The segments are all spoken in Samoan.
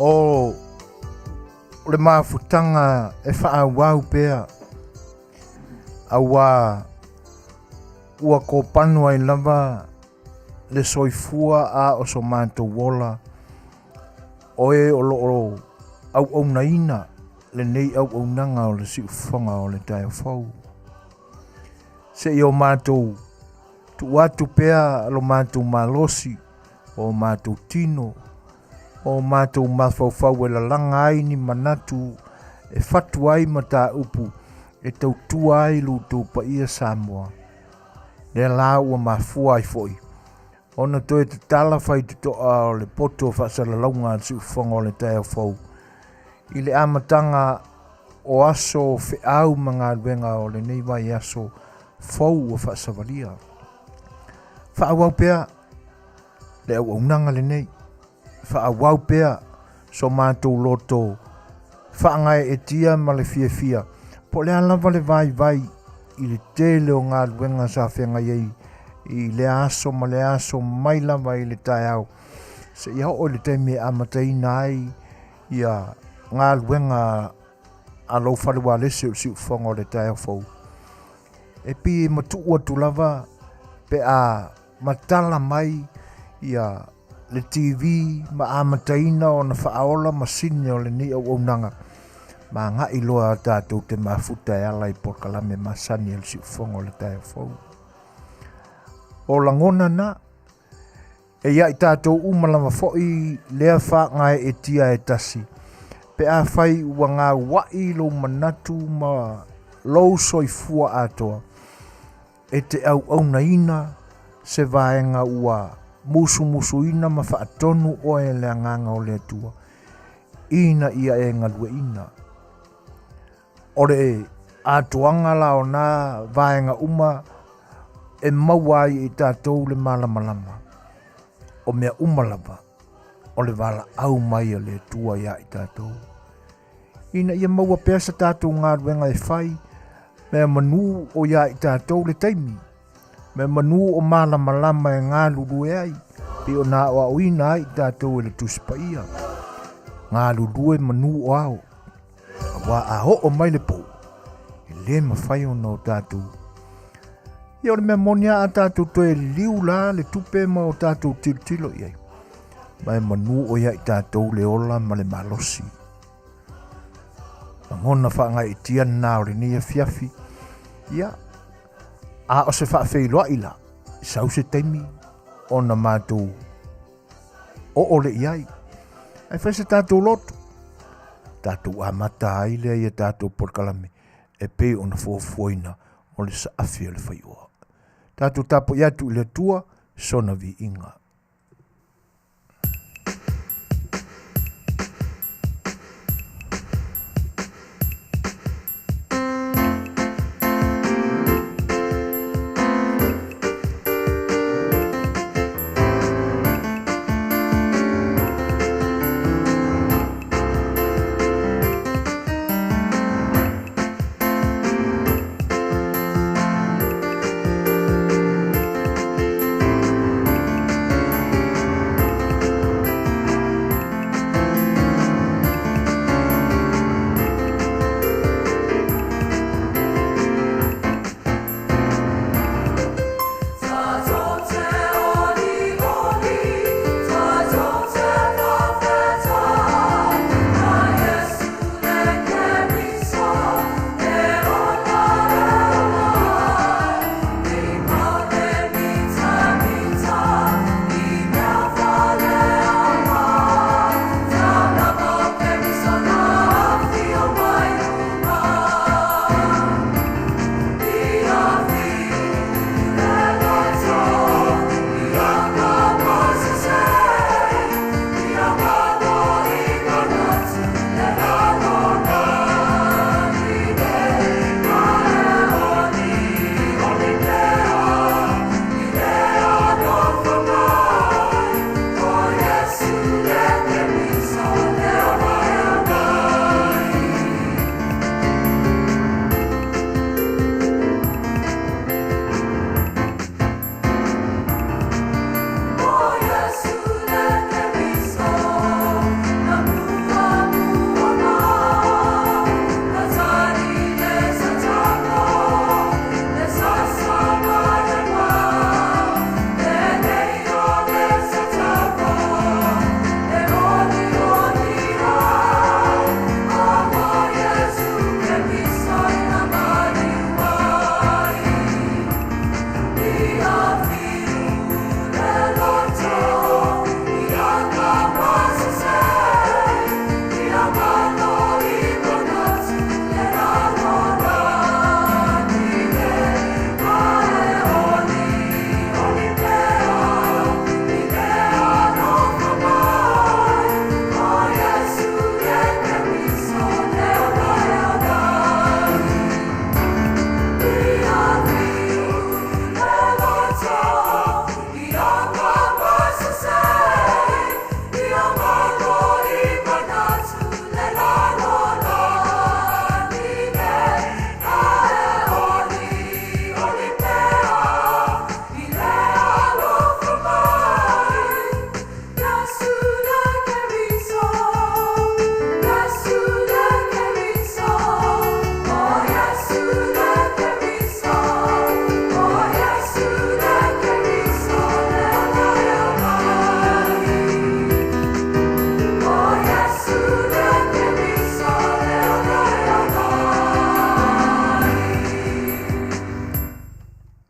O le mafutaga e faaauau pea auā ua kopano ai lava le soifua a o so matou ola o e o loo auaunaina lenei auaunaga o le siufofoga o le taeao fou. Seia o matou tuu atu pea lo matou malosi o matou tino o matou mafaufau e lalaga ai ni manatu e fatu ai mataupu e tautua ai lo outou paia Samoa. Lea la ua mafua ai foi ona toe tatala faitotoa o le poto o faasalalauga a le siufofoga o le taeao fou i le amataga o aso o feau ma galuega o lenei vaiaso fou ua faasavalia. Faaauau pea le auaunaga lenei, faaauau pea so matou loto faagaeetia ma le fiafia po o le a lava le vaivai i le tele o galuega sa feagai ai i lea aso ma lea aso mai lava i le taeao seia oo i le taimi e amataina ai ia galuega a lou fale ualesi o le siufofoga o le taeao fou. E pei e matuu atu lava pe a matala mai ia le TV ma amataina ona faaola masini o lenei auaunaga ma agai loa tatou te mafuta e ala i polokalame masani a le siufofoga o le taeao fou. O lagona na e ia i tatou uma lava foi lea faagaeetia e tasi pe afai ua gauai lou manatu ma lou soifua atoa e te auaunaina se vaega ua musumusuina ma faatonu oe e le Agaga o le Atua ina ia e galueaiina. O le atoaga la o na vaega uma e maua ai e tatou le malamalama o mea uma lava o le valaau mai a le Atua ia i tatou ina ia maua pea se tatou galuega e fai mea manu o ia i tatou le taimi mea manu o malamalama e galulue ai pei ona aoaoina ai i tatou e le Tusi Paia. Galulue manu o ao, auā a oo mai le pou, e lē mafai ona o tatou. Ia o le mea moni lava a tatou toe liliu la le tupe ma o tatou tilotilo i ai, ma e manu o ia i tatou le ola ma le malosi. Lagona faagaeetia lena o lenei afiafi. Ia, a o se faafeiloai la, sau se taimi ona matou oo le i ai. Ae fai se tatou loto, tatou amata ai lea ia tatou polokalame e pei ona fuafuaina o le saafi o le faioa. Tatou tapuai atu i le Atua sona viiga.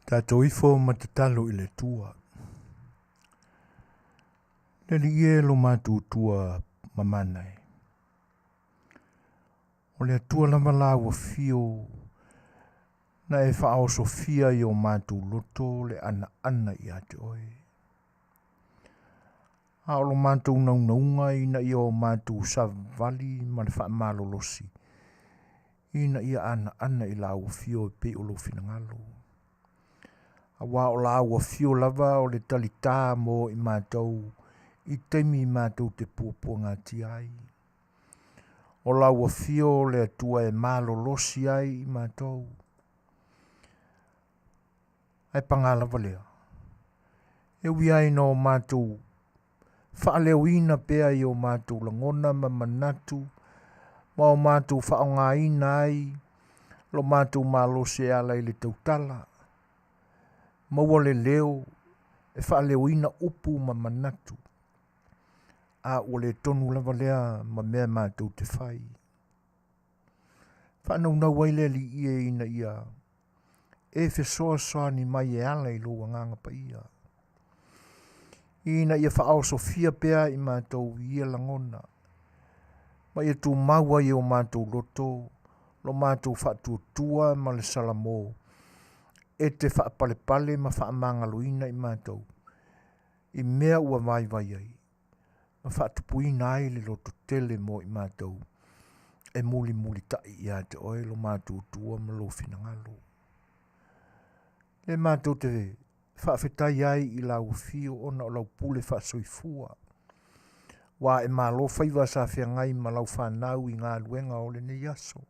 Tatou ifo ma tatalo i le Atua. Le Alii e lo matou Atua mamana e. O le Atua lava la ua fio na e faaosofia i o matou loto le anaana ia te oe. A o lo matou naunauga ina ia o matou savali ma le faamalolosi, ina ia anaana i lau afio e pei o lou finagalo. Aua o lau afio lava o le talitā mo i matou i taimi matou te puapuagatia ai. O lau afio o le Atua e malolosi ai i matou. Ae paga lava lea, e ui ai ina o matou faaleoina pea i o matou lagona ma manatu ma o matou faaaogaina ai lo matou malosi e ala i le tautala, maua le leo e faaleoina upu ma manatu, a ua le tonu lava lea ma mea matou te fai. Faanaunau ai le Alii e ina ia e fesoasoani mai e ala i lou Agaga Paia, ina ia faaosofia pea i matou i ia lagona, ma ia tumau ai e o matou loto lo matou faatuatua ma le salamo e te faapalepale ma faamagaloina i matou i mea ua vaivai ai ma faatupuina ai le loto tele mo i matou e mulimulita'i ia te oe lo matou Atua ma lou finagalo. Le matou te faafetai ai i lau afio ona o lau pule faasoifua, ua e malo faiva sa feagai ma lau fanau i galuega o lenei aso.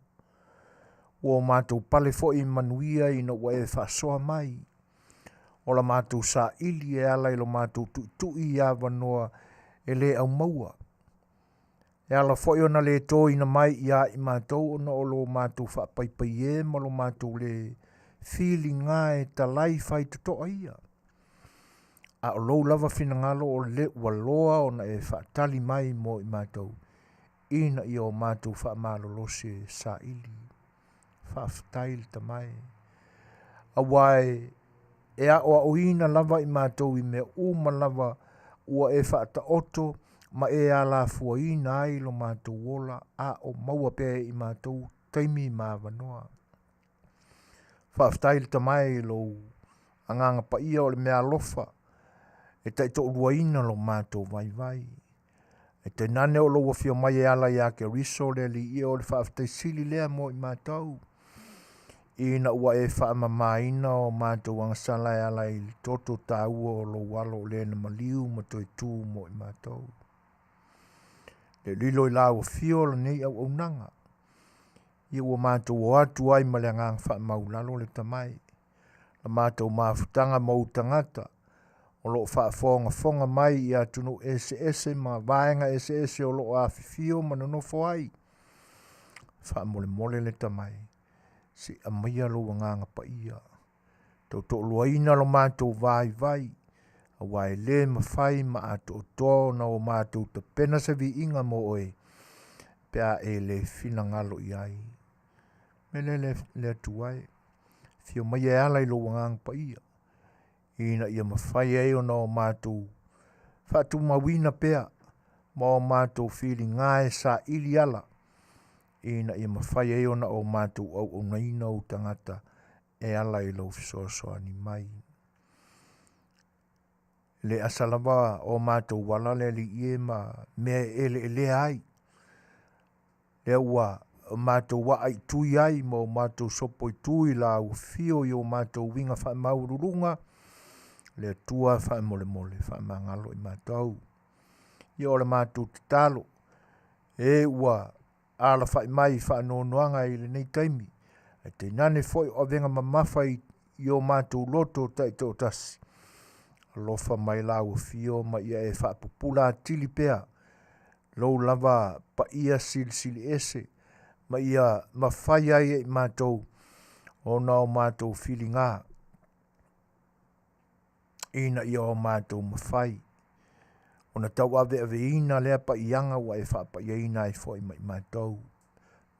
Ua o matou pale foi i manuia ina ua e faasoa mai. O la matou saili e ala i lo matou tuitui i avanoa e le aumaua. E ala foi ona le toina mai ia i matou ona o lo matou faapaipai e ma lo matou le filiga e talai fai totoa ia. A o lou lava finagalo o le ua loa ona e faatali mai mo i matou ina ia o matou faamalolosi e saili. Faafetai le Tama e. Aua e e aoaoina lava i matou i mea uma lava ua e faataoto ma e alafuaina ai lo matou ola a o maua pea e i matou taimi ma avanoa. Faafetai le Tama e i lou Agaga Paia o le mea alofa e taitoaluaina lo matou vaivai. E tainane o lou afio mai e ala iā Keriso le Alii o le faafetai sili lea mo i matou, ina ua e faamamaina o matou agasala e ala i le toto taua o lou alo o le na maliu ma toe tū mo i matou. Le lilo i lau afio lenei auaunaga, ia ua matou o atu ai ma le agaga faamaulalo le Tama e. La matou mafutaga ma ou tagata o lo o faafogafoga mai i atunuu eseese ma vaega eseese o lo o afifio ma nonofo ai. Faamolemole le Tama e, se i aumaia lou Agaga Paia, tautoaluaina lo matou vaivai, aua e le mafai ma atoatoa ona o matou tapena se viiga mo oe, pe a e le finagalo i ai. Mele le Atua e, afio maia e ala i lou Agaga Paia. ina ia mafai ai ona o matou faatumauina pea ma o matou filiga e saili ala ina ia mafai ai ona o matou auaunaina ou tagata e ala i lou fesoasoani mai. Le asa lava o matou ala le Alii e ma mea e eleelea ai, lea ua matou aa i tui ai ma o matou sopo i tui la ua fio i o matou uiga faamaualuluga, le Atua faamolemole faamagalo i matou. Ia o le matou tatalo, e ua alafai mai i faanoanoaga i lenei taimi, ae tainane foi o avega mamafa i o matou loto taitoatasi, alofa mai la ua afio ma ia e faapupula atili pea lou lava paia silisili ese ma ia mafai ai e i matou ona o matou filiga ina ia o matou mafai ona tauaveaveina lea paiaga ua e faapaiaina ai foi ma i matou,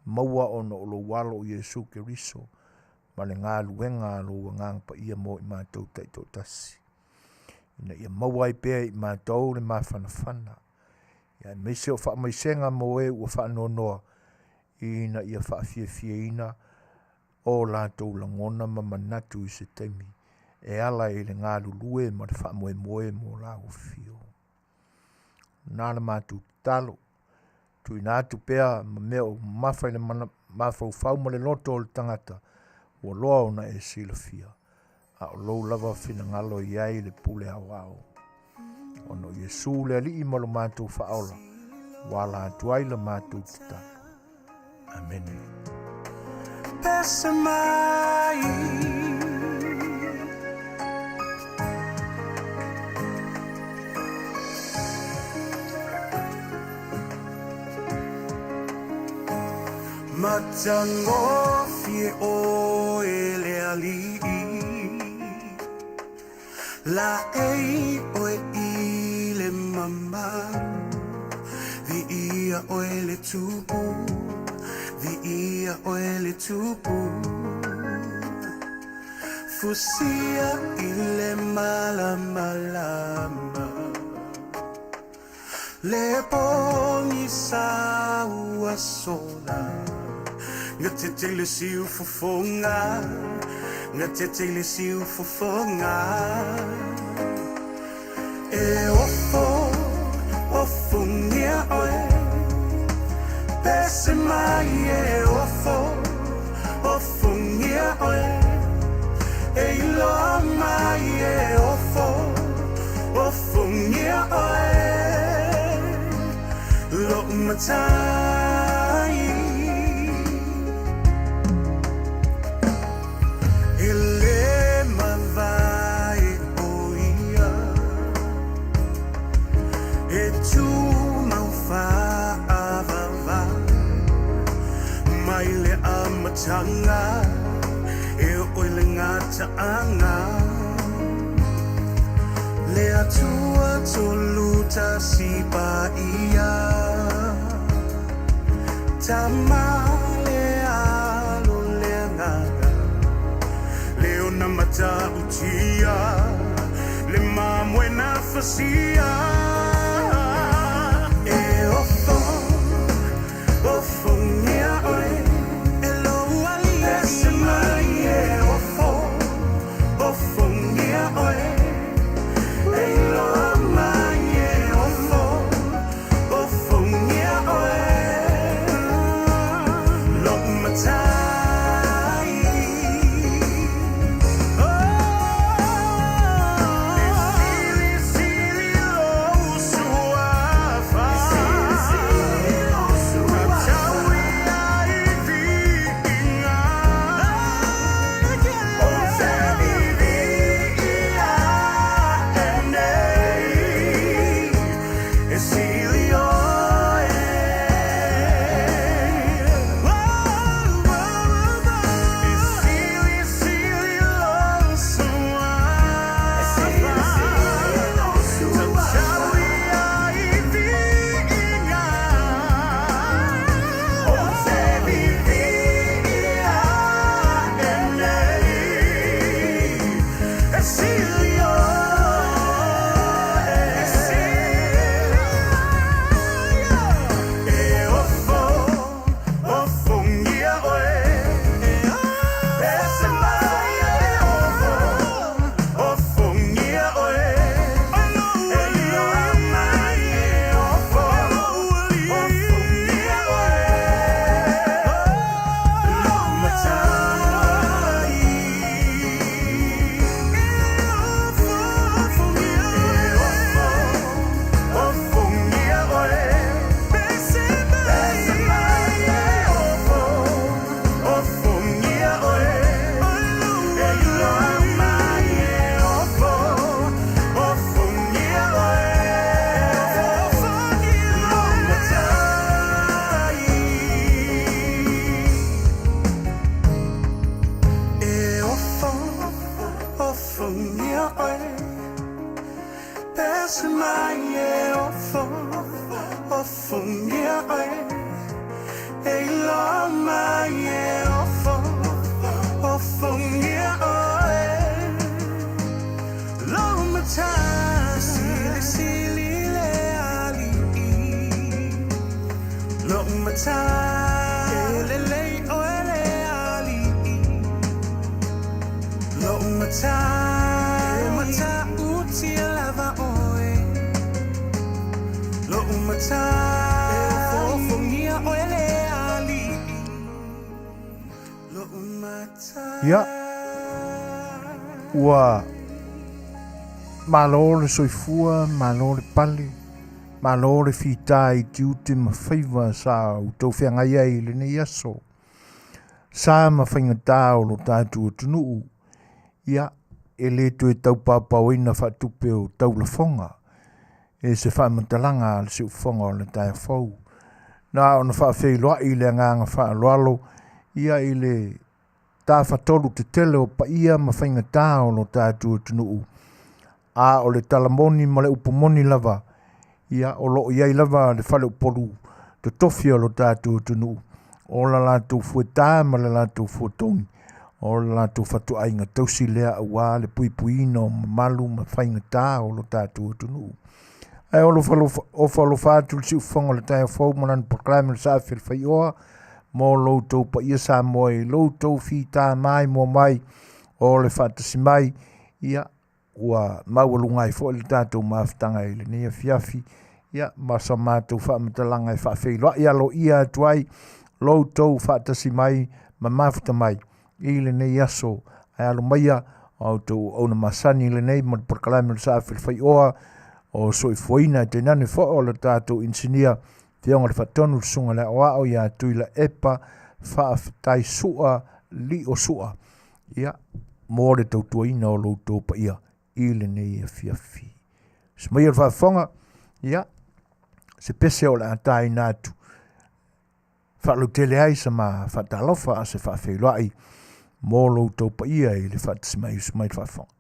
maua ona o lou alo o Iesu Keriso ma le galuega a lou Agaga Paia mo i matou taitoatasi, ina ia maua ai pea e i matou le mafanafana, aemaise o faamaisega mo e ua faanoanoa, ina ia faafiafiaina o latou lagona ma manatu i se taimi e ala i le galulue ma le faamoemoe mo lau afio. Na le matou tatalo, tuuina atu pea ma mea o mamafa i le mafaufau ma le loto o le tagata ua loa ona e silafia, a o lou lava finagalo e i ai le pule aoao. Ona o Iesu le Alii ma lo matou Faaola, ua ala atu ai la matou tatalo. Amene. Pese mai. Matagofie oe le Alii, Laei oe i le mamalu, Viia oe le Tupu, viia oe le Tupu. Fusia i le malamalama, Le pogisa ua sola, Gatete i le siufofoga, gatete i le siufofoga. E ofo, ofongia oe, Pese mai e ofo, ofongia oe, E iloa mai e ofo, ofongia oe, Lou matai. E le mavae o ia, E tumau faavavau, Mai le amataga e oo i le gataaga, Le Atua tolu tasi paia, Tama le Alo le Agaga, Le ona matautia, le mamoe na fasia. E ofo, ofongia oe, E lou Alii. Pese mai e ofo, ofongia oe, E iloa mai e ofo, ofongia oe, Lou matai. E silisili lou suafa, Tataui ai viiga, O te viviia e nei, E sili oe. E silisili lou suafa, Tataui ai viiga, O te viviia e nei, E sili oe. oe Pese mai e ofo Ofongia oe E iloa mai e ofo Ofongia oe Lou matai Silisili le ali'i Lou matai E lelei oe le ali'i Lou matai E matautia lava oe Lou matai E ofoofongia oe le ali'i Lou matai Ia, ua malo le soifua, malo le pale, malo le fita i tiute ma faiva sa outou feagai ai i lenei aso. Sa ma faigata o lo tatou atunuu, ia, e le toe taupaopaoina faatupe o taulafoga e se faamatalaga a le siufofoga o le taeao fou. Na ona faafeiloai i le agaga faaaloalo ia i le tafatolu tetele o paia ma faigata o lo tatou atunuu, a o le tala moni ma le upu moni lava, ia o lo o i ai lava le faleupolu totofi o lo tatou atunuu, o la latou fuetā ma le latou fuatogi, o le latou fatuaiga tausi lea aua le puipuiina o mamalu ma faigata o lo tatou atunuu. Ae ofa alofa atu le siufofoga o le taeao fou ma lana polokalame o le Saafi o le Faioa mo lo outou paia Samoa i lo outou fita maimoa mai o le faatasi mai, ia ua maualuga ai foi le tatou mafutaga i lenei afiafi, ia ma sa matou faamatalaga e faafeiloai aloaia atu ai lo outou faatasi mai ma mafuta mai i lenei aso. Ae alo maia o a outou auauna masani lenei mo le polokalame o le Saafi o le Faioa o soifuaina e tainane foi o le tatou inisinia Afioga i le Faatonu le Susuga i le Aoao ia Tuilaepa Faafetai Sua Lio Sua, ia, mo le tautuaina o lo outou paia i lenei afiafi. Se maia o le faafofoga, ia, se pese o le a taina atu faalautele ai sa ma faatalofa a se faafeiloai mo lo outou paia i le faatasi mai usu mai le faafofoga.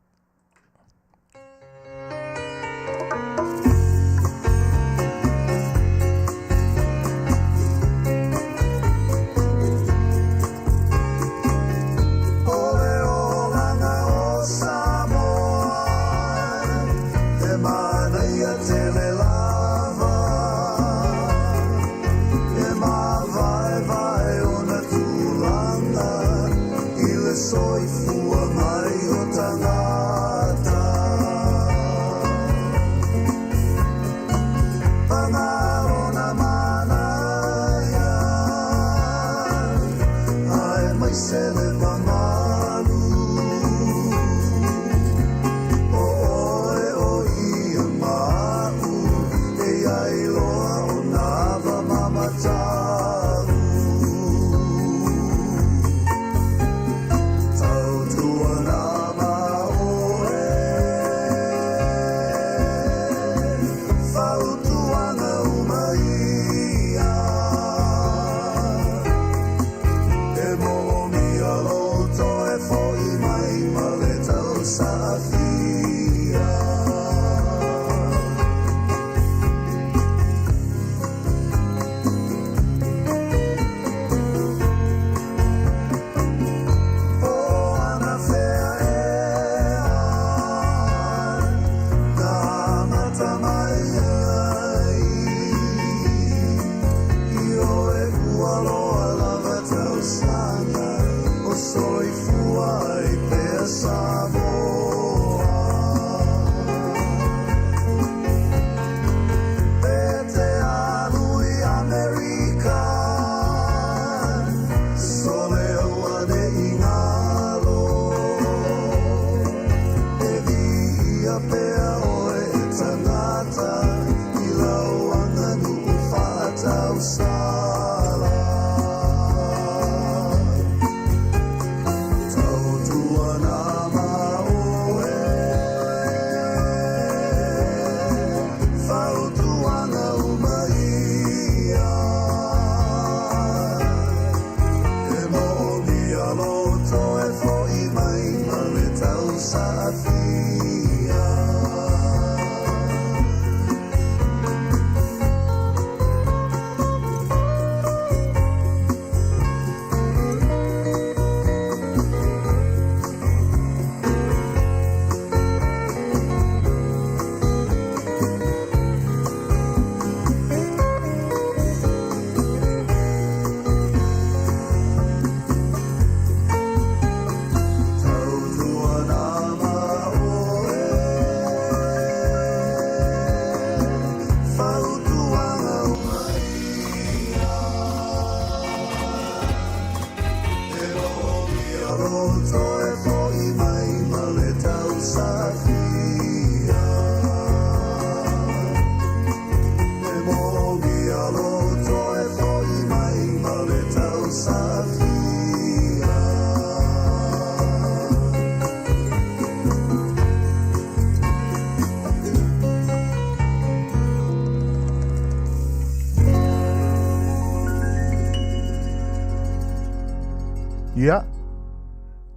Ia,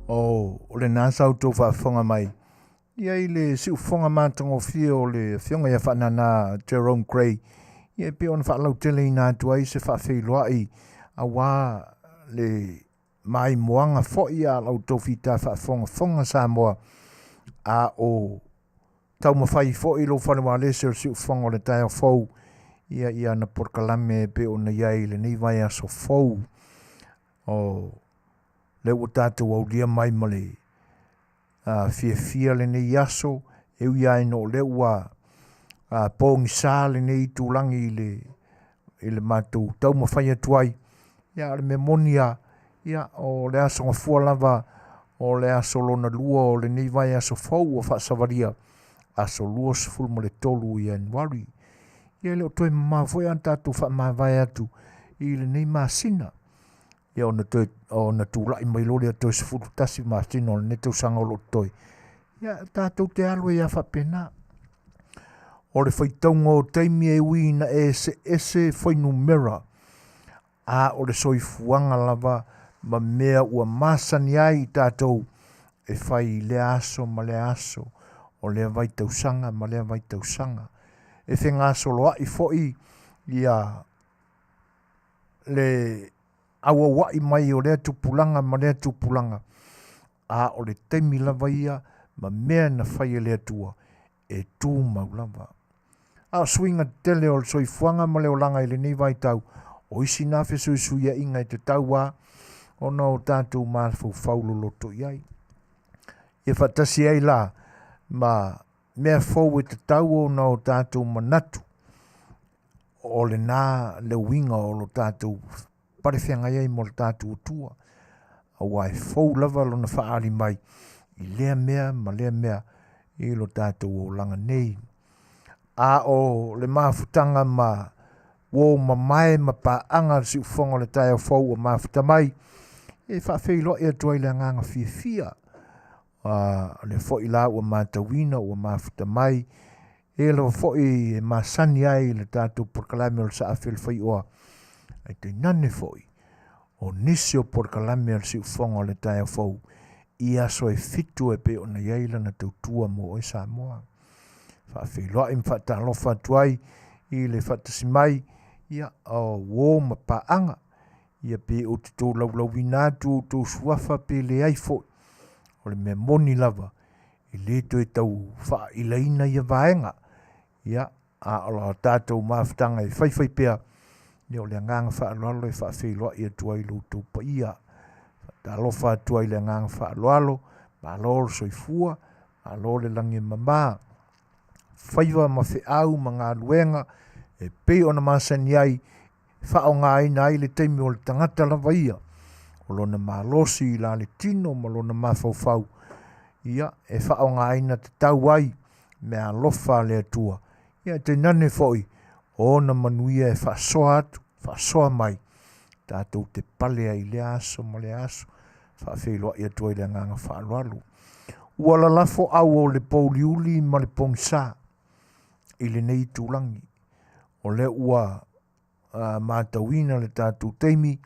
o lena sa outou faafofoga mai ia i le siufofoga matagofie o le Afioga ia Faanana Jerome Gray, ia e pei ona faalauteleina atu ai se faafeiloai aua le maimoaga foi a la outou fita faafogafoga Samoa, a o taumafai foi lou fale ualesi o le siufofoga o le taeao fou ia i ana polokalame e pei ona i ai i lenei vaiaso fou. O lea ua tatou aulia mai ma le fiafia lenei aso, e ui lava ina o lea ua pogisa lenei itulagi i le matou taumafai atu ai, ia a o le mea moni lava, ia o le Aso Gafua lava o le aso lona lua o lenei vaiaso fou ua faasavalia, aso 23 o Ianuari. Ia e le o toe mamao foi a tatou faamavae atu i lenei masina, ia ona toe ona tulai mai loa lea toe 11 masina o lenei tausaga o lo o totoe. Ia tatou te alu ai lava faapena. O le faitauga o taimi e ui ina eseese fuainumera, a o le soifuaga lava ma mea ua masani ai i tatou e fai i lea aso ma lea aso, o lea vaitausaga ma lea vaitausaga. E fegasoloai foi ia le auauai mai o lea tupulaga ma lea tupulaga, a o le taimi lava ia ma mea na fai e le Atua e tumau lava. A o suiga tetele o le soifuaga ma le olaga i lenei vaitau, o isi na fesuisuiaiga e tatau lava ona o tatou mafaufau loloto i ai. Ia faatasi ai la ma mea fou e tatau ona o tatou manatu, o lena le uiga o lo tatou palefeagai ai ma lo tatou Atua, aua e fou lava lona faaali mai i lea mea ma lea mea i lo tatou olaga nei. A o le mafutaga ma uo mamae ma paaga a le siufofoga o le taeao fou ua mafuta mai, e faafeiloai atu ai le agaga fiafia. O lea foi la ua matauina ua mafuta mai, e lava foi e masani ai i le tatou polokalame o le Saafi o le Faioa, ae tainane foi o nisi o polokalame a le siufofoga o le taeao fou i aso e 7 e pei ona i ai lana tautua mo oe Samoa. Faafeiloai ma faatalofa atu ai i le faatasi mai ia o uo ma paaga, ia pe ou te tolaulauina atu outou suafa pe leai foi, o le mea moni lava e le toe tau faailaina ia vaega. Ia, a o la tatou mafutaga e faifai pea, ia o le agaga faaaloalo e faafeiloai atu ai lo outou paia. Faatalofa atu ai le agaga faaaloalo, malo le soifua, malo le lagi e mama. Faiva ma feau ma galuega e pei ona masani ai, faaaogaina ai le taimi o le tagata lava ia, o lona malosi i la le tino ma lona mafaufau, ia e faaaogaina tatau ai meaalofa a le Atua, ia tainane foi o ona manuia e faasoa atu, faasoa mai, tatou te pale ai i lea aso ma lea aso, faafeiloai atu ai le agaga faaaloalo. Ua lalafo au o le pouliuli ma le pogisa i lenei itulagi, o lea ua matauina le tatou taimi,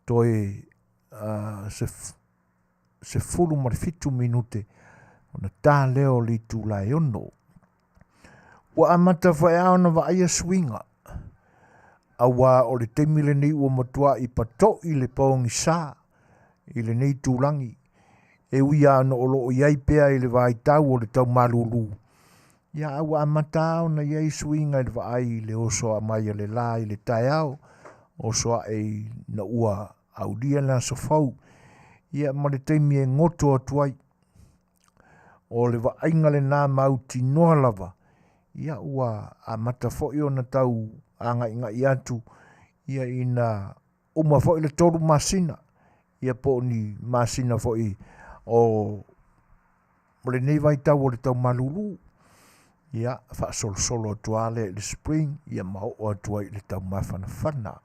toe 17 minute ona ta lea o le itula e 6. Ua amata foi lava ona vaaia suiga, aua o le taimi lenei ua matuai pato'i le pogisa i lenei itulagi, e ui lava ona o lo o i ai pea i le vaitau o le tau malulu, ia a ua amata lava ona i ai suiga i le vaai i le oso mai a le la i le taeao, oso ae ina ua aulia le aso fou, ia ma le taimi e goto atu ai. O le vaaiga lena mautinoa lava, ia ua amata foi ona tau agaigai atu, ia ina uma foi le 3 masina, ia po o ni masina foi o lenei vaitau o le tau malulu, ia faasolosolo atu lava lea i le spring, ia ma oo atu ai i le tau mafanafana.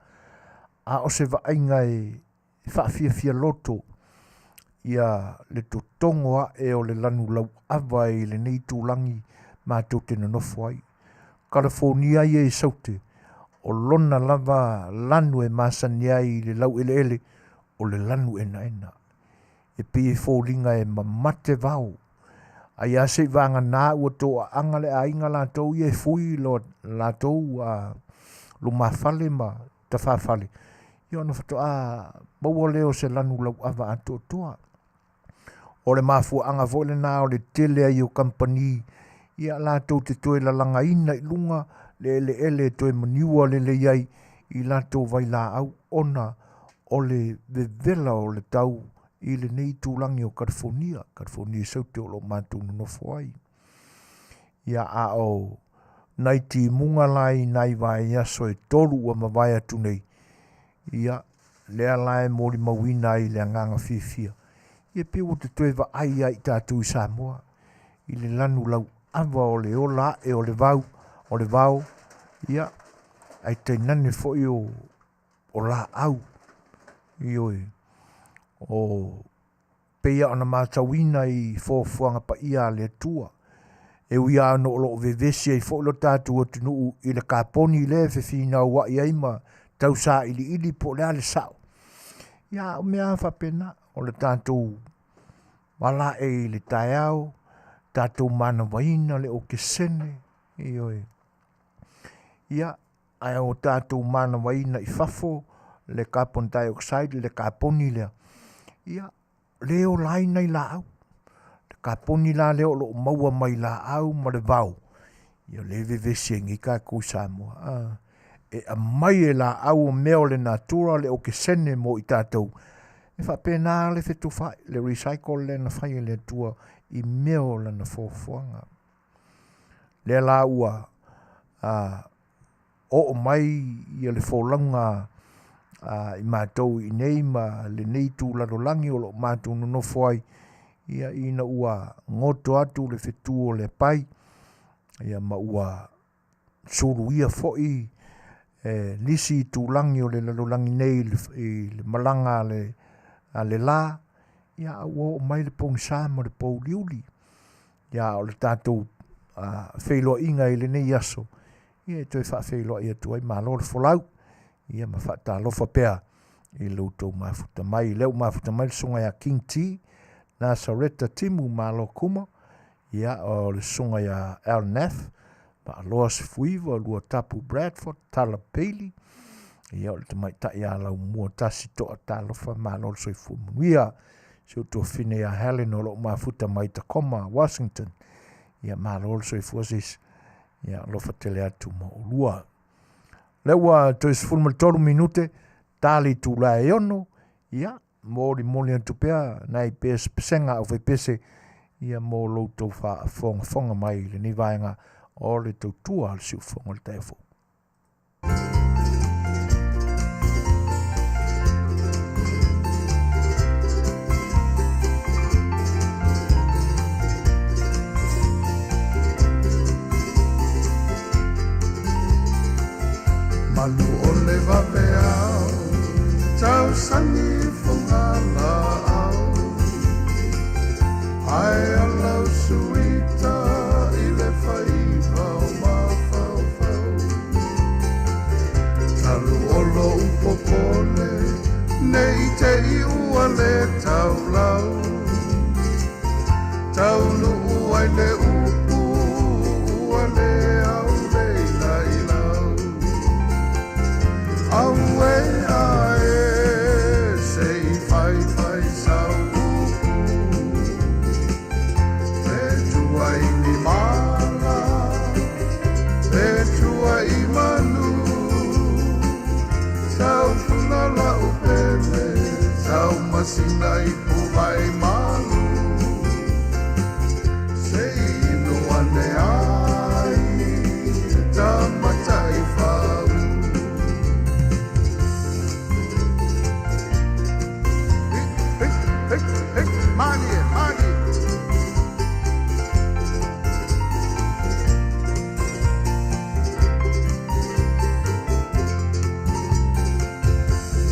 A o se vaaiga e faafiafia loto, ia le totogo ae o le lanu lauava i lenei itulagi matou te nonofo ai. Kalafonia ia i Saute, o lona lava lanu e masani ai i le laueleele, o le lanu enaena. E pei e foliga e mamate vao. Ai a se i vagana ua toaaga le aiga latou ia e fui lo latou lumafale ma tafafale, ia ona faatoa maua lea o se lanu lauava atoatoa. O le mafuaaga foi lena o le tele ai o kamupani ia latou te toe lalagaina i luga le eleele e toe maniua lelei ai i latou vailaau ona o le vevela o le tau i lenei itulagi o Kalifonia, Kalifonia i Saute o lo o matou nonofo ai. Ia a o nai timuga la i nai vaiaso e tolu ua mavae atu nei, ia lea la e molimauina ai le agaga fiafia, ia pei ua toe vaai ai i tatou i Samoa i le lanu lauava o le ola ae o le vau, o le vao, ia ae tainane foi o laau, ioe, o pei lava ona matauina i foafoaga paia a le Atua. E ui lava ona o lo o vevesi ai foi lo tatou atunuu i le kaponi lea e fefinauai ai ma tausailiili po o le a le sao, ia a o mea lava faapena, o le tatou ala ae i le taeao, tatou manavaina le okesene, ioe. Ia, ae o tatou manavaina i fafo le carbon dioxide, le kaponi lea, ia, le ola ai nai laau. Le kaponi la lea o lo o maua mai laau ma le vao, ia o lea e vevesi ai nei tatou i Samoa. E aumai e laau o mea o le natura le okesene mo i tatou, e faapena le fetufaai, le recycle lea na fai e le Atua i mea o lana foafoaga. Lea la ua oo mai ia le folauga a i matou i inei ma lenei itu lalolagi o lo o matou nonofo ai, ia ina ua goto atu le fetu o le apai, ia ma ua suluia foi e nisi itulagi o le lalolagi nei i le malaga a le la, ia a ua oo mai le pogisa ma le pouliuli. Ia a o le tatou feiloaiga i lenei aso, ia e toe faafeiloai atu ai, malo le folau, ia ma faatalofa pea i lo outou mafuta mai. Lea ua mafuta mai le susuga ia King T, Nasareta Timu Malo Kuma, ia o le susuga ia Al Nath, Faaloa Sefuiva, Luatapu Bradford, Tala Bailey, ia o le tamaitai ia Laumua Tasi Toa Talofa, malo le soifua manuia. Si ou tuafafine ia Helen o lo o mafuta mai Tacoma, Washington, ia malo le soifua sis, ia alofa tele atu ma oulua. Lea ua toe 13 minute, ta le itula e 6, ia molimoli atu pea nai pesepesega au faipese ia mo lo outou faafogafoga mai i lenei vaega o le tautua a le siufofoga o le taeao fou. Malu o le vaveao tausani fogalaau ae alau suita i le faiva o mafaufau talu o lou popole nei te i ua le taulau taunuu ai le upu ua le au le ilailau aue ae se i faifai sau upu pe tua i ni mala pe tua i manu taufuna lau pele tau masina i puvai malu se inu ane ai tamatai fau. Hey, hey, hey, malie, malie.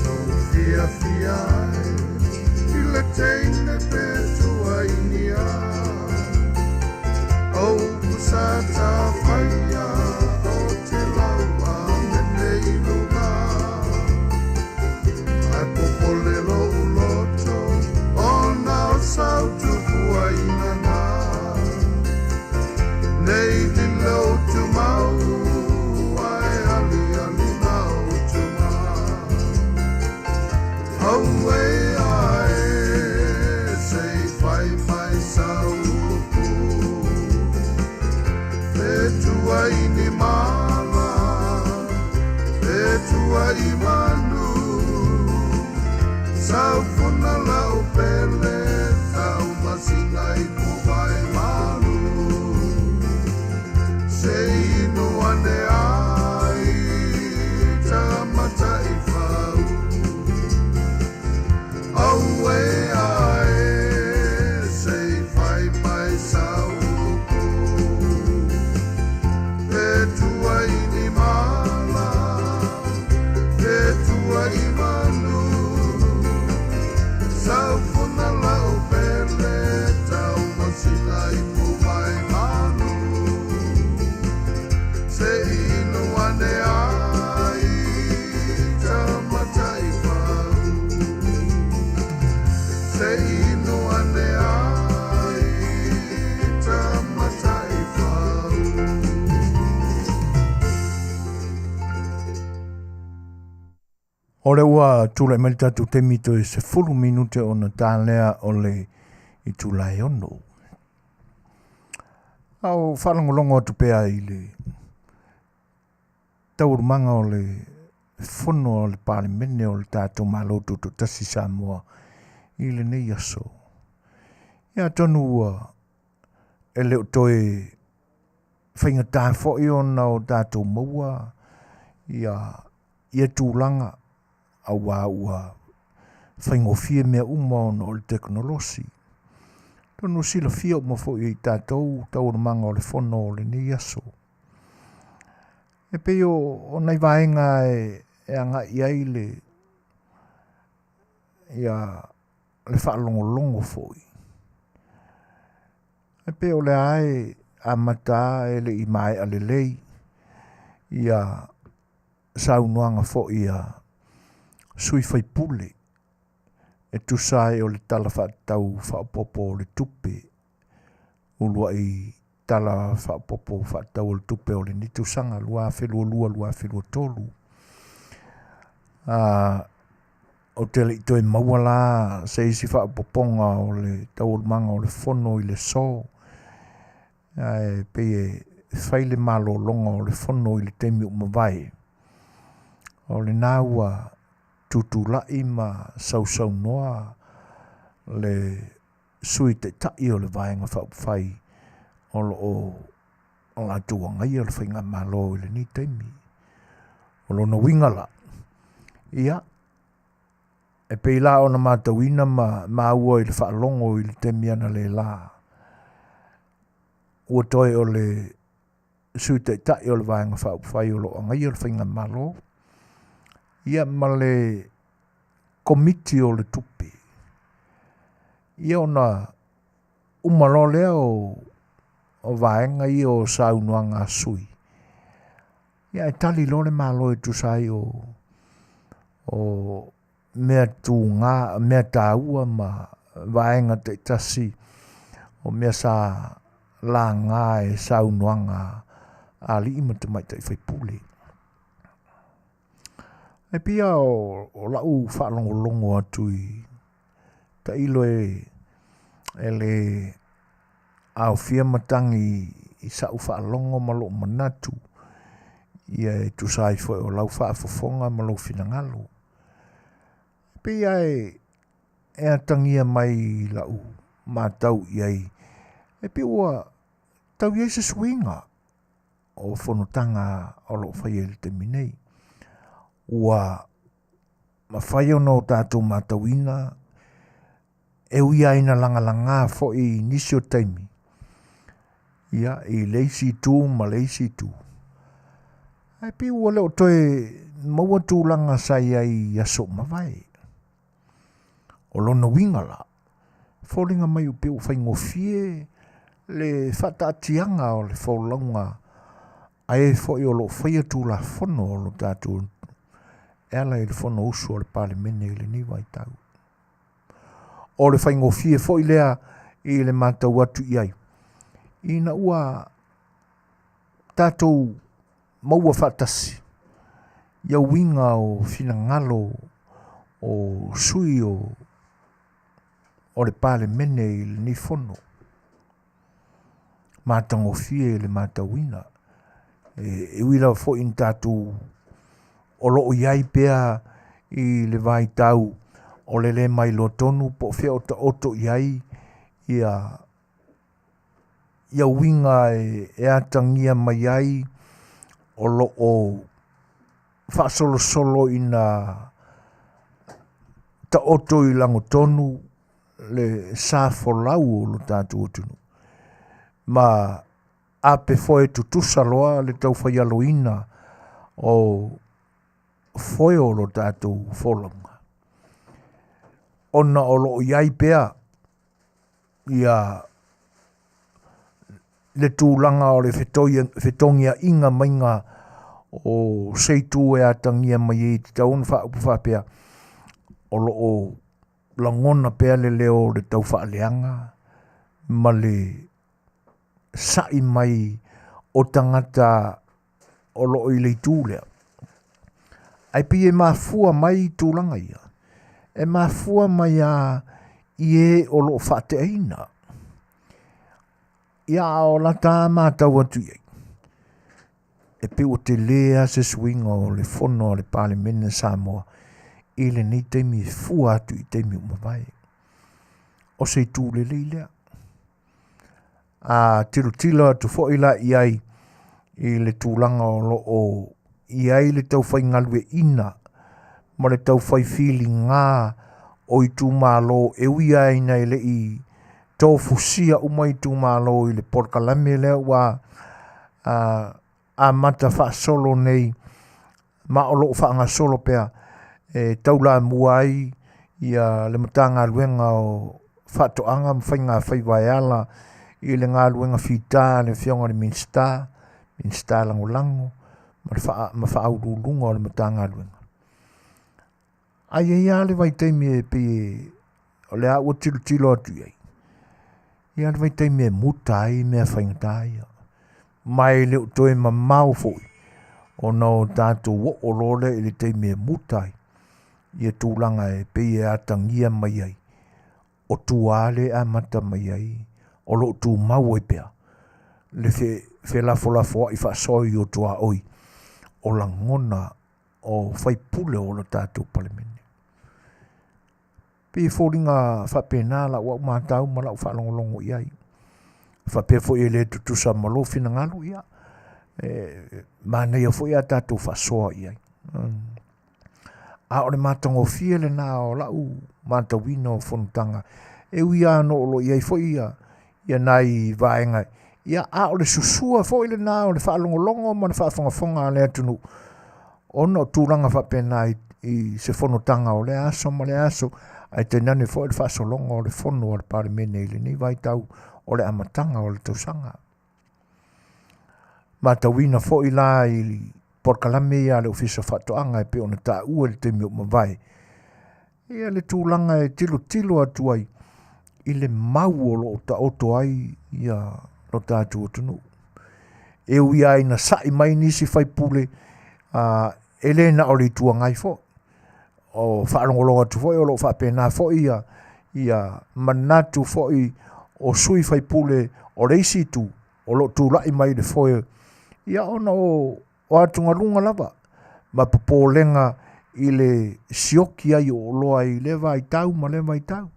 Lou fiafia ai i le teine pe tua i nia O upu sa tafaia o te lau a mene i luga Ae popole lou Nei lilo tumau ae aliali nau tuma. Aue ae se i fai mai sau upu. Pe tua i ni mala, pe tua i manu. Saufuna lau pele, tau masina i puvai malu. Se inu ane ai, ta matai fau. Aue ae, se i fai mai sau upu. Pe tua i ni mala, pe tua i manu. Saufuna lau pele, tau masina i puvai malu. Se inu ane ai, ta matai fau. Se inu ane ai, ta matai fau. O lea ua tulai mai le tatou taimi toe 10 minute ona ta lea o le itula e 6. A o faalogologo atu pea i le taualumaga o le fono a le Palemene o le tatou Malo Tutoatasi Samoa i lenei aso. Ia atonu ua e le o toe faigata foi ona o tatou maua ia tulaga auā ua faigofie mea uma ona o le tekonolosi. Atonu silafia uma foi e i tatou taualumaga o le fono o lenei aso. E pei o nai vaega e agai i ai le ia le faalogologo foi. E pei o lea e amata e le i maea lelei ia saunoaga foi a sui faipule e tusa ai o le Tala Faatatau Faaopoopo o le Tupe, uluai Tala Faaopoopo Faatatau o le Tupe o lenei tausaga 2022/2023. Ou te le i toe maua la se isi faaopoopoga o le taualumaga o le fono i le aso, ae pei e fai le malologa o le fono i le taimi ua mavae, o lena ua tutulai ma sausaunoa le Sui Taitai o le Vaega Faaupufai o lo o latou agaia le faigamalo i lenei taimi. O lona uiga la, ia, e pei la ona matauina ma maua i le faalogo i le taimi analeila, ua toe o le Sui Taitai o le Vaega Faaupufai o lo o agaia le faigamalo, ia ma le Komiti o le Tupe. Ia ona uma loa lea o vaega ia o saunoaga a sui, ia ae tali loa le Malo e tusa ai o mea tuga, mea taua ma vaega taitasi o mea sa laga e saunoaga a alii ma tamaitai faipule. E pei o lau faalogologo atu i tailo e le aofia matagi i sa'u faalogo ma lo'u manatu, ia e tusa ai foi o lau faafofoga ma lou finagalo. E pei lava e atagia mai i la'u matau i ai, e pei ua tau i ai se suiga o fonotaga o lo o faia i le taimi nei. Ua mafai ona o tatou matauina e ui lava ina lagalaga foi i nisi o taimi, ia, i le isi itu ma le isi itu, ae pei ua le o toe maua tulaga sa i ai i aso ua mavae. O lona uiga la, e foliga mai pei ua faigofie le faataatiaga o le folauga a e foi o lo o faia Tulafono o lo tatou e ala i le Fonousu a le Palemene i lenei vaitau. O le faigofie foi lea i le matau atu i ai, ina ua tatou maua faatasi ia uiga o finagalo o sui o le Palemene i lenei fono. Matagofie le matauina. E ui lava foi ina tatou o lo o i ai pea i le vaitau o le le mailoa tonu po o fea o taoto i ai ia uiga e atagia mai ai o lo o faasolosolo ina taoto i lagotonu le sa folau o lo tatou atunuu. Ma ape foe tutusa loa le taufaialoina o foe o lo tatou folauga, ona o lo o i ai pea ia le tulaga o le fetogia'iga maiga o se itu e atagia mai ai e tatau ona faaupu faapea, o lo o lagona pea le leo o le taufaaleaga ma le sa'i mai o tagata o lo o i le itu lea. Ae pei e mafua mai tulaga ia, e mafua mai lava i e o lo o faateaina. Ia a o lata matau atu i ai, e pei ua tele lava se suiga o le fono a le Palemene Samoa i lenei taimi e fua atu i taimi ua mavae. O se itu lelei lea. A tilotilo atu foi la i ai i le tulaga o lo o i ai le taufaigalueaiina ma le taufai filiga o itumalo e ui lava ina e le i tofusia uma itumalo i le polokalame lea ua amata faasolo nei ma o lo o faagasolo pea e taulamua ai ia le Matagaluega o Faatoaga ma Faiga Faiva e ala i le galuega fita a le Afioga i le Minisita, Minisita Lagolago ma Faauluuluga o le Matagaluega. Ae i ai lava le vaitaimi e pei o lea ua tilotilo atu i ai, i ai le vaitaimi e muta ai mea faigata ia. Ma e le o toe mamao foi ona o tatou oo loa lea i le taimi e muta ai ia tulaga e pei e atagia mai ai o tua lea e amata mai ai o lo o tumau ai pea le felafolafoai faasoa i o tuaoi o lagona o faipule o le tatou Palemene. Pei e foliga faapena lau au matau ma lau faalogologo i ai. Faapea foi e le tutusa ma lou finagalo, ia, e manaia foi a tatou faasoa i ai. A o le matagofie lena o lau matauina o fonotaga, e ui lava ona o lo o i ai foi ia nai vaega, ia, a o le susua foi lena o le faalogologo ma le faafogafoga a le atunuu, ona o tulaga faapena i se fonotaga o lea aso ma lea aso, ae tainane foi le faasologa o le fono a le Palemene i lenei vaitau o le amataga o le tausaga. Matauina foi la i polokalame ia a le Ofisa o Faatoaga e pei ona taua i le taimi ua mavae, ia le tulaga e tilotilo atu ai i le mau o lo o taoto ai ia lo tatou atunuu. E ui lava ina sa'i mai nisi faipule, e le na o le Itu Agai foi. O faalogologo atu foi o lo o faapena foi ia manatu foi o sui faipule o le isi itu o lo o tulai mai le foe, ia ona o atugaluga lava ma popolega i le sioki ai o oloa i lea vaitau ma lea vaitau.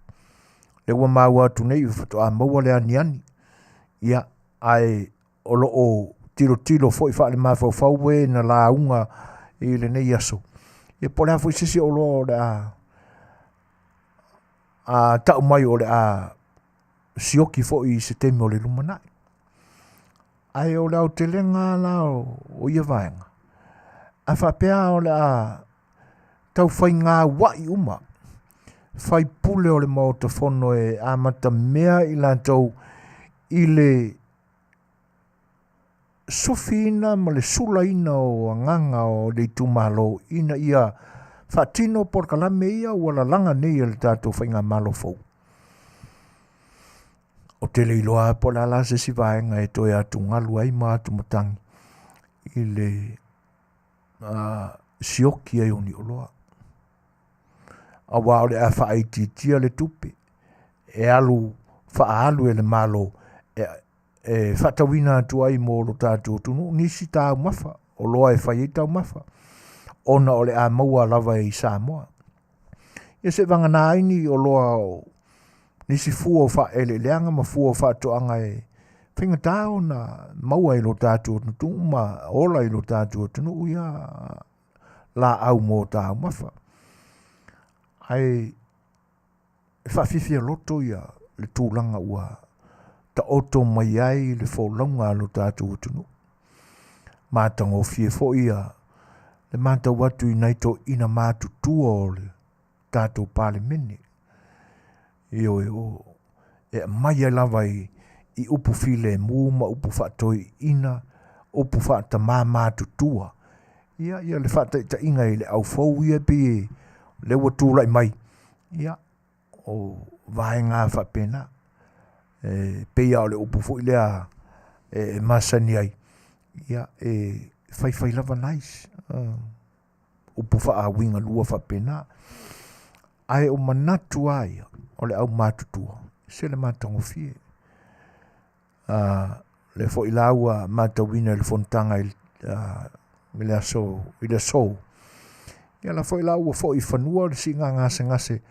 Lea ua maua atu nei faatoa maua le aniani, ia, ae o lo o tilotilo foi faalemafaufau e na lauga i lenei aso, ia po o le a foi se isi oloa o le a tau mai o le a sioki foi i se taimi o le lumanai. Ae o le aotelega la o ia vaega, a faapea o le a taufaiga ua'i uma faipule o le Maota Fono e amatamea i latou i le sufiina ma le sulaina o agaga o le itumalo ina ia faatino polokalame ia ua lalaga nei e le tatou faigamalo fou. O te le iloa po o le a la se isi vaega e toe atugalu ai ma atumatagi. i le sioki ai o ni oloa. Auā o le a faaitiitia le tupe e alu faaalu e le Malo e faatauina atu ai mo lo tatou atunuu nisi taumafa, oloa e fai ai taumafa, ona o le a maua lava i Samoa. Ia seivagana ai ni oloa o nisi fua o faaeleeleaga ma fua o faatoaga e faigata ona maua i lo tatou atunuu ma ola i lo tatou atunuu ia laau mo taumafa. Ae e faafiafia loto ia le tulaga ua taoto mai ai le folauga a lo tatou atunuu. Matagofie foi ia le matau atu i nai toeaiina matutua o le tatou Palemene. Ioe, o e aumai ai lava i upu filemu ma upu faatoeaiina, upu faatama matutua. Ia, ia le faataitaiga i le au fou ia pei o lea ua tulai mai, ia, o vaega faapena. E pei lava o le upu foi lea e masani ai, ia, e faifai lava nice. Upu faauigalua faapena. Ae o manatu lava ia o le aumatutua, se le matagofie. Lea foi la ua matauina i le fonotaga i le aso i le aso. Ia la foi la ua foi i fanua le siiga gasegase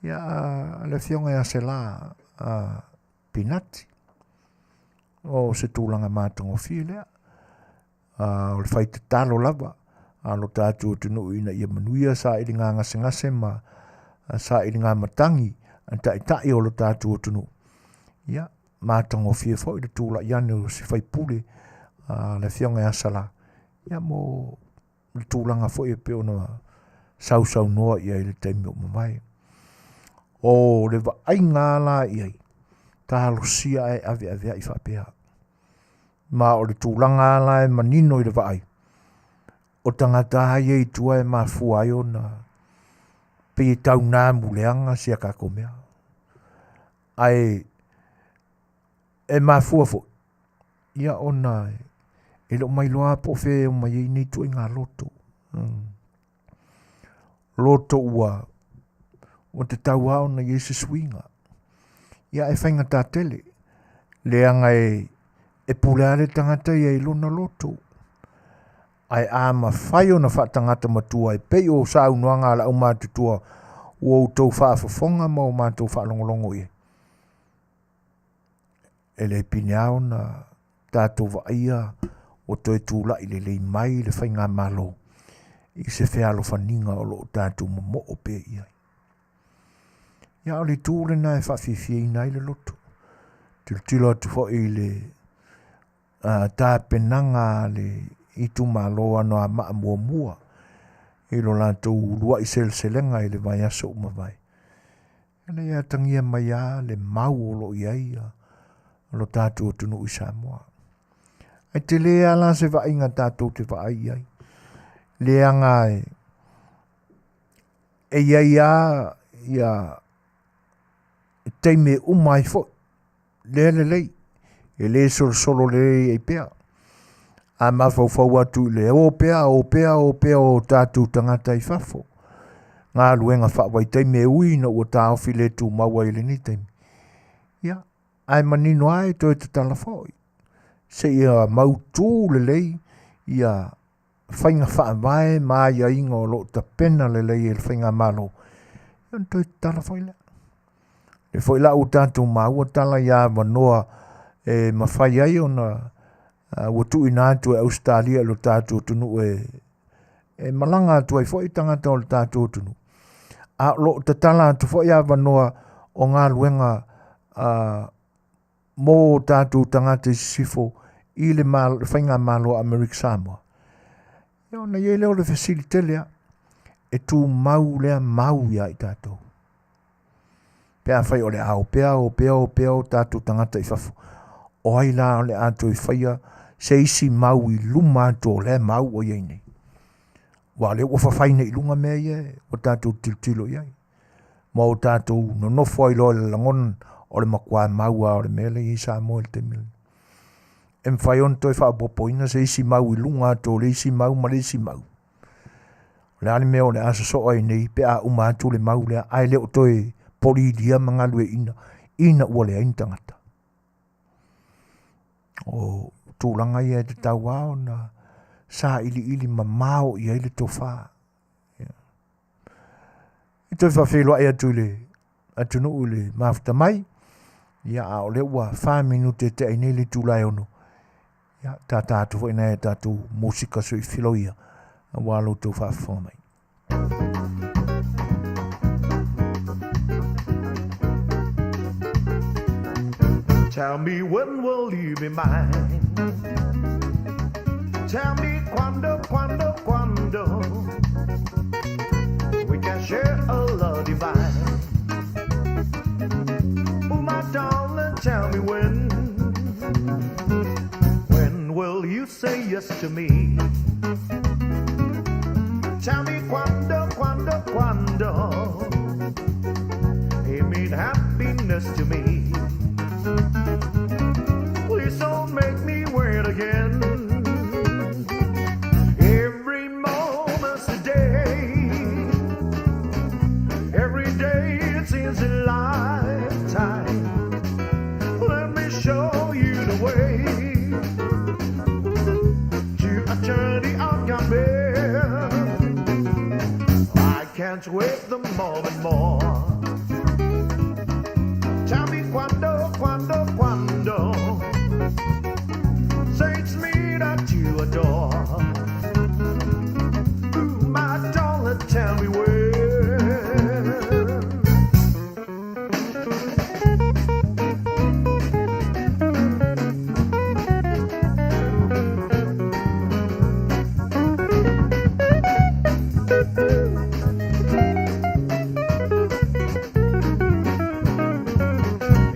ia a le afioga ia Sela Pinati. O se tulaga matagofie lea. O le fai tatalo lava a lo tatou atunuu ina ia manuia sailiga gasegase ma sailiga matagi a taitai o lo tatou atunuu. Ia, matagofie foi le tulai ane o se faipule a le afioga ia Sala, ia mo le tulaga foi e pei ona sausaunoa i ai i le taimi ua mavae. O le vaaiga la i ai, talosia ae aveaveai faapea. Ma o le tulaga la e manino i le vaai, o tagata lava ia i tua e mafua ai ona pei e tau namuleaga si a tatou mea. Ae e mafua foi, ia ona e le o mailoa lava po o fea e omai ai nei ituaiga loto. Loto ua tatau lava ona i ai se suiga. Ia ae faigata tele, leaga e pule lava le tagata ia i lona loto. Ae a mafai ona faatagata matua e pei o saunoaga a le aumatutua ua outou faafofoga ma o matou faalogologo i ai, e le pine lava ona tatou vaaia ua toe tulai lelei mai le faigamalo i se fealofaniga o lo o tatou momoo pea i ai. Ia, o le itu lena e faafiafiaina ai le loto. Tilotilo atu foi i le tapenaga a le itumalo Anoamaa muamua i lo latou uluai seleselega i le vaiaso ua mavae. Ina ia atagia mai lava le mau o lo o i ai lo tatou atunuu i Samoa. Ae tele lava la se vaaiga tatou te vaai i ai. Leaga e i ai lava ia taimi e uma ai foi, lea lelei, e le solosolo lelei ai pea. A mafaufau atu i le o pea, o pea, o pea o tatou tagata i fafo, galuega faavaitaimi e ui ina ua taofi le tumau ai i lenei taimi. Ia, ae manino lava e toe tatala foi, seia mautu lelei ia faiga faavae ma aiaiga o lo o tapena lelei e le faigamalo, ia ona toe tatala foi lea. O lea foi la ua tatou maua tala i avanoa e mafai ai ona ua tuuina atu e Ausetalia i lo tatou atunuu e malaga atu ai foi tagata o le tatou atunuu. A o lo o tatala atu foi avanoa o galuega mo tatou tagata i sisifo i le faigamalo a Amerika Samoa. Ia ona i ai lea o le fesili tele lava, e tumau lea mau ia i tatou. Pe afai o le a o pea, o pea, o pea o tatou tagata i fafo, o ai la o le a toe faia se isi mau i luma atu o lea mau ua i ai nei? Aua o lea ua fafai nei i luga mea ia ua tatou tilotilo i ai. Ma o tatou nonofo ai loa i le lagona o le matua mau lava o le mea lea e i ai Samoa i le taimi lenei. E mafai ona toe faaopoopoina se isi mau i luga atu o le isi mau ma le isi mau. O le a le mea o le a sosoo ai nei pe a uma atu le mau lea ae le o toe polilia ma galueaiina ina ua leai ni tagata. O tulaga ia e tatau lava ona sailiili mamao i ai le tofa. E toe faafeiloai atu i le atunuu i le mafuta mai, ia a o lea ua 4 minute e tea ai nei le itula e 6, ia tata atu foi nai a tatou musika soifiloia aua lo outou faafofoga mai. Tell me when will you be mine? Tell me quando, quando, quando we can share a love divine. Oh, my darling, tell me when. When will you say yes to me? Tell me quando, quando, quando you mean happiness to me. Please don't make me wait again. Every moment's a day. Every day it seems a lifetime. Let me show you the way to a journey I can bear. I can't wait the moment more. Tell me quando, quando, quando. Say it's me that you adore. Ooh, my darling, tell me when.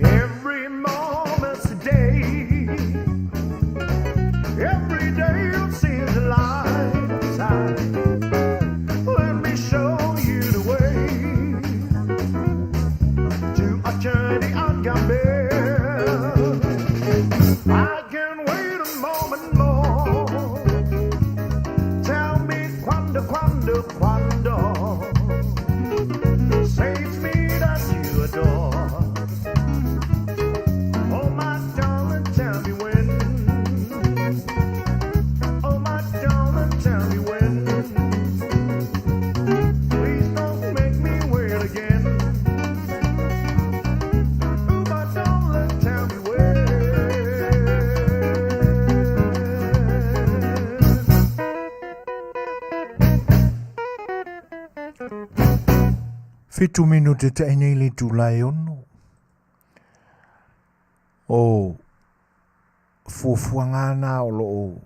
Every moment's a day. Every day it seems a lifetime. Let me show you the way to a journey I can bear. I can wait a moment more. Tell me quando, quando, quando. Say it's me that you adore. Oh, my darling, tell me when. Oh, my darling, tell me when. Please don't make me wait again. Ooh, my darling, tell me when. 7 minute te ai nei le itula e 6. O fuafuaga na o lo o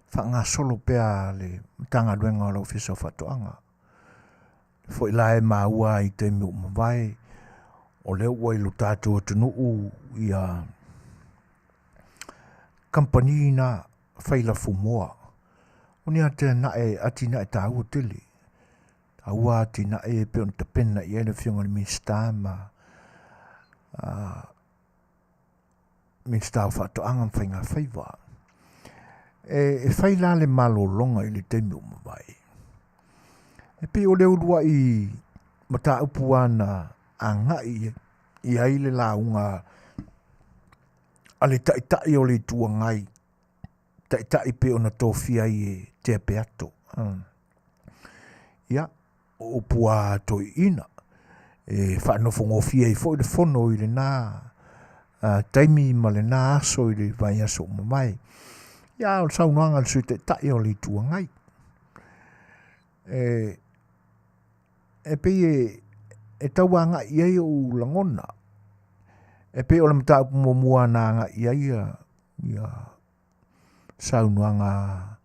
faagasolo pea le Matagaluega o le Ofisa o Faatoaga. Foi la e maua i taimi ua mavae, o lea ua i lo tatou atunuu ia kamupani na fai lafumoa. O ni atinae, atinae taua tele. Taua atinae e pei ona tapena i ai le Afioga i le Minisita ma Minisita o Faatoaga ma Faiga Faiva. E fai la le malologa i le taimi ua mavae. E pei o le uluai mataupu ana agai i ai le lauga a le Taitai o le Itu Agai, Taitai pei ona tofia ai e Tea Peato. Ia, o upu a toeaiina, e faanofogofie ai foi le fono i lena taimi ma lena aso i le vaiaso ua mavae. Ia, o le saunoaga a le Sui Taitai o le Itu Agai. E pei e tau agai i ai ou lagona. E pei o le mataupu muamua na agai i ai ia saunoaga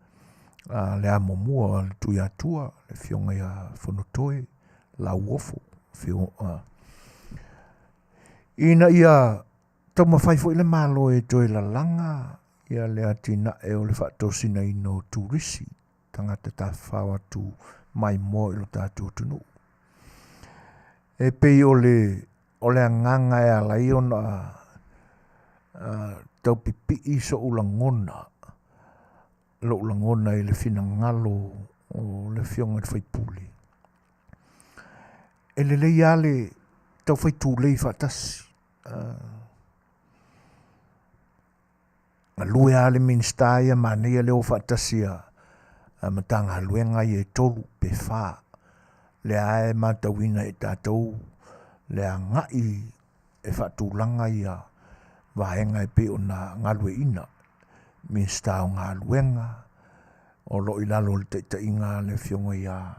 a le amomua a le Tuiatua, le Afioga ia Fonotoe Lauofo, ina ia taumafai foi le Malo e toe lalaga ia le atinae o le faatosinaina o turisi, tagata tafafao atu maimoa i lo tatou atunuu. E pei o le agaga e ala ai ona tau pipii soʻu lagona, loʻu lagona i le finagalo o le Afioga i le sui usufono. E lelei lava le taufai tulei faatasi, galue lava le Minisita ia manaia le o faatasi a Matagaluega ia e 3 pe 4, lea lava e matauina e tatou le agai e faatulaga ia vaega e pei ona galueaiina, Minisita o Galuega o lo o i lalo o le taitaiga a le Afioga ia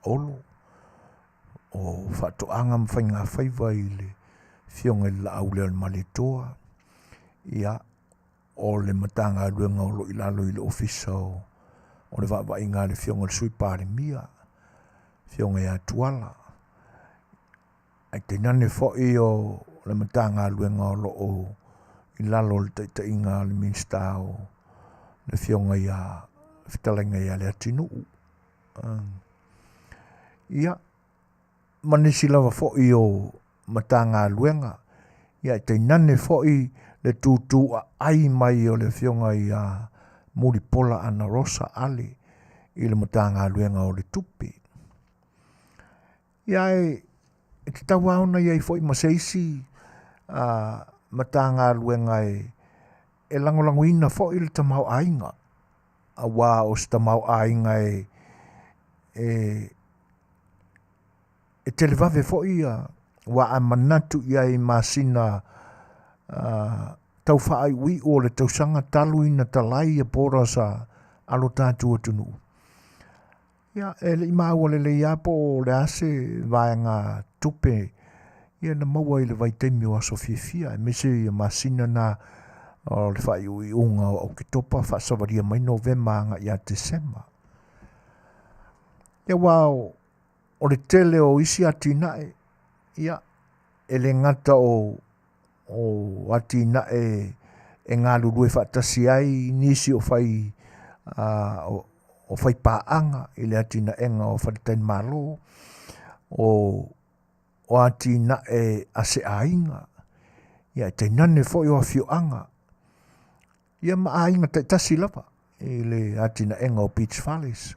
Olo, o Faatoaga ma Faigafaiva i le Afioga i le Laaulialemalietoa, ia, o le Matagaluega o lo o i lalo i le Ofisa o le Vaavaaiga a le Afioga i le Sui Palemia, le Afioga ia Tuala, ae tainane foi o le Matagaluega o lo o i lalo o le taitaiga a le Minisita o le Afioga ia Fetalaiga ia Leatinuu. Ia, ma nisi lava foi o Matagaluega, ia ae tainane foi le tutuaai mai o le Afioga ia Mulipola Anarosa Ale i le Matagaluega o le Tupe. Ia ae e tatau lava ona i ai foi ma se isi Matagaluega e lagolagoina foi le tamaoaiga, aua o se tamaoaiga e televave foi ia, aua a manatu i ai i masina tau faaiuiu o le tausaga talu ina talai ia borders a lo tatou atunuu, Ia, e le i maua lelei lava po o le a se vaega tupe ia na maua i le vaitaimi o aso fiafia, aemaise ia masina na o le faaiuiuga o Oketopa faasavalia mai Novema agai ia Tesema. Ia aua o le tele o isi atinae, ia, e le gata o o atinae e galulue faatasi ai nisi o fai o fai paaga i le atinaega o faletalimalo, o atinae a se aiga, ia ae tainane foi o afioaga, ia ma aiga taitasi lava i le atinaega o beach fales,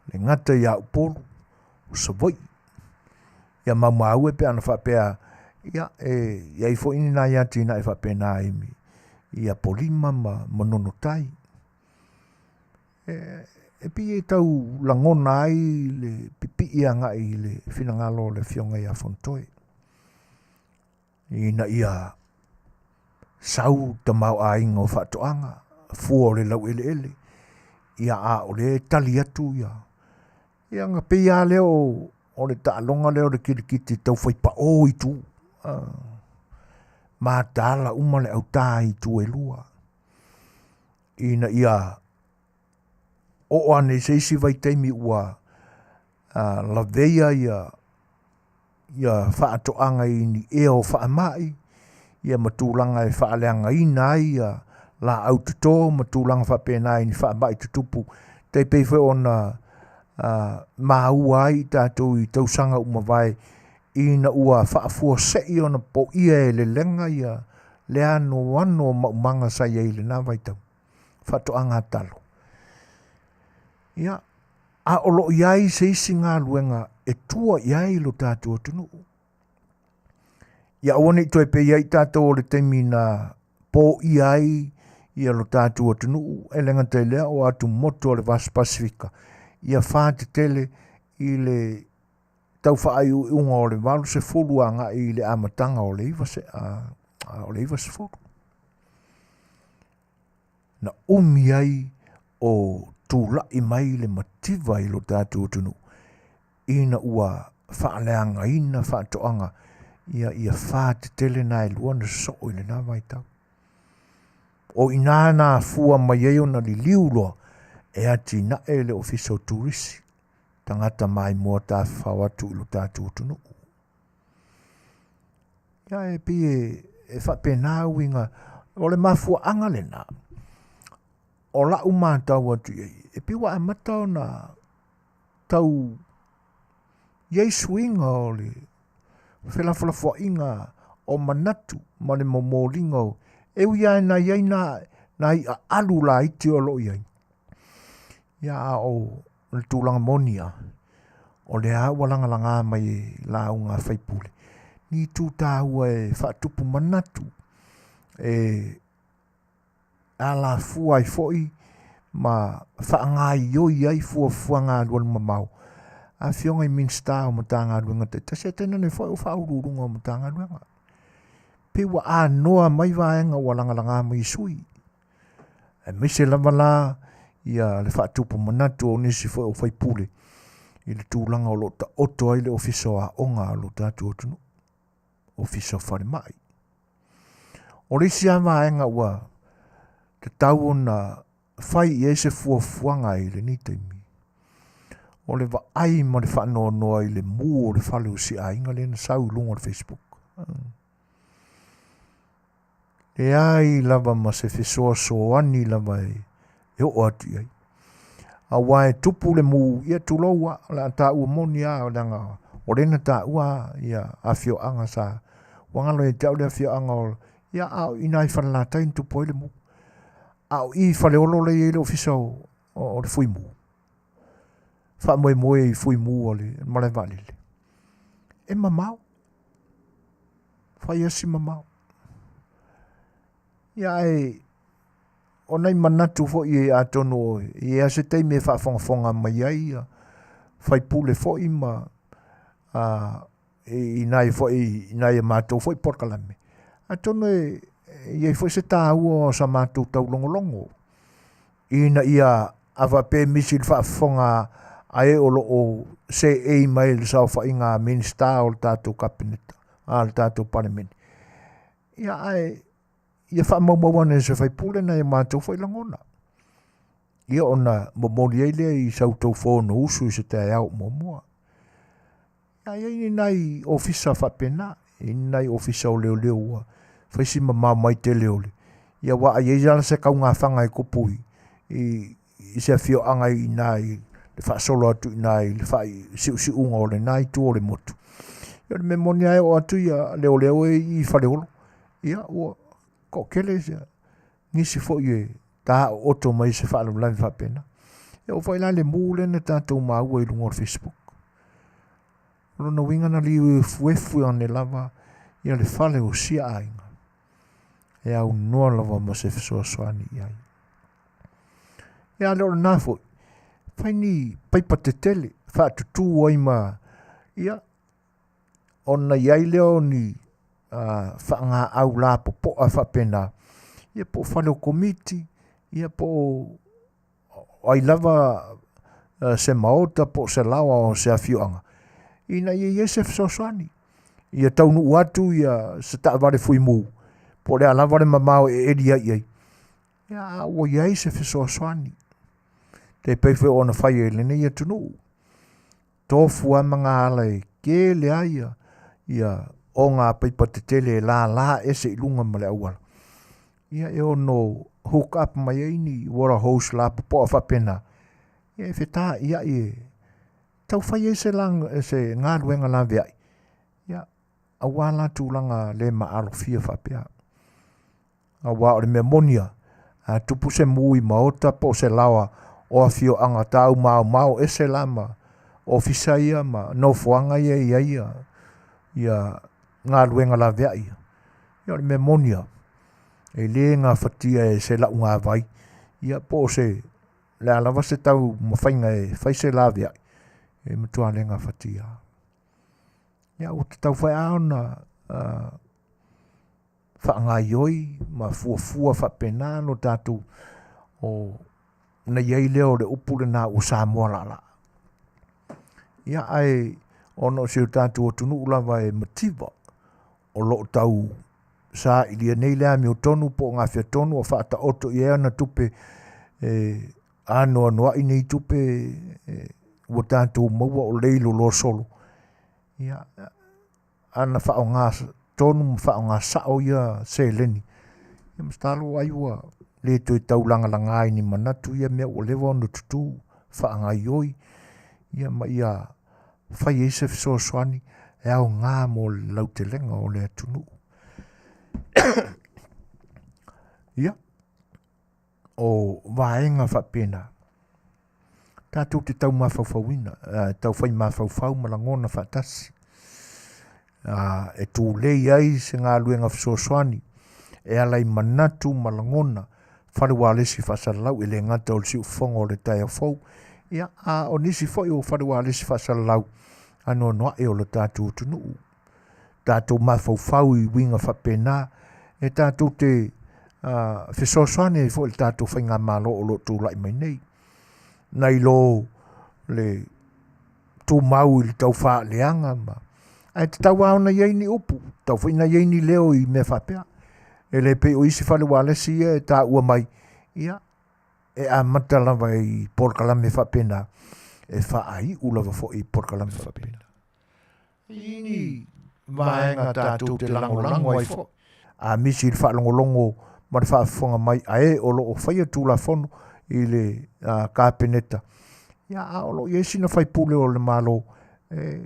e le gata ia Upolu, o Savaii. Ia maumau e pe ana faapea, ia e i ai foi ni nai atinae faapena i Apolima ma Manono Tai. E pei e tau lagona ai le pipii agai i le finagalo o le Afioga ia Fonotoe, ina ia sau tamaoaiga o faatoaga, fua o le laueleele, ia a o lea e tali atu ia, ia ona pei lava lea o le taaloga lea o le kilikiti tau fai pao i itu, mataala uma le autā i itu e lua, ina ia oo ane i se isi vaitaimi ua laveia ia ia faatoaga i ni ea o faamai, ia ma tulaga e faaleagaina ai ia laau toto ma tulaga faapena i ni faamai tutupu, tai pei foi ona maua ai i tatou i tausaga ua mavae ina ua faafuasei ona poia e lelega ia le anoano o maumaga sa i ai i lena vaitau, faatoaga talo. Ia, a o lo o i ai se isi galuega e tua i ai lo tatou atunuu. Ia aua ne i toe pei ai tatou o le taimi na poia ai ia lo tatou atunuu, e le gata i lea o atumotu o le Vasa Pasefika, ia whātetele i le tau faaiuiuga o le 80 agai i le amataga o le 90. Na umi ai o tulai mai le mativa i lo tatou atunuu ina ua faaleagaina faatoaga ia ia whātetele nā e lua na sosoo i lena vaitau. O ina na afua mai ai ona liliu loa e atinae le Ofisa o Turisi, tagata maimoa tafafao atu i lo tatou atunuu. Ia e pei e faapena uiga, o le mafuaaga lena, o lau matau atu i ai, e pei ua amata ona tau i ai suiga o le felafolafoaiga o manatu ma le momoliga o E ui lava ina i ai nā, nā iʻa alu laiti o lo o i ai, ia a o le tulaga moni lava, o lea lava ua lagalaga mai e lauga a faipule, ni itu taua e faatupu manatu, e alafua ai foi ma faagaoioi ai fuafuaga alualumamao a Afioga i Minisita o Matagaluega taitasi, ae tainane foi o Faauluuluga o Matagaluega. Pei ua anoa mai vaega ua lagalaga mai e sui usufono, aemaise lava la ia le faatupu manatu o nisi foi o faipule i le tulaga o lo o taoto ai le Ofisa o Aoga a lo tatou atunuu, Ofisa o Falemai. O le isi lava vaega ua tatau ona fai i ai se fuafuaga i lenei taimi, o le vaai ma le faanoanoa i le mu o le fale o si aiga lea na sau i luga o le Facebook. Leai lava ma se fesoasoani lava e, e oo atu i ai. Aua e tupu le mu, ia tulou a, o le a taua moni a, leaga o lea na taua ia afioaga sa, ua galo ia te au le afioaga o, ia a o i ina i Falelatai na tupu ai le mu. A o i i Faleolo lea e i ai le ofisa o, o, o le Fuimu. Faamoemoe i Fuimu a le malae vaalele. E mamao. Fai asi mamao. Ia ae o nai manatu foi e atonu e i ai se taimi e faafogafoga mai ai ia faipule foi ma a, i nai foi i nai a matou foi polokalame. Atonu e i ai foi se taua o sa matou taulogologo ina ia a faapea e misi i le faafofoga a e o lo o seei mai i le saofaiga a Minisita o le tatou Kapeneta, a le tatou Palemene. Ia ae ia faamaumau ane e se faipule nai a matou foi lagona. Ia ona momoli ai lea i sa outou Fonousu i se taeao o muamua. A i ai ni nai ofisa faapena, i ai ni nai ofisa o leoleo ua fai si mamao mai tele o le, ia aua a i ai lava se kaugafaga e tupu i, i, i se afioaga i ina i le faasolo atu i ina i le faasiusiuga o lena itu o le motu, ia o le mea moni lava e oo atu ia leoleo e i i Faleolo, ia ua toatele nisi foi e taooto mai i se faalavelave faapena. E oo foi la i le mu lea na tatou maua i luga o le Facebook. O lona uiga na liu efuefu ane lava ia le fale o sia aiga e aunoa lava ma se fesoasoani i ai. Ia a le o lena foi, fai ni paipa tetele faatutū ai ma ia ona i ai lea o ni faagaau lapopoa faapena, ia po o fale o komiti, ia po o ai lava se maota po o se laoa o se afioaga, ina ia i ai se fesoasoani. Ia taunuu atu ia se taavale fuimu, po o le a lava le mamao e eli ai i ai, ia a ua i ai se fesoasoani. E pei foi ona fai e lenei atunuu, tofu lava ma gaala e tele ai ia, ia ogapaipa tetele e lala ese i luga ma le auala. Ia e ono hook up mai ai ni water hose lapopoa faapena, ia e feta'ia'i e tau fai ai se, lang, se galuega laveai, ia aua la tulaga le maalofia faapea. Aua o le mea moni lava, a tupu se mu i maota po o se laoa o afioaga taumaomao ese la ma ofisa ia ma nofoaga ia e i ai ia, ia galuega laveai ia, ia o le mea moni lava, e le gafatia e se laugavai ia po o se le a lava se taumafaiga e fai se laveai, e matua le gafatia. Ia ua tatau foi lava ona faagaoioi ma fuafua faapena lo tatou o ona i ai lea o le upu lena ua Samoa laalaa. Ia ae ona o si o tatou atunuu lava e mativa o lo o tau sailia nei le amiotonu po o gafea tonu o faataoto i ai ana tupe e anoanoai nei tupe e, ua tatou maua o leiloloa solo. Ia, ana faaaoga tonu ma faaaoga sao ia seleni, ia masalo ai ua le toe taulagalaga i ni manatu ia mea ua leva ona tutū, faagaioi, ia ma ia fai ai se fesoasoani e aoga mo le lautelega o le atunuu. Ia, o vaega faapena, tatou te tau mafaufauina, tau fai mafaufau ma lagona faatasi, e tulei ai se galuega fesoasoani e ala i manatu ma lagona fale ualesi faasalalau, e le gata o le siufofoga o le taeao fou, ia, a o nisi foi o fale ualesi faasalalau anoanoai o le tatou atunuu. Tatou mafaufau i uiga faapena e tatou te fesoasoani ai foi i le tatou faigamalo o lo o tulai mai nei, nai lo le tumau i le tau faaleaga ma ae tatau lava ona i ai ni upu, tatau foi ona i ai ni leo i mea faapea. E le pei o isi fale ualesi ia e taua mai, ia, e amata lava i polokalame faapena, e faaiu lava foi i polokalame faapena. I ni vaega tatou te lagolago ai foi. A misi i le faalogologo ma le faafofoga mai a e o lo o faia Tulafono i le Kapeneta, ia a o lo o i ai sina faipule o le Malo e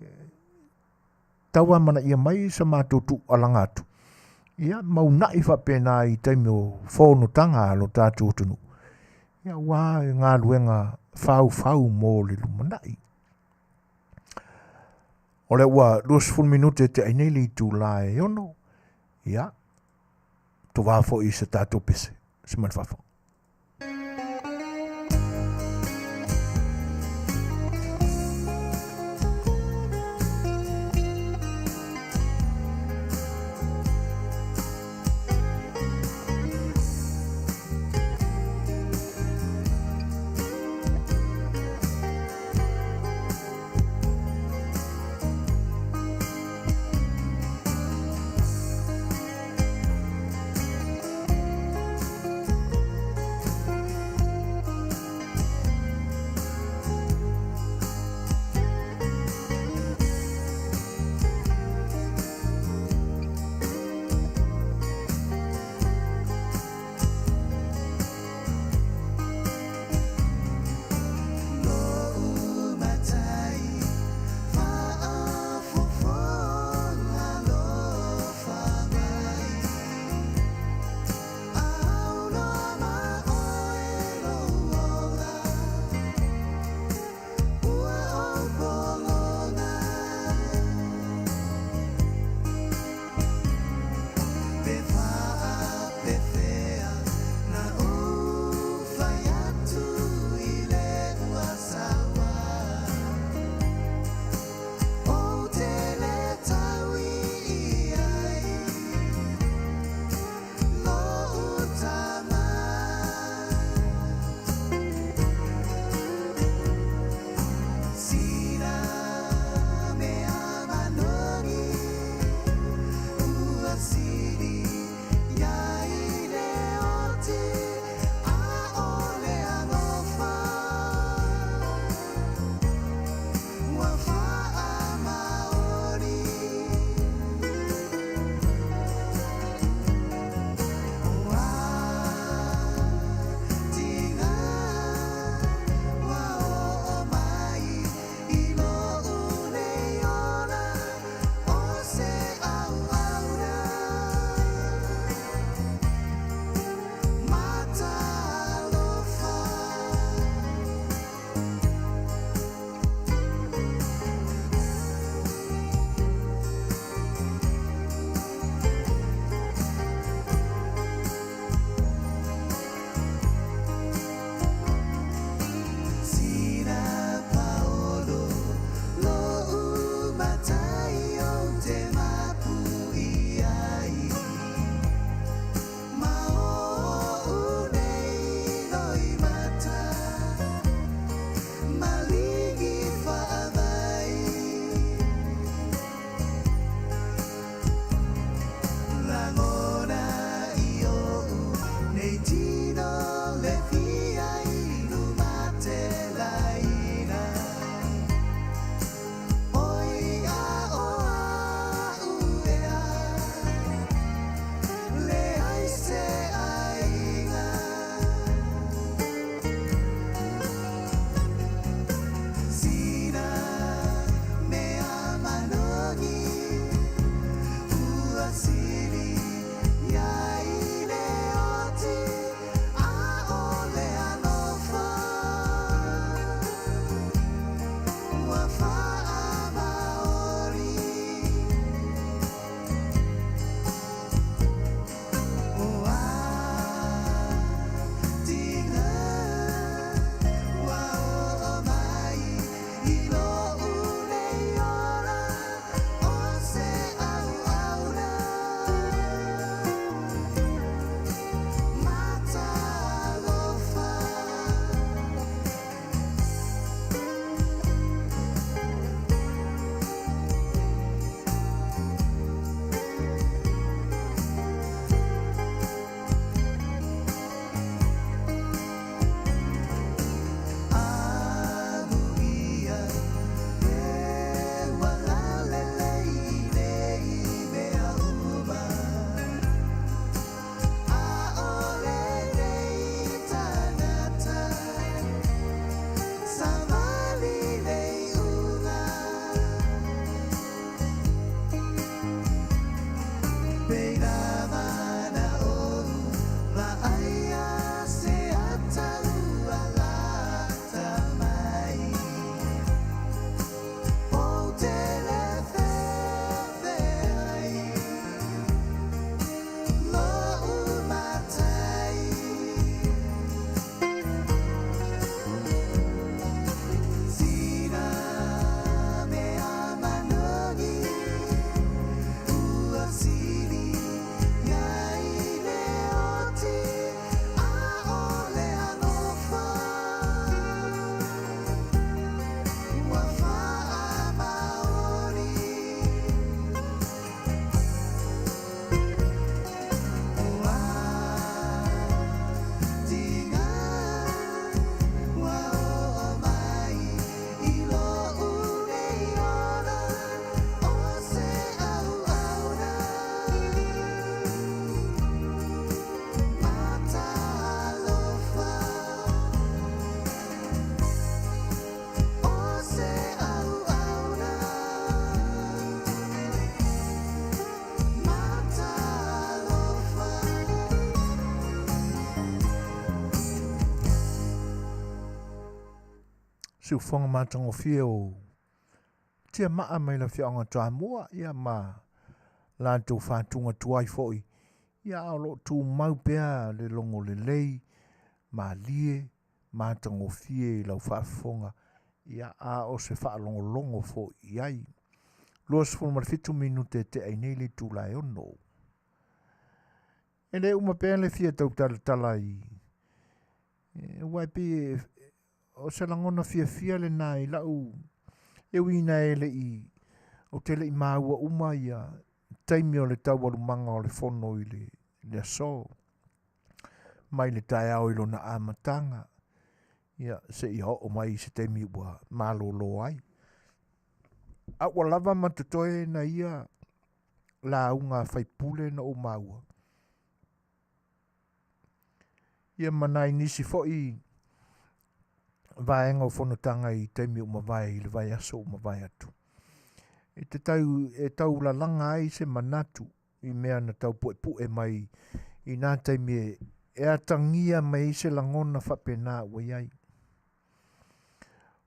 tauamanaia mai sa matou tuualaga atu, ia ma una'i faapena i taimi o fonotaga a lo tatou atunuu, ia aua galuega faufau mo le lumanai. O lea ua 20 minute e tea ai nei le itula e 6, ia, tovā foi i se tatou pese, se mai le faafofoga. Siufofoga matagofie o Tiamaa mai le afioaga o Toamua, ia ma latou fatuga tuai foi, ia a o lo o tumau pea le logo lelei, malie, matagofie i lau faafofoga, ia a o se faalogologo foi i ai. 27 minute e tea ai nei le itula e 6. E le uma pea le fia tautalatala i aua e pei o se lagona fiafia lena i lau e ui ina e le i ou te le i maua uma ia taimi o le taualumaga o le fono i le, le aso mai le taeao i lona amataga ia seia oo mai i se taimi ua malolo ai. A ua lava ma totoe na ia lauga a faipule na ou maua ia ma nai nisi foi vaega o fonotaga i taimi ua mavae i le vaiaso ua mavae atu. E te tau, e tau lalaga ai se manatu i mea na tau puepue mai i nā taimi e, e atagia mai ai se lagona faapena ua i ai.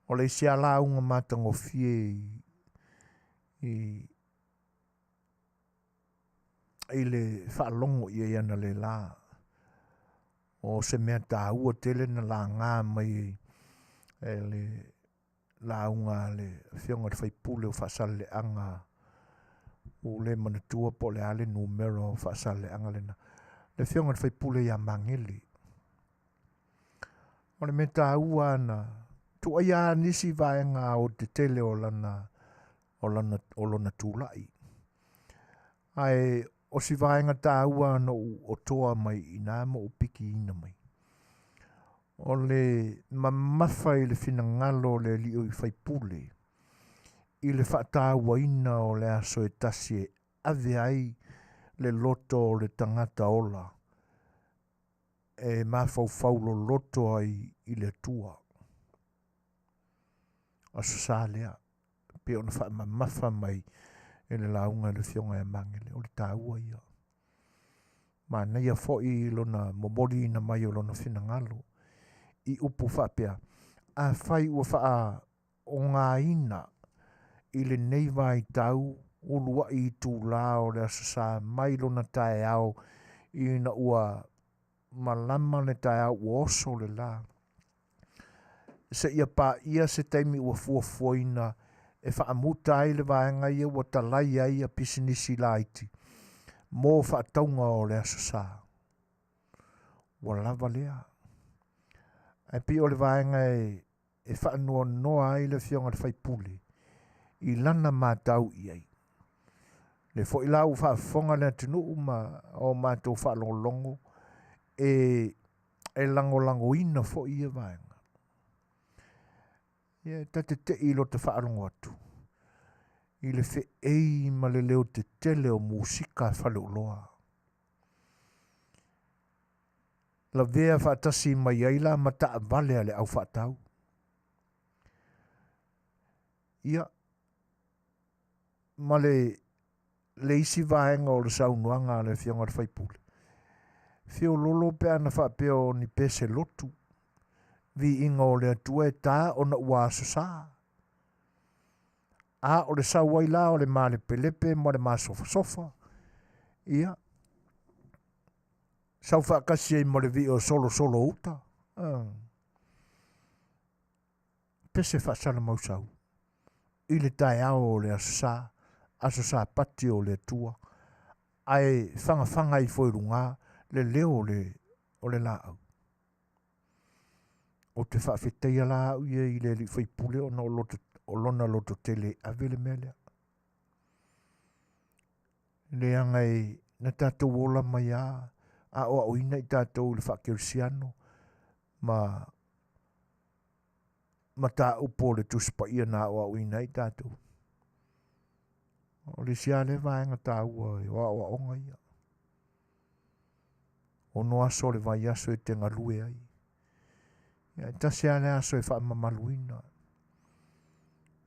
O le isi a lauga matagofie i, i, i le faalogo i ai analeila, o se mea taua tele na laga mai e le lauga a le afioga i le faipule o Faasaleleaga ua le manatua po o le a le numera o Faasaleleaga lena, le afioga i le faipule ia Magele. O le mea taua na tuuaia nisi vaega aoaotetele o lana o lana o lona tulai. Ae o si vaega taua na ou otoa mai i ina ma ou pikiina mai, o le mamafa i le finagalo o le alii faipule i le faatauaina o le aso e tasi e ave ai le loto o le tagata ola e mafaufau loloto ai i le Atua. Aso Sa lea, pei ona faamamafa mai e le lauga i le Afioga ia Magele, o le taua ia. Manaia foi lona momoliina mai o lona finagalo i upu faapea, afai ua faaaogaina i lenei vaitau uluai itulā o le Aso Sa mai lona taeao ina ua malama le taeao ua oso le lā, seia paia se taimi ua fuafuaina e faamuta ai le vaega ia ua talai ai ia pisinisi laiti mo faatauga o le Aso Sa. Ua lava lea. Ae pei o le vaega e, e faanoanoa ai le afioga i le faipule i lana matau i ai. Le foi la ua faafofoga le atunuu ma o matou faalogologo e, e lagolagoina foi ia vaega. Ia e ta te tei i lota faalogo atu i le feei ma le leo tetele o musika a faleoloa. Lavea faatasi mai ai la ma taavale a le au faatau. Ia, ma le le isi vaega o le saunoaga a le afioga i le faipule, feololo pe ana faapea o ni pese lotu, viiga o le Atua e ta ona ua aso sa. A o le sau ai la o le malepelepe ma le masofasofa, ia, sau faatasi ai ma le vii o solosolo uta. Pese faasalamausau i le taeao o le Aso Sa, Aso Sapati o le Atua, ae fagafaga ifo i luga le leo o le, o le laau. Ou te faafetaia la au ia i le alii faipule ona o, loto, o lona lototele e ave le mea lea. Leaga e na tatou ola mai a aoaoina i tatou i le faakerisiano ma mataupu o le Tusi Paia na aoaoina ai tatou. O le isi lava lea vaega taua o aoaoga ia. Ono aso o le vaiaso e te galue ai. Ia, e tasi lava le aso e faamamaluina.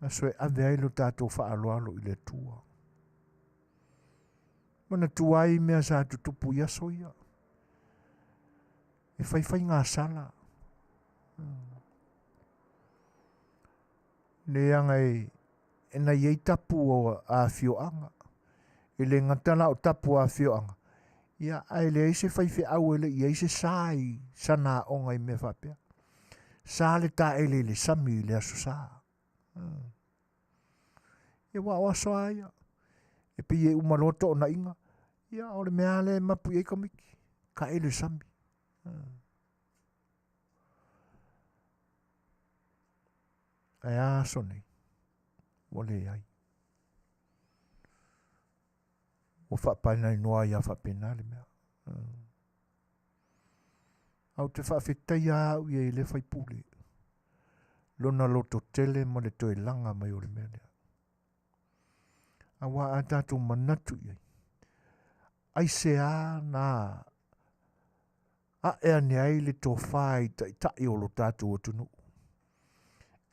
Aso e ave ai lo tatou faaaloalo i le Atua. Manatua ai mea sa tutupu i aso ia. E faifai gasala. Leaga e na i ai tapu o afioaga. E le gata la o tapu o afioaga, ia ae leai se faifeau e le i ai se sa i sana aoga i mea faapea. Sa le taele i le sami i le aso Sa. Ia aua o aso lava ia, e pei e uma loa toonaiga, ia o le mea lava lea e mapu i ai tamaiti, taele i le sami. Ae a aso nei? Ua leai. Ua faapainainoa ai lava faapena le mea. Ae ou te faafetaia lava au ia i lea faipule, lona lototele ma le toe laga mai o le mea lea. Aua a tatou manatu i ai, aisea na ae ane ai le tofa i taitai o lo tatou atunuu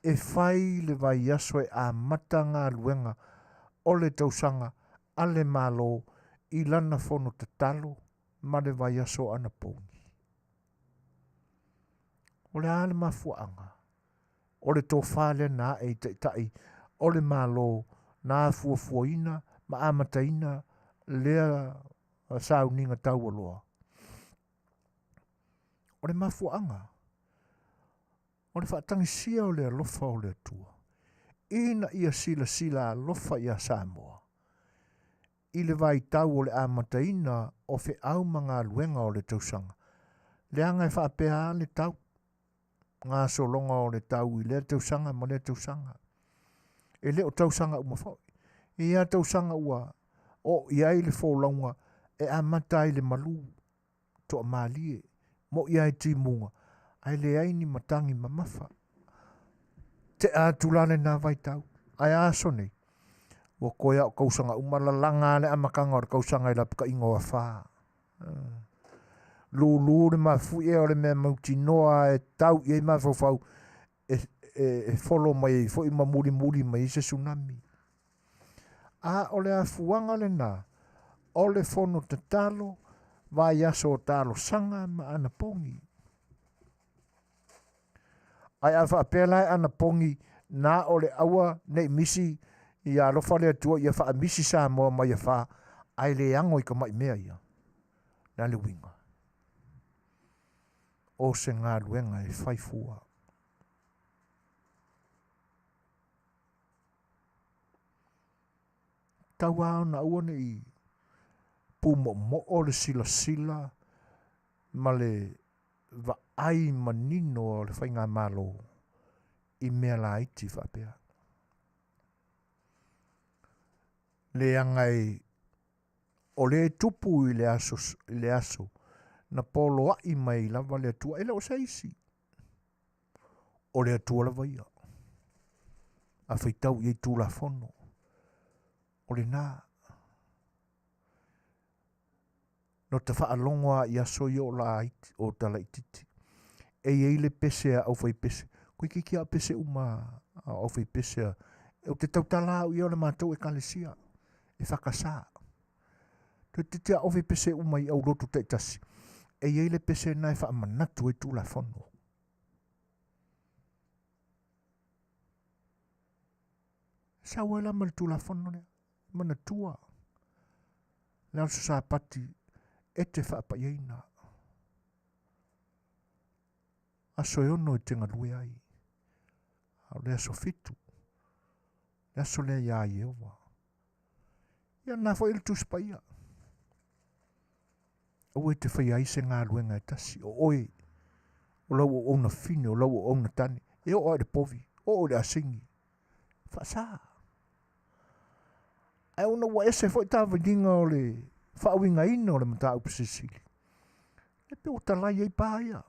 e fai le vaiaso e amata galuega o le tausaga a le Malo i lana fono tatalo ma le vaiaso o anapogi. O le a le mafuaaga? O le tofa lea na ae i taitai o le Malo na fuafuaina ma amataina lea sauniga taualoa. O le mafuaaga, o le faatagisia o le alofa o le Atua, ina ia silasila alofa ia Samoa, i le vaitau o le amataina o feau ma galuega o le tausaga, leaga e faapea lava le tau, gasologa o le tau i lea tausaga ma lea tausaga. E le o tausaga uma foi. E i ai tausaga ua oo i ai le folauga e amata ai le malu, toamalie, mo'i ai timuga, ae leai ni matagi mamafa. Tea atu la lena vaitau. Ae a aso nei? Ua toe a o tausaga uma lalaga lava le amataga o le tausaga i lapataiga o afa. Lulu le mafuie o le mea mautinoa e tau i ai mafaufau e, e, e folo mai ai foi ma mulimuli mai ai se tsunami. A o le afuaga lena o le fono tatalo, vaiaso o talosaga ma anapogi. Ae a faapea la e anapogi na o le aua nei misi ia alofa le Atua ia faamisi Samoa mai afa, ae le ago i tamai mea ia. Le a le uiga? O se galuega e fai fua. Tau lava ona aua ne i pumoomoo le silasila ma le vaai manino o le faigamalo i mea laiti faapea. Leaga e o lea e tupu i le aso, i le aso na poloai mai lava le Atua, e le o se isi, o le Atua lava ia. A faitau i ai Tulafono, o lena. No ta faalogo lava i aso ia o laiti, o ta laititi. E i ai le pese a aufaipese. Toeitiiti lava o pese uma a aufaipese a... Ou te tautala au ia o le matou ekalesia e fakasa. Toeitiiti lava ove pese uma i aulotu taitasi. E i ai le pese lena e faamanatu ai Tulafono. Sau ai la ma le Tulafono lea. Manatua le aso Sapati e te faapaiaina. Aso e 6 e te galue ai. A o le aso 7, le aso lea iā Ieova. Ia na foi le Tusi Paia. Aua e te faia ai se galuega e tasi, o oe, o lau auauna fine, o lau auauna tane, e oo lava i le povi, oo i le asini. Faasa. Ae ona ua ese foi taviliga o le faauigaina o le mataupu silisili, e pei ua talai ai pa ia.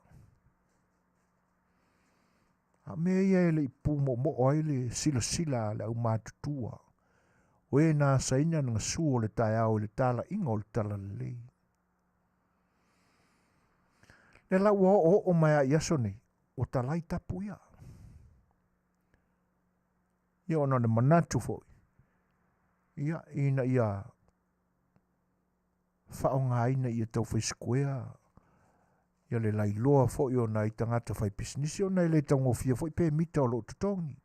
A o mea ia e le i pumoomoo ai le silasila a le aumatutua, o e na asaina le gasu o le taeao i le talaiga o le talalelei. Lea la ua oooo mai lava i aso nei, ua talai tapu ia. Ia ona o le manatu foi, ia ina ia faaaogaina ia tau fai square ia le lailoa foi o nai tagata fai pisinisi ona e le taugofie foi pemita o lo o totogi.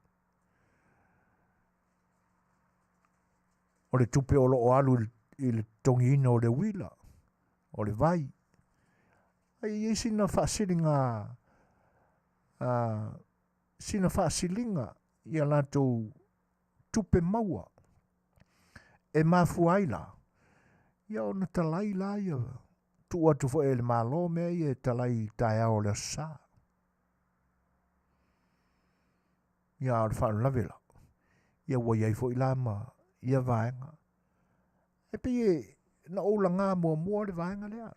O le tupe o loo alu i le totogiina o le uila, o le vai. Ae i ai sina faasiliga sina faasiliga i a latou tupe maua e mafua ai la ia ona talai la ia tuu atu foi e le Malo mea ia e talai i taeao o le Aso Sa. Ia a o le faalavelave la, ia ua i ai foi la ma ia vaega. E pei e na ou laga muamua le vaega lea.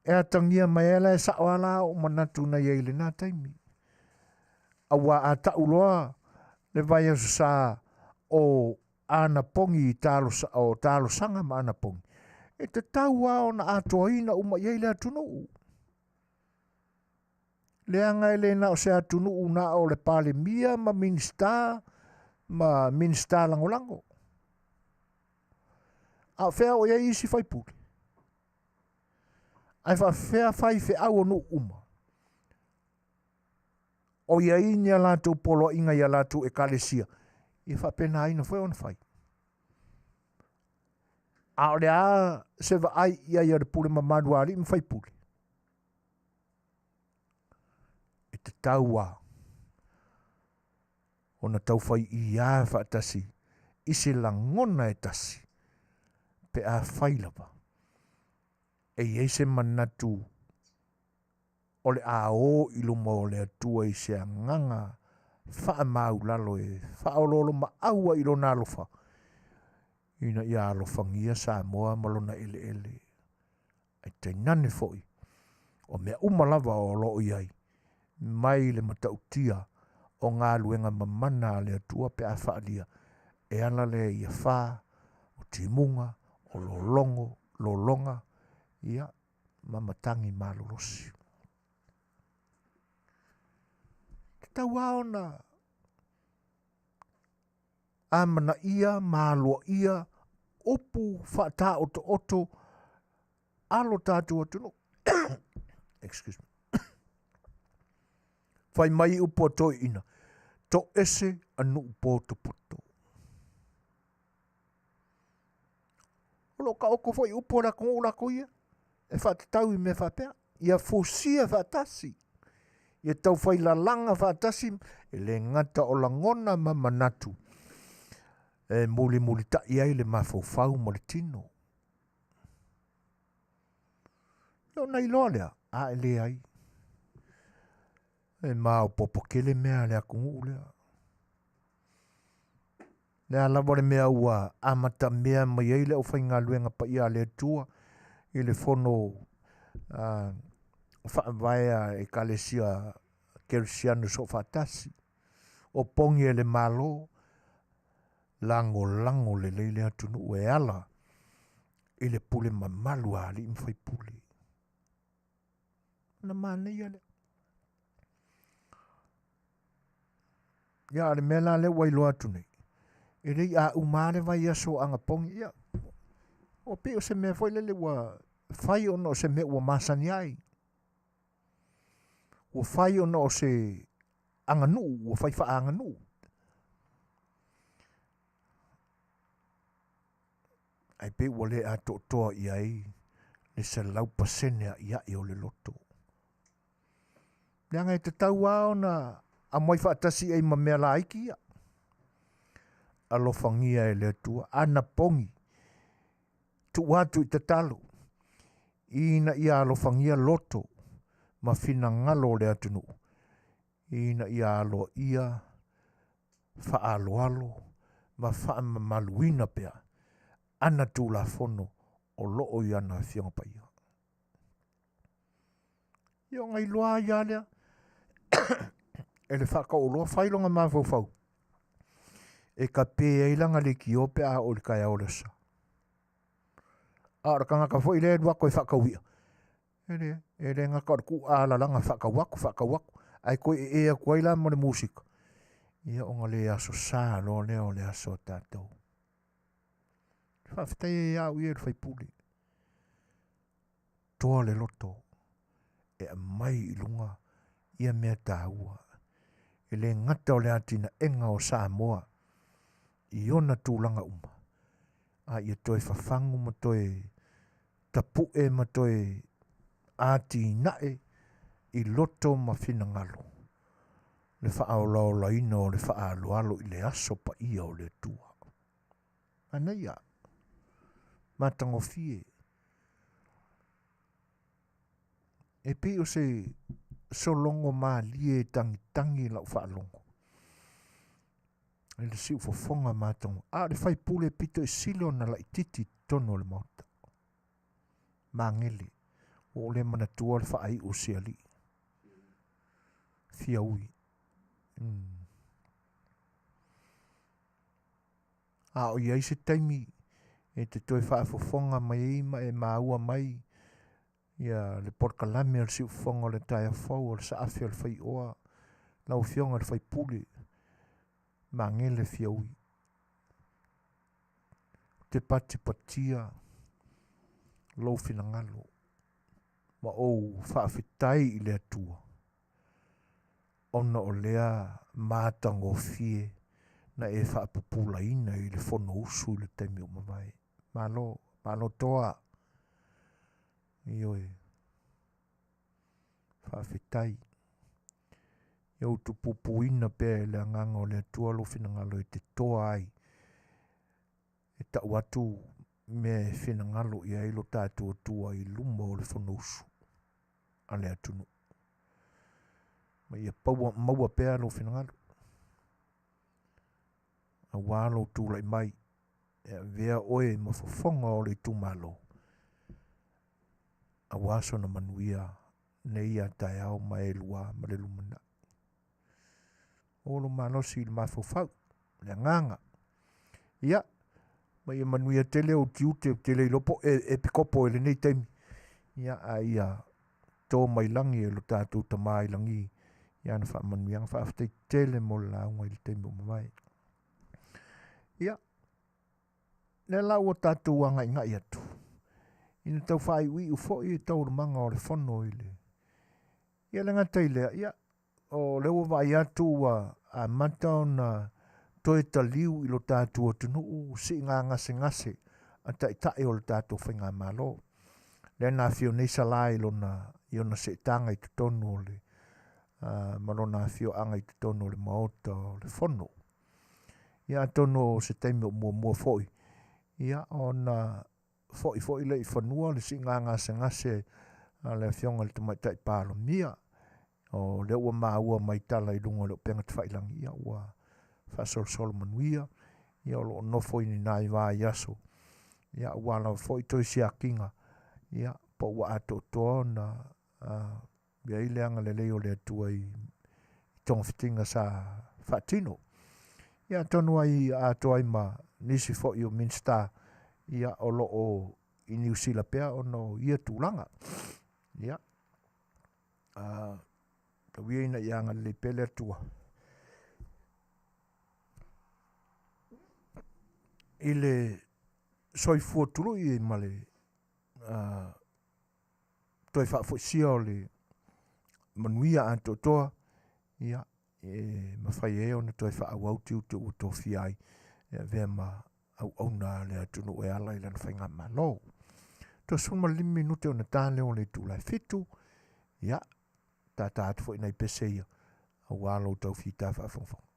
E atagia mai ai la e sao lava la ou manatu na i ai i lena taimi. Aua a tau loa le vaiaso sa o anapogi i o talosaga ma anapogi, e tatau lava ona atoaina uma i ai le atunuu. Leaga e le na o se atunuu na o le Palemia ma Minisita ma Minisita Lagolago. A o fea o i ai isi faipule? Ae faafefea faifeau o nuu uma? O i ai ni a latou poloaiga i a latou ekalesia, ia faapenaina foi ona fai. A o le a se vaai i ai a le pule mamalu a alii ma faipule? E tatau lava ona taufai ia faatasi i se lagona e tasi pe a fai lava e i ai se manatu o le a o i luma o le Atua i se agaga faamaulalo e faaoloolomaau ai i lona alofa ina ia alofagia Samoa ma lona eleele. Ae tainane foi o mea uma lava o lo o i ai mai le matautia o galuega mamana a le Atua pe a faaalia e ala lea i afa, o timuga, o lologo, lologa, ia, ma matagi malolosi. Tatau lava ona amanaia ma aloaia upu faataotooto a lo tatou atunuu. Excuse me. Fai mai upu a toeaiina, toese a nuu potopoto. O lo o taoto foi upu a le atunuu latou ia e faatatau i mea faapea. Ia fusia faatasi, ia taufai lalaga faatasi, e le gata o lagona ma manatu e mulimulitai ai le mafaufau ma le tino. Ia ona iloa lea, a e leai. E maopoopo tele mea a le atunuu lea. Le a lava le mea ua amatamea mai ai le aufaigaluega paia a le Atua i le fono faavae a Ekalesia Kerisiano Soofaatasi, o pogi e le Malo, lagolago lelei le atunuu e ala i le pule mamalu a alii ma faipule. Ona manaia lea. Ia, a o le mea la lea ua iloa atu nei, e le i auma lava le vaiaso o anapogi, ia, ua pei o se mea foi lele ua fai ona o se mea ua masani ai. Ua fai ona o se aganuu, ua fai faaaganuu. Ae pei ua le atoatoa i ai le 100% a'ia'i o le loto. Leaga e tatau lava ona aumai faatasi i ai ma mea laiti ia. Alofagia e le Atua, anapogi, tuu atu i tatalo, ina ia alofagia loto ma finagalo o le atunuu, ina ia aloaia, faaaloalo ma faamamaluina pea ana Tulafono o lo o i ana Afioga Paia. Ia ona iloa ai lava lea e le faataoloa fai lona mafaufau e tape ai lana leitio pe a oo i le taeao o le aso Sa. A o le tagata foi lea e alu atu e faatau i'a, e le, e le gata o le tuu alalaga faatau atu, faatau atu, ae toe ee atu ai la ma le musika, ia ona le aso Sa loa lea o le aso a tatou. Faafetai ai au ia i le faipule. Toa le loto e aumai i luga ia mea taua. E le gata o le atinaega o Samoa. i ona tulaga uma, a ia toe fafagu ma toe tapu'e ma toe atinae i loto ma finagalo le faaolaolaina o le faaaloalo i le aso paia o le Atua. Manaia, matagofie. E pei o se sologo malie e tagitagi lau faalogo i le siufofoga matago, a o le faipule pito i sili ona laititi i totonu o le maota. Magele, ua ou le manatua le faaiu o si alii. Fiaui. A o i ai se taimi e te toe faafofoga mai ai ma e maua mai ia le polokalame o le siufofoga o le taeao fou o le saafi o le faioa lau afioga i le faipule Magele Fiaui te patipatia lou finagalo ma ou faafetai i le Atua ona o lea matagofie na e faapupulaina i le Fonousu i le taimi ua mavae. Malo, malo toa. Ioe. Faafetai. Ia utupupuina pea e le agaga o le Atua lou finagalo e te toa ai e tau atu mea e finagalo i ai lo tatou Atua i luma o le Fonousu a le atunuu. Ma ia paua, maua pea lou finagalo aua lou tulai mai e avea oe ma fofoga o le itumalo aua sona manuia nei a taeao ma e lua ma le lumanai. O lo malosi i le mafaufau, le agaga. Ia, ma ia manuia tele ou tiute, ou te le iloa po o e epikopo i lenei taimi. Ia, a ia to mai lagi e lo tatou Tama i lagi i ana faamanuiaga. Faafetai tele mo le lauga i le taimi ua mavae. Ia, lea la ua tatou agaigai atu, ina tau faaiuiu foi taualumaga o le fono i le... Ia le gata i lea, ia, o lea ua vaai atu ua amata ona toe taliu i lo tatou atunuu siiga gasegase a taitai o le tatou faigamalo. Lea na afio nei Sala i lona i ona seetaga i totonu o le ma lona afioaga i totonu o le Maota o le Fono. Ia atonu o se taimi o muamua foi, ia ona foi foi lea i fanua le siiga gasegase a le Afioga i le Tamaitai Palemia. O lea ua maua mai tala i luga o le upega tafailagi, ia ua faasolosolo manuia, ia o lo o nofo i ni nai vaiaso, ia aua lava foi toe siakiga, ia po ua atoatoa ona i ai le agalelei o le Atua i togafitiga sa faatino. Ia atonu ai atoa ai ma nisi foi o Minisita ia o lo o i Niu Sila pea ona o ia tulaga. Ia, tau ia ina ia agalelei pea le Atua i le soifua tului ma le toe faafoisia o le manuia atoatoa, ia, e mafai ai ona toe faaauau tiute ua tofia ai e avea ma auauna a le atunuu e ala i lana faigamalo. 25 minute ona ta lea o le itula e 7, ia, tata atu foi nai pese ia, aua lou tau fita faafogafoga.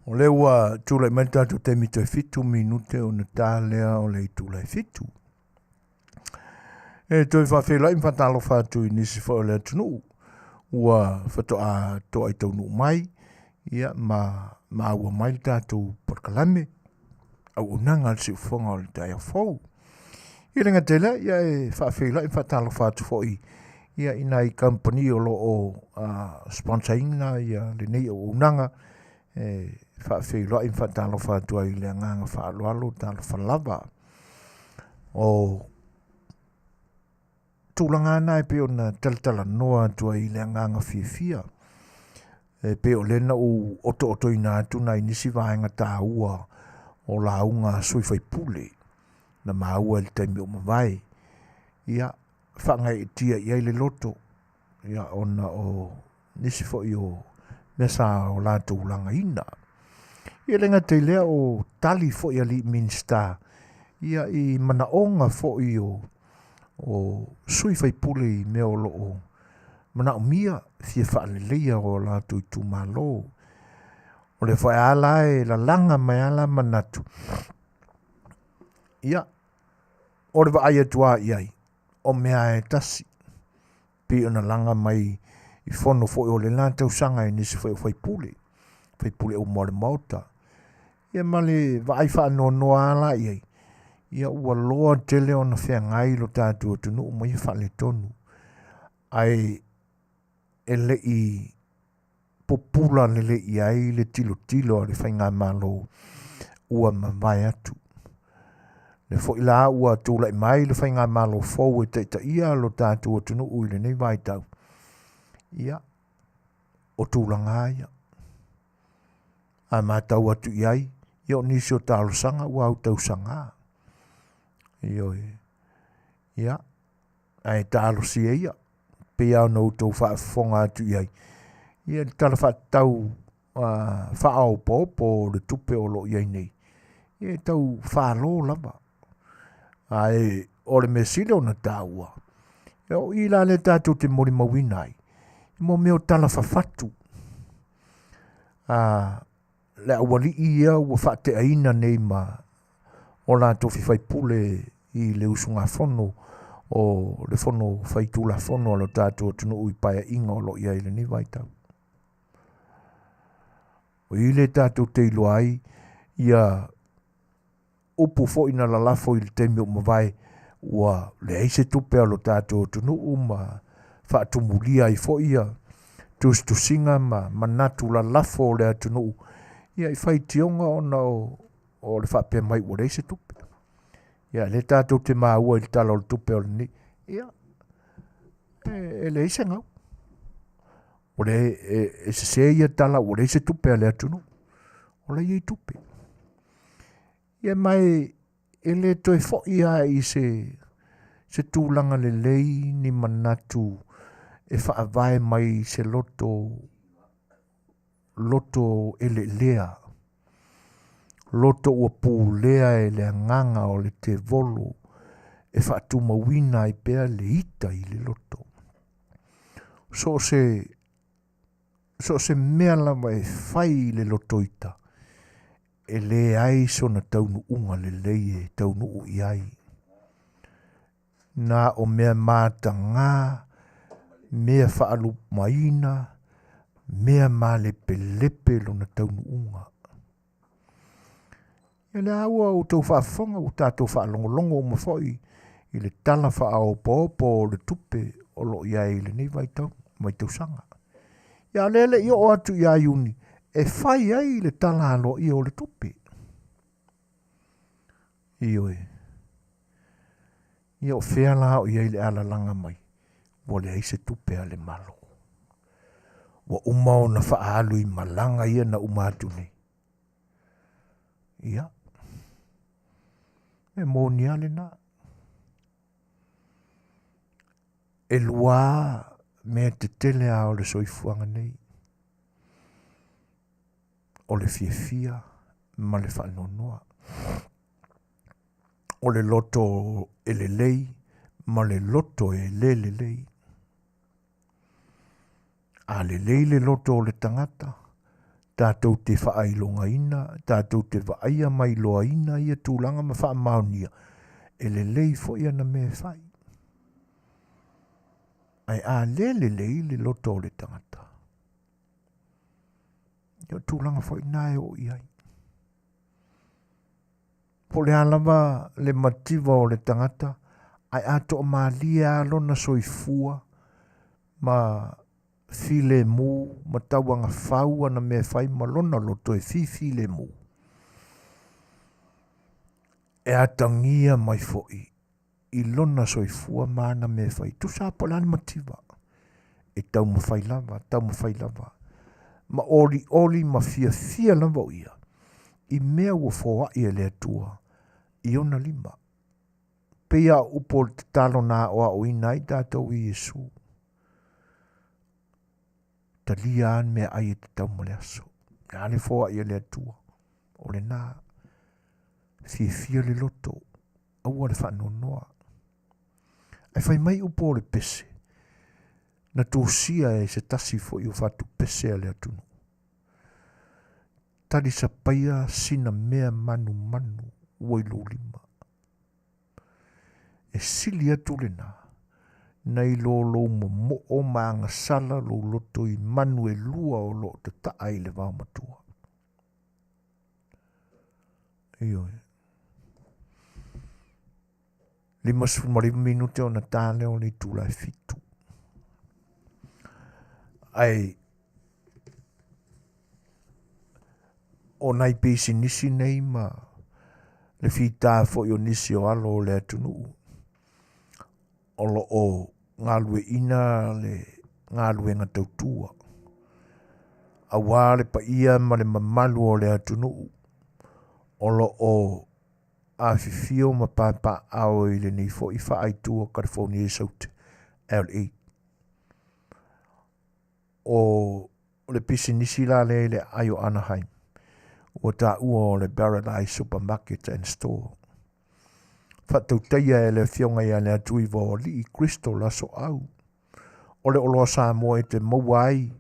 O lea ua tulai mai le tatou taimi toe 7 minute ona ta lea o le itula e 7. E toe faafeiloai ma faatalofa atu i nisi foi o le atunuu ua faatoa toa i taunuu mai ia ma maua mai le tatou polokalame auaunaga a le siufofoga o le taeao fou. I le gata i lea, ia e faafeiloai ma faatalofa atu foi ia i nai kamupani o lo o sponsor ina ia lenei auaunaga e faafeiloai ma faatalofa atu ai i le agaga faaaloalo talofa lava. O tulaga na e pei ona talatalanoa atu ai i le agaga fiafia e pei o lea na ou otootoina atu nai nisi vaega taua o lauga a sui faipule na maua i le taimi ua mavae ia faagaeetia i ai le loto ia ona o nisi foi o mea sa o latou lagaina. Ia le gata i lea o tali foi a alii Minisita ia i manaoga foi o sui faipule i mea o lo o manaomia fia faaleleia o latou itumalo. O le foi a la e lalaga mai a la manatu ia o le vaai atu a i ai o mea e tasi pei ona laga mai i fono foi o lena tausaga e nisi foi o faipule, faipule uma o le Maota. Ia ma le vaai faanoanoa lava la i ai, ia ua loa tele ona feagai lo tatou atunuu ma ia faaletonu. Ae e le i pupula lelei i ai le tilotilo a le faigamalo ua mavae atu. Le foi la ua tulai mai le faigamalo fou e taitaia lo tatou atunuu i lenei vaitau, ia, o tulaga ia. A matau atu i ai, ia o nisi o talosaga ua autausaga. Ioe. Ia, ae talosia ia, pei lava ona outou faafofoga atu i ai, ia le Tala Faatatau faaopoopo o le tupe o lo o i ai nei, ia e tau falo lava. Ae o le mea sili ona taua, ia o i la lea tatou te molimauina ai, mo mea o tala fafatu. Le aualii ia ua faateaina nei ma o latou fifaipule i le usugafono o le fono faitulafono a lo tatou atunuu i paeaiga o lo o i ai i lenei vaitau. O i le tatou te iloa ai ia upu foi na lalafo i le taimi o mavae ua leai se tupe a lo tatou atunuu ma faatumulia ai foi ia tusitusiga ma manatu lalafo o le atunuu ia i faitioga ona o le faapea mai ua leai se tupe. Ia lea tatou te maua i le Tala o le Tupe o lenei, ia e leai se gau. O le e sese ia tala ua leai se tupe a le atunuu. O la e i ai tupe. Ia ma e le toe foi lava i se tulaga lelei ni manatu e faavae mai i se loto loto eleelea, loto ua pulea e le agaga o le tevolo e faatumauina ai pea le ita i le loto. So o se mea lava e fai i le loto ita, e leai sona taunuuga lelei e taunuu i ai. Na o mea mataga, mea faalumaina, mea malepelepe lona taunuuga. Ia lea ua outou faafofoga, ua tatou faalogologo uma foi i le tala faaopoopo o le tupe o lo o i ai i lenei vaitau, vaitausaga. Ia lea le i oo atu ia Iuni e fai ai le tala aloaia o le tupe. Ioe. Ia o fea la o i ai le alalaga mai, ua leai se tupe a le Malo. Ua uma ona faaalu i malaga ia na uma atu nei. Ia, e moni lava lena. E lua mea tetele lava o le soifuaga nei. O le fiafia ma le faanoanoa. O le loto e lelei ma le loto e le lelei. A lelei le loto o le tagata, Tatou te faailogaina, tatou te vaaia ma iloaina ia tulaga ma faamaonia, e lelei foi ana mea e fai. Ae a le lelei le loto o le tagata, ia o tulaga foi na e oo i ai. Po o le a lava le mativa o le tagata, ae a toamalie lava lona soifua ma filemu ma tauagafau ana mea e fai ma lona loto e fifilemu, e atagia mai foi i lona soifua ma ana mea e fai. Tusa lava po o le a le mativa, e taumafai lava, taumafai lava, ma olioli ma fiafia lava o ia i mea ua foai e le Atua i ona lima. Pei lava o upu o le tatalo na aoaoina ai tatou e Iesu. Talia lava le meaai e tatau ma le aso. Le a le foai e le Atua, o lena. Fiafia le loto, aua le faanoanoa. Ae fai mai upu o le pese, na tusia e se tasi foi o fatupese a le atunuu. Talisapaia sina mea manumanu ua i lou lima. E sili atu lena, nai lo lou momoo ma agasala lou loto i manu e lua o lo o tataa i le vaomatua. Ioe. 59 minute ona ta lea o le itula e 7. Ae o nai pisinisi nei ma le fita foi o nisi o alo o le atunuu o lo o galueaiina le galuega tautua aua le paia ma le mamalu o le atunuu o lo o afifio ma papaaao i lenei foi faaitu o California i Saute LA. O le pisinisi la lea i le aai o Anaheim, ua taua o le Paradise Supermarket and Store. Faatautaia e le Afioga ia Leatuivaoalii Crystal Asoau, o le oloa Samoa e te maua ai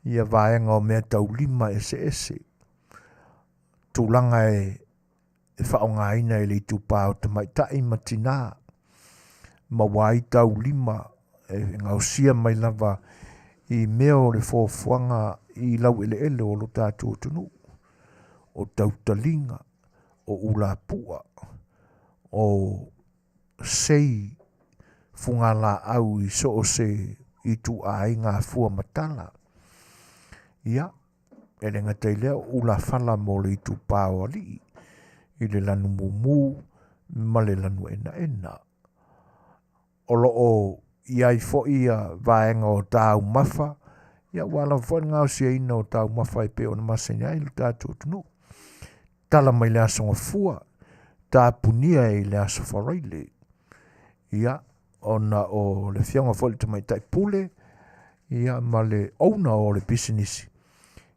ia vaega o mea taulima eseese, tulaga e e faaaogaina e le itupa o tamaitai ma tinā, maua ai taulima e gaosia mai lava i mea o le fuafuaga i laueleele o lo tatou atunuu, o tautaliga, o ulapua, o sei fugalaau i so o se ituaiga fua matala. Ia, e le gata i lea o ulafala mo le itupa o alii i le lanu mumu ma le lanu enaena. O lo o i ai foi ia vaega o taumafa, ia ua lava foi le gaosiaina o taumafa e pei ona masani ai lo tatou atunuu. Tala mai le Aso Gafua, tapunia i le Aso Faraile. Ia, ona o le afioga foi i le Tamaitai Pule, ia ma le owner o le pisinisi,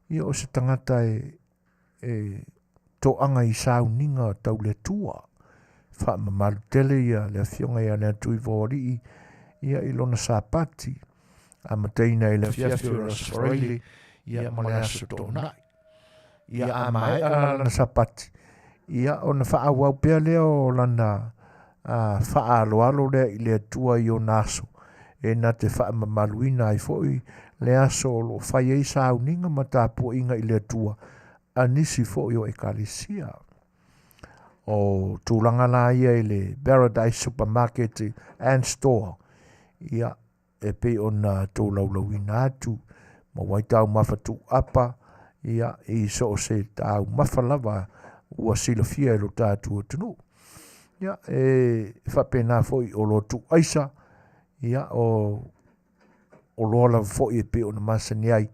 ia o se tagata e, e toaga i sauniga tau le Atua. Faamamalu tele ia le afioga ia Leatuivaoalii ia i lona Sapati, amataina i le afiafi o le Aso Faraile ia ma le Aso Toonai. Ia a maea lana Sapati, ia ona faaauau pea lea o lana faaaloalo lea i le Atua i ona aso, e na te faamamaluina ai foi le aso o lo o fai ai sauniga ma tapuaiga i le Atua a nisi foi o ekalesia. O tulaga la ia i le Paradise Supermarket and Store, ia e pei ona tolaulauina atu ma wai taumafa tuuapa ia i so o se taumafa lava ua silafia e lo tatou atunuu. Ia e faapena foi o lo tuuaisa ia o oloa lava foi e pei ona masani ai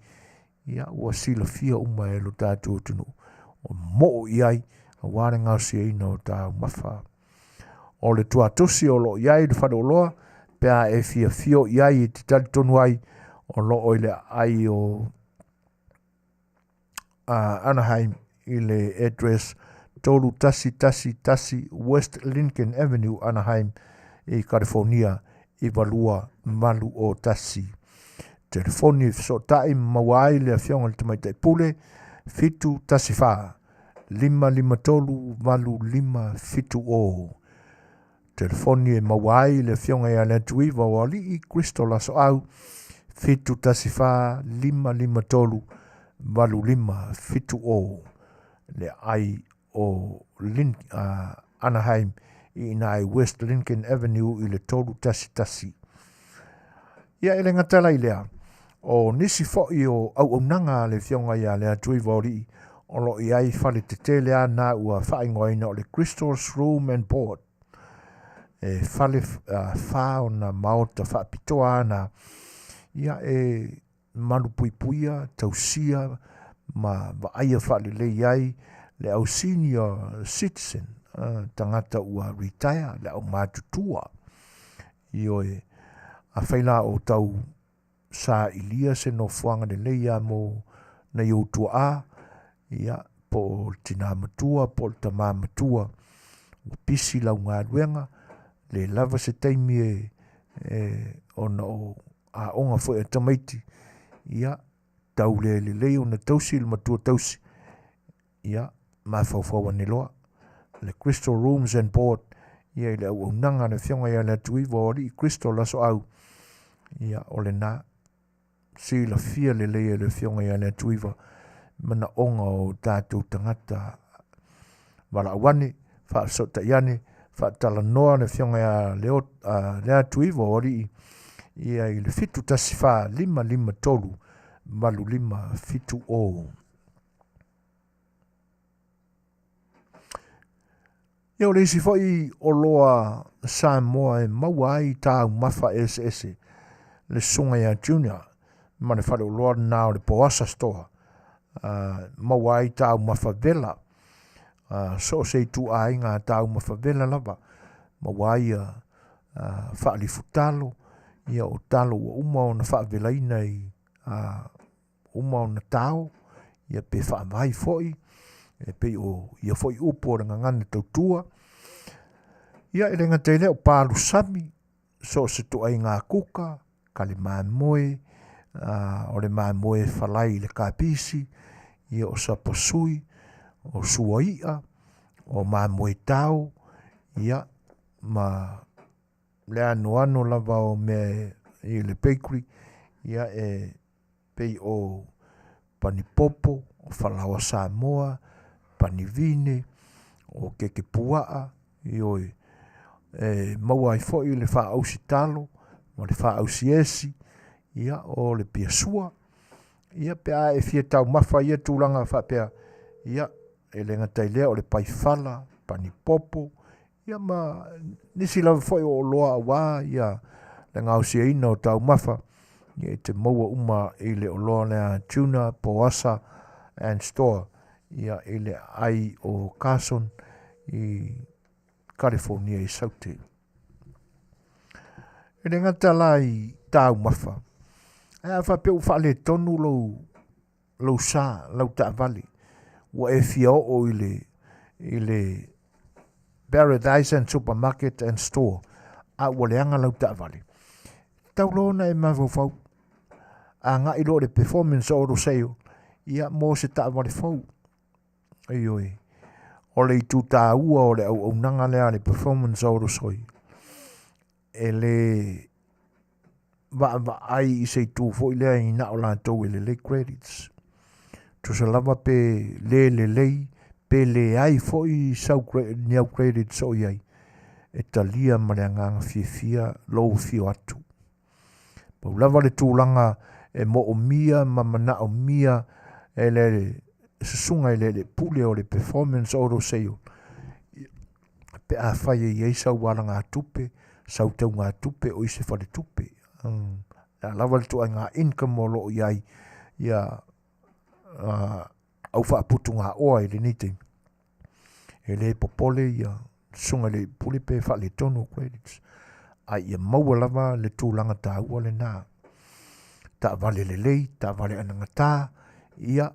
ia ua silafia uma e lo tatou atunuu o moo i ai aua le gaosiaina o taumafa. O le tuatosi o lo o i ai le faleoloa pe a e fiafio i ai e te talitonu ai o lo o i le aai o Anaheim i le address 3111 West Lincoln Avenue, Anaheim i California 92801. Telefoni e fesootai ma maua ai le afioga i le Tamaitai Pule 714 553 8570. Telefoni e maua ai le Afioga ia Leatuiva o Alii Crystal Asoau 714 553 8570 le ai o Lin, Anaheim i ina i West Lincoln Avenue i le 311. Ia e le gata la i lea, o nisi foi o auaunaga a le Afioga ia Leatuiva o Alii o lo o i ai fale tetele a na ua faaigoaina o le Crystal's Room and Board. E fale fa ona maota faapitoa ana ia e malupuipuia, tausia ma vaaia faalelei ai le au senior citizen, tagata ua retire, le au matutua. Ioe, afai la o tau sailia se nofoaga lelei lava mo nai ou tuaa, ia, po o le tina matua, po o le tama matua, ua pisi lau galuega, le lava se taimi e, e ona o aoga foi a tamaiti, ia, tau le lelei ona tausi le matua tausi, ia, mafaufau ane loa le Crystal Rooms and Board ia i le auaunaga a le Afioga ia Leatuiva o Alii Crystal Asoau, ia, o lena silafia lelei e le Afioga ia Leatuiva manaoga o tatou tagata valaau ane, faafesootai ane, faatalanoa le Afioga ia Leo, Leatuiva o Alii ia i le 714 553 8570. Ia o le isi foi oloa Samoa e maua ai taumafa eseese le susuga ia Junior ma le faleoloa lena o le Poasa Store maua ai taumafa vela so o se ituaiga taumafa vela lava maua ai uh, faalifutalo ia o talo ua uma ona faavelaina i uma ona tao, ia pe faavai foi, e pei o ia foi upu o le gagana tautua. Ia e le gata i lea o palusami, so o se tuaiga kuka, kale mamoe, o le mamoe e falai i le kapisi, ia o sapasui, o suaia, o mamoe tao, ia ma le anoano lava o mea i le bakery, ia e pei o panipopo, o falaoa Samoa, panivine, o keke puaa, ioe, e maua ai foi le faaausi talo ma le faaausi esi, ia o le piasua, ia pe a e fia taumafa ia tulaga faapea, ia e le gata i lea o le paifala, panipopo, ia ma nisi lava foi o oloa aua ia le gaosiaina o taumafa, ia e te maua uma i le oloa lea Tuna Poasa and Store ia i le ai o Carson i California i Saute. E le gata la i taumafa, ae a faapea ua faaletonu lou lou sa, lau taavale, ua e fia oo i le, i le Paradise and Supermarket and Store, a ua leaga lau taavale. Tau loa ona e mafaufau, agai loa i le Performance Auto Sale, ia mo se taavale fou. Ioe, o le itu taua o le auaunaga lea a le Performance Auto Sale, e le vaavaai i se itu foi lea i na o latou e lelei credits. Tusa lava pe le lelei, pe leai foi sau ni au credits o i ai, e talia ma le agaga fiafia lou afio atu. Pau lava le tulaga e moomia ma manaomia e le susuga i le alii pule o le Performance Auto Sale, pe afai e i ai sau alagatupe, sau taugatupe o i se faletupe. Le a lava le ituaiga income o lo o i ai ia au faaputugaoa i lenei taimi. E le popole ia susuga i le pule pe faaletonu credits, a ia maua lava le tulaga taua lena. Taavale lelei, taavale anagata, ia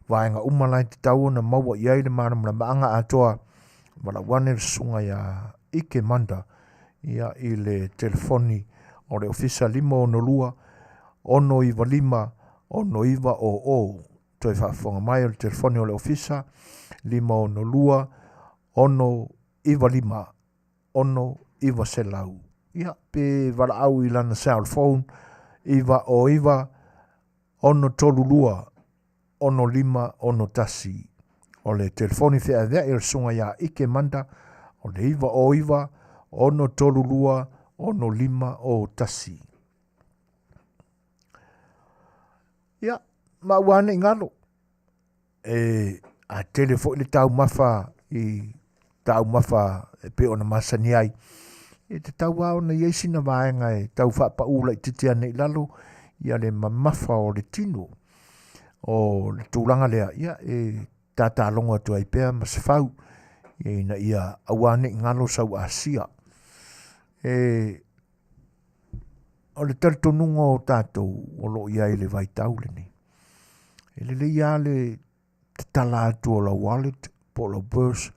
vaega uma la e tatau ona maua i ai le malamalamaaga atoa, valaau ane le susuga ia Ike Manda ia i le telefoni o le ofisa 562 695 6 9 0 0. Toe faafofoga mai o le telefoni o le ofisa 562 6 9 5 6 900. Ia, pe valaau i lana cell phone 9 o 9 6 3 2 6 5 6 1. O le telefoni feaveai o le susuga ia Ike Manda o le 9 o 9 6 3 2 6 5 6 1. Ia, ma ua ane i galo. E a tele foi le taumafa i taumafa e pei ona masani ai. E tatau lava ona i ai sina vaega e tau faapau laitiiti ane i lalo ia le mamafa o le tino. O le tulaga lea, ia e tatalogo atu ai pea ma se fau ina ia aua ne i galo sau asia. E o le talitonuga o tatou o lo o i ai i le vaitau lenei, e lelei lava le tatala atu o lau wallet po o lau purse,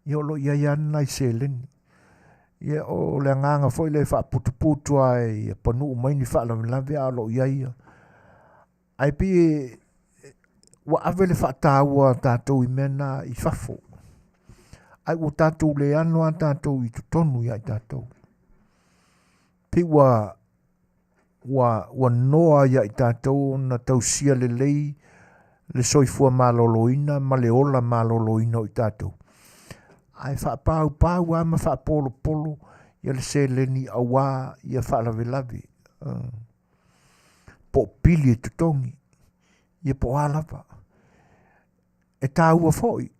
ia o lo o i ai lava ni nai seleni. Ia o le agaga foi lea e faaputuputu lava ia panuu mai ni faalavelave a o lo o i ai ia. Ae pei e ua ave le faataua a tatou i mea na i fafo. Ae ua tatou le ano lava tatou i totonu ia i tatou. Pei ua ua ua noa ia i tatou ona tausia lelei le soifua maloloina ma le ola maloloina o i tatou. Ae faapaupau lava ma faapolopolo ia le seleni auā ia faalavelave po o pili e totogi, ia po o a lava. E taua foi,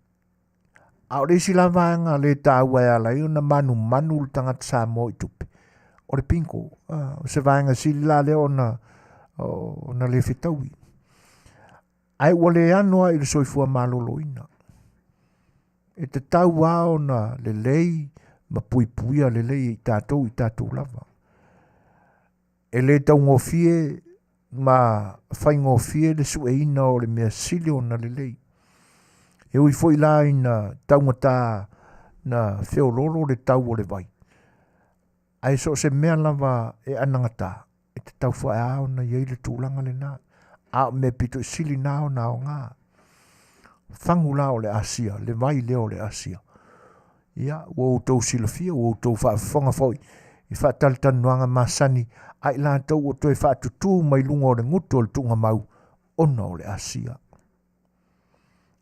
a o le isi la vaega le taua e ala ai ona manumanu le tagata Samoa i tupe, o le bingo. O se vaega sili la lea ona ona le fetaui. Ae ua le ano lava i le soifua maloloina. E tatau lava ona lelei ma puipuia lelei e i tatou i tatou lava. E le taugofie ma faigofie le sueina o le mea sili ona lelei. E ui foi la ina taugata na feololo le tau o le vai, ae so o se mea lava e anagata, e tatau foi lava ona i ai le tulaga lena. A o mea pito i sili na ona aoga. Fagu la o le Asia, le vai lea o le Asia. Ia, ua outou silafia, ua outou faafofoga foi i faatalatalanoaga masani a i latou ua toe faatutū mai luga o le gutu o le tuugamau ona o le Asia.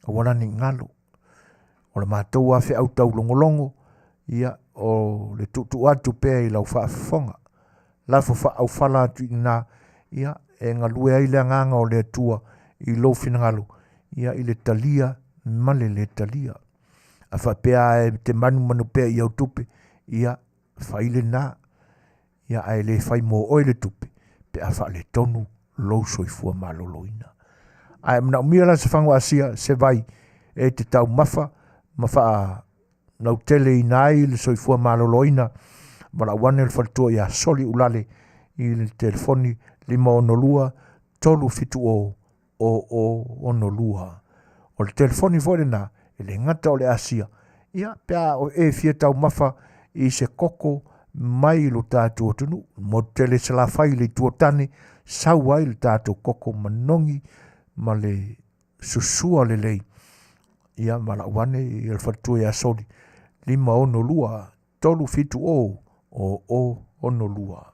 Aua la ne i galo. O le matou lava feau taulogologo, ia, o le tuutuu atu pea i lau faafofoga. Lafo faaaufala atu i ina, ia, e galue ai le agaga o le Atua i lou finagalo, ia, i le talia ma le lē talia. A faapea e te manumanu pea i au tupe, ia, fai lena. Ia, ae le fai mo oe le tupe, pe a faaletonu lou soifua maloloina. Ae manaomia la se fagu asia, se vai e te taumafa ma faalauteleina ai le soifua maloloina, valaau ane le faletua ia Soli Ulale i le telefoni 562 370 0062. O le telefoni foi lena, e le gata o le Asia, ia, pe a o e fia taumafa i se koko mai lo tatou atunuu, motu tele Salafai i le Itu o Tane, sau ai le tatou koko manogi ma le susua lelei, ia valaau ane i le faletua ia Soli 562 370 0062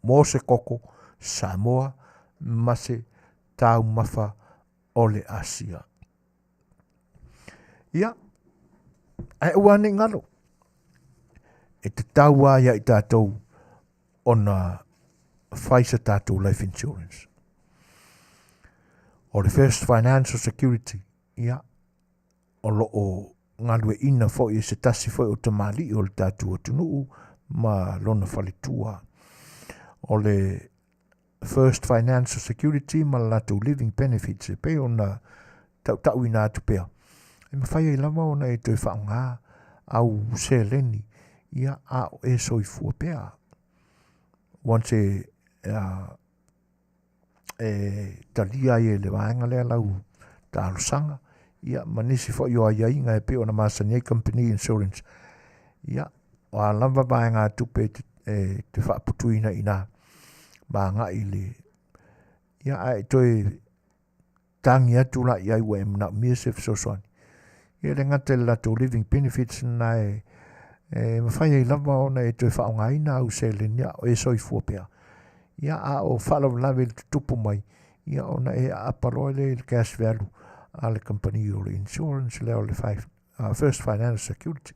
mo se koko Samoa ma se taumafa o le Asia. Ia, ae aua ne i galo, e tatau lava ia i tatou ona fai sa tatou life insurance. O le First Financial Security, ia, o lo o galueaiina foi e se tasi foi o tamalii o le tatou atunuu ma lona faletua. O le First Financial Security ma le latou Living Benefits e pei ona tautauina atu pea, e mafai ai lava ona e toe faaaoga au seleni, ia, a o e soifua pea. Once e, e talia ai e le vaega lea lau talosaga, ia, ma nisi foi o aiaiga e pei ona masani ai company insurance, ia, o a lava vaegatupe e te faaputuina i ina ma agai i le, ia, ae toe Tagi atu la i ai ua e manaomia se fesoasoani. Ia e le gata i le latou living benefits na e, e mafai ai lava ona e toe faaaogaina au seleni a o e soifua pea. Ia a o faalavelave i le tutupu mai, ia ona e aapa loa lea i le cash value a le kamupani o le insurance lea o le five, First Financial Security.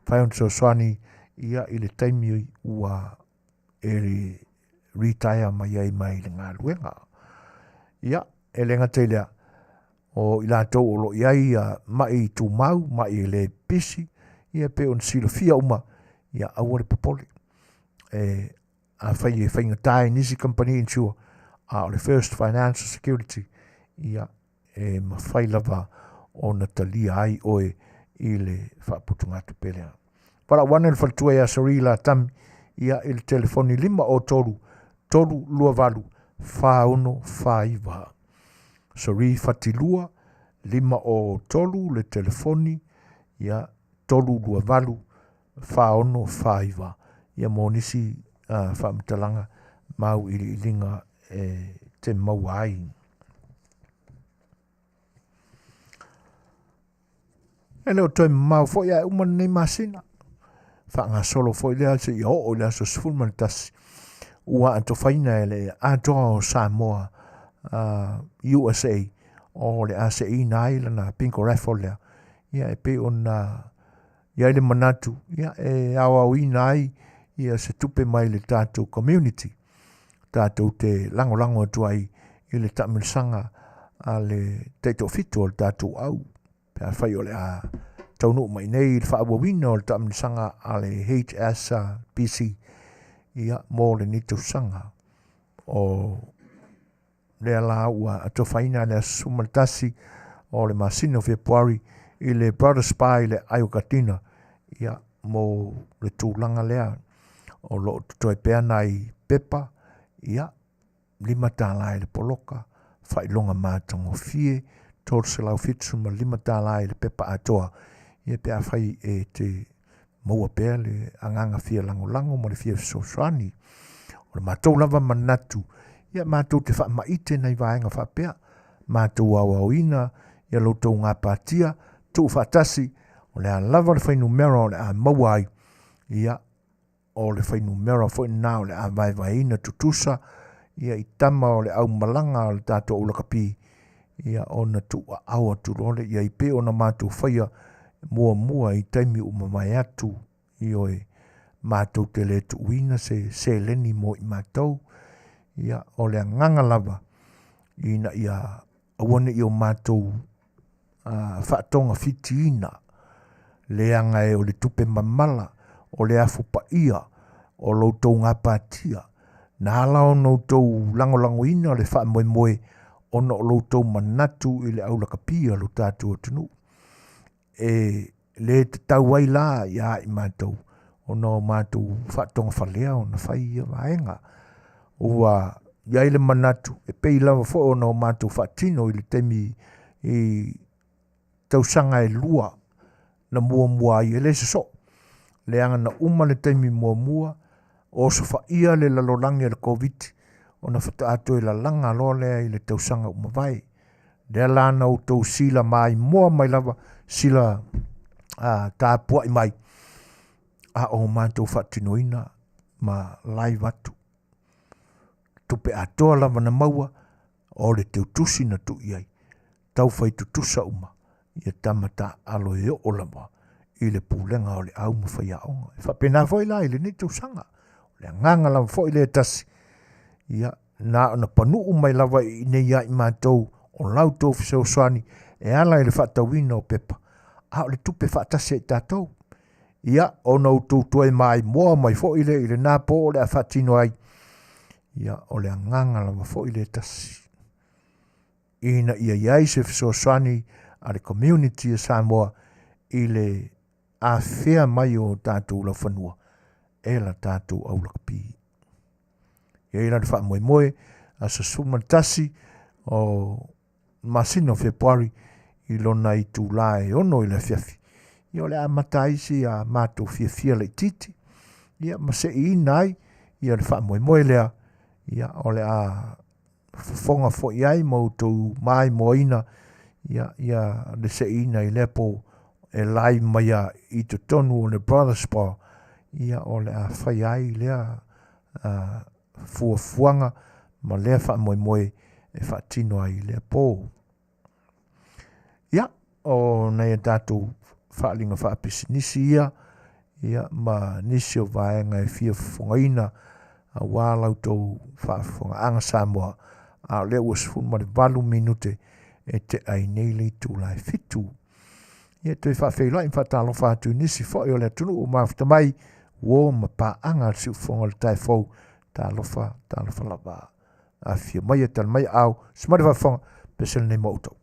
Mafai ona fesoasoani ia i le taimi ua e retire mai ai mai le galuega. Ia, e le gata i lea, o i latou o lo o i ai mai tumau, mai e le pisi, ia pei ona silafia uma, ia aua le popole. E afai e faigata i nisi kamupani insure, a o le First Financial Security, ia e mafai lava ona talia ai oe i le faaputugatupe lea. Valaau ane le faletua ia Sori Latami ia i le telefoni 503 328 4649. Sori Fatilua 503 le telefoni ia 328 4649 ia mo nisi faamatalaga ma auiliiliga e te maua ai. E le o toe mamao foi ae uma lenei masina. Faagasolo foi lea seia oo i le aso 11 ua atofaina e le Atoa o Samoa USA o le a seiina ai lana bingo raffle lea. Ia e pei ona i ai le manatu ia, e aoaoina ai ia se tupe mai le tatou community tatou te lagolago atu ai i le taamilosaga a le taitoafitu o le tatou au pe afai o le a taunuu mai nei i le faaauauina o le taamilosaga a le HSBC ia mo lenei tausaga o lea la ua atofaina le aso 11 o le masina o Fepuari i le Brothers Spa i le Aiokatina ia mo le tulaga lea o lo o totoe pea nai pepa ia $5 i le poloka, faailoga matagofie $375 i le pepa atoa ia pe afai e te maua pea le agaga fia lagolago ma le fia fesoasoani. O le matou lava manatu, ia matou te faamaite nai vaega faapea, matou aoaoina ia lo outou gapatia, tuufaatasi, o le a lava le fuainumera o le a maua ai, ia o le fuainumera foi lena o le a vaevaeina tutusa ia i tama o le aumalaga o le tatou aulakapi, ia ona tuuaao atu loa lea i ai pei ona matou faia muamua i taimi ua mavae atu. Ioe, matou te le tuuina se seleni mo i matou, ia o le agaga lava ina ia aua ne i o matou faatogafitiina, leaga e o le tupe mamala, o le afu paia, o lo outou gapatia, na ala ona outou lagolagoina le faamoemoe ona o lo outou manatu i le aulakapi a lo tatou atunuu. E le tatau ai la ia i matou ona o matou faatogafalea ona fai ia vaega. Ua i ai le manatu e pei lava foi ona o matou faatino i le taimi i tausaga e lua na muamua ai e le sosoo. Leaga na uma le taimi muamua o osofaia le lalolagi e le Koviti ona faatoa toe lalaga loa lea i le tausaga ua mavae. Lea la na outou sila maimoa mai lava, sila tapuai mai, a o matou faatinoina ma live atu. Tupe atoa lava na maua, o le teutusi na tuu i ai, taufai tutusa uma, ia tama taaalo e oo lava i le pulega o le au ma faiaoga. E faapena foi la i lenei tausaga. O le agaga lava foi lea e tasi, ia na ona panuu mai lava i inei ia i matou o la outou fesoasoani e ala i le faatauina o pepa, a o le tupe faatasi ai tatou. Ia, ona outou toe maimoa mai foi lea i lena po o le a faatino ai, ia, o le agaga lava foi lea e tasi. Ina ia i ai se fesoasoani a le community a Samoa i le afea mai o tatou laufanua e la tatou aulakapi. E i ai la le faamoemoe aso 11 o masina o Fepuari i lona itulā e 6 i le afiafi. Ia o le a amata ai si a matou fiafia laitiiti, ia ma seiina ai ia le faamoemoe lea, ia o le a fofoga foi ai ma outou maimoaina ia ia le seiina i lea po e live mai a i totonu o le Brothers Bar ia o le a fai ai lea fuafuaga ma lea faamoemoe e faatino ai i lea po. Ia, o nai a tatou faaaliga faapisinisi ia, ia ma nisi o vaega e fia fofogaina auā la outou faafofogaaga Samoa, a o lea ua 18 minute e tea ai nei le itula e 7. Ia toe faafeiloai ma faatalofa atu i nisi foi o le atunuu ua mafuta mai, uo ma paaga a le siufofoga o le tae fou, talofa, talofa lava. Afifio mai e tali mai aao, se mai le faafofoga, pese lenei mo outou.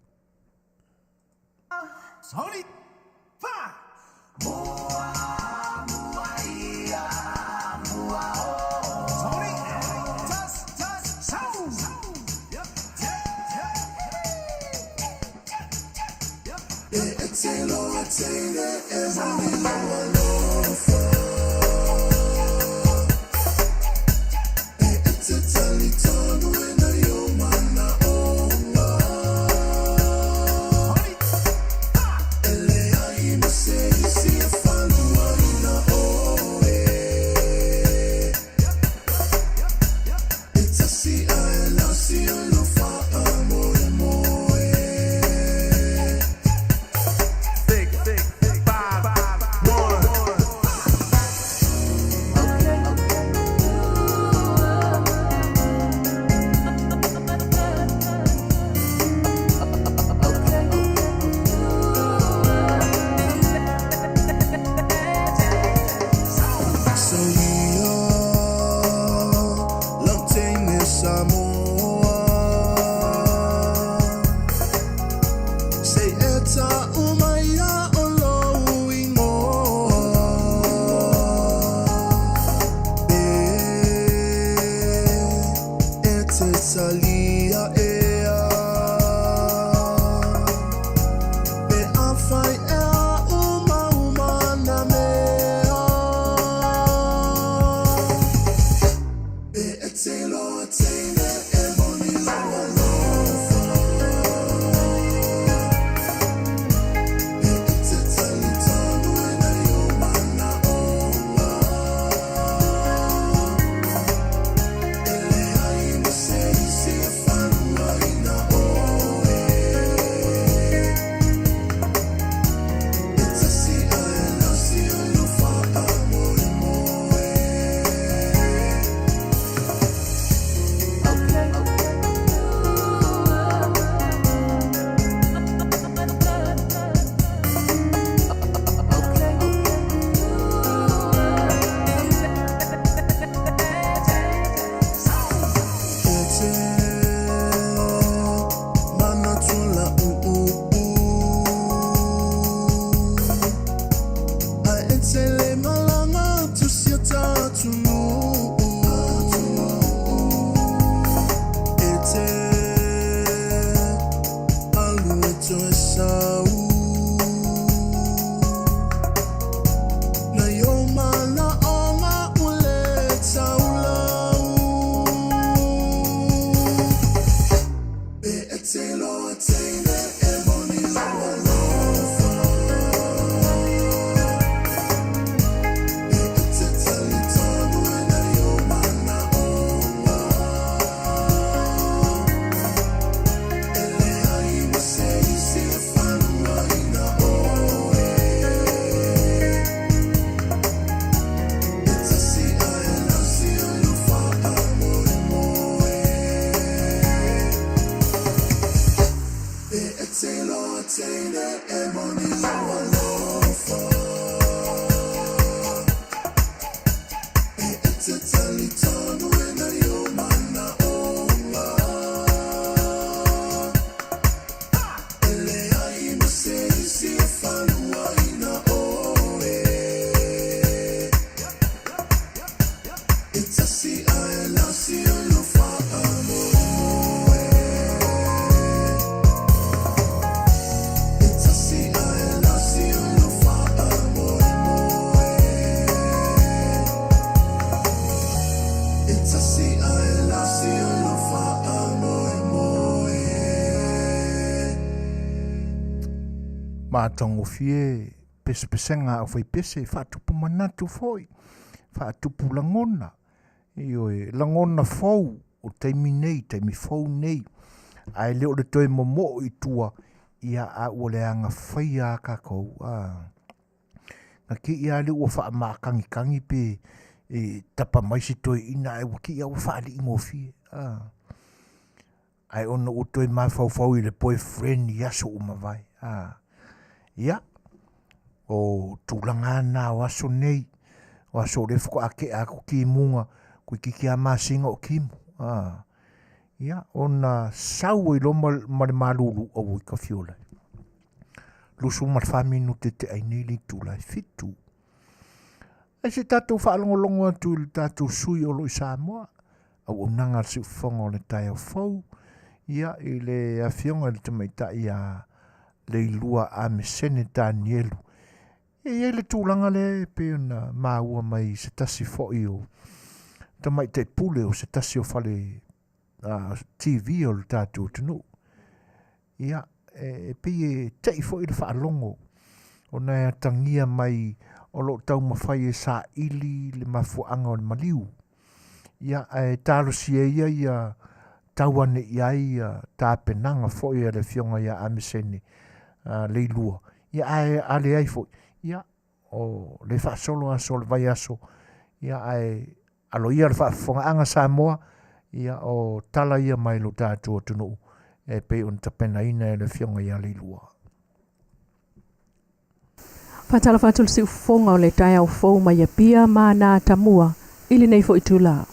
Matagofie pesepesega a aufaipese, faatupu manatu foi, faatupu lagona, ioe, lagona fou o taimi nei, taimi fou nei, ae le o le toe momoo i tua, ia a ua leaga faia a kakou, a. Na kii lava lea ua faamakagikagi pe e tapa mai si toeaina ae ua kii lava ua faaliigofie, a. Ae ona ua toe mafaufau i le boyfriend i aso ua mavae, a. Ia, o tulaga lava na o aso nei, o aso o lea faatoa tea atu timuga, toeitiiti lava masina o timu, a. Ia, ona sau ai loa ma le malulu, auoi tafiola e. 24 minute te ai nei le itula e 7. Ae se tatou faalogologo atu i le tatou sui o lo o i Samoa, auaunaga a le siufofoga o le taeao fou, ia, i le afioga i le tamaitai ia Leilua Amesene Tanielu. E i ai le tulaga lea e pei ona maua mai i se tasi foi o tamaitai pule o se tasi o fale TV o le tatou atunuu. Ia, e pei e tei foi le faalogo ona e atagia mai o lo o taumafai e saili le mafuaaga o le maliu. Ia, ae talosia ia ia tau ane i ai ia tapenaga foi a le afioga ia Amesene Leilua. Ia, ae a leai foi, ia, o le faasolo aso o le vaiaso, ia, ae alo ia le faafofogaaga Samoa, ia, o tala ia mai lo tatou atunuu e pei ona tapenaina e le afioga ia Leilua. Faatalofa atu le siufofoga o le taeao fou mai Apia ma na Tamua i lenei foi itula.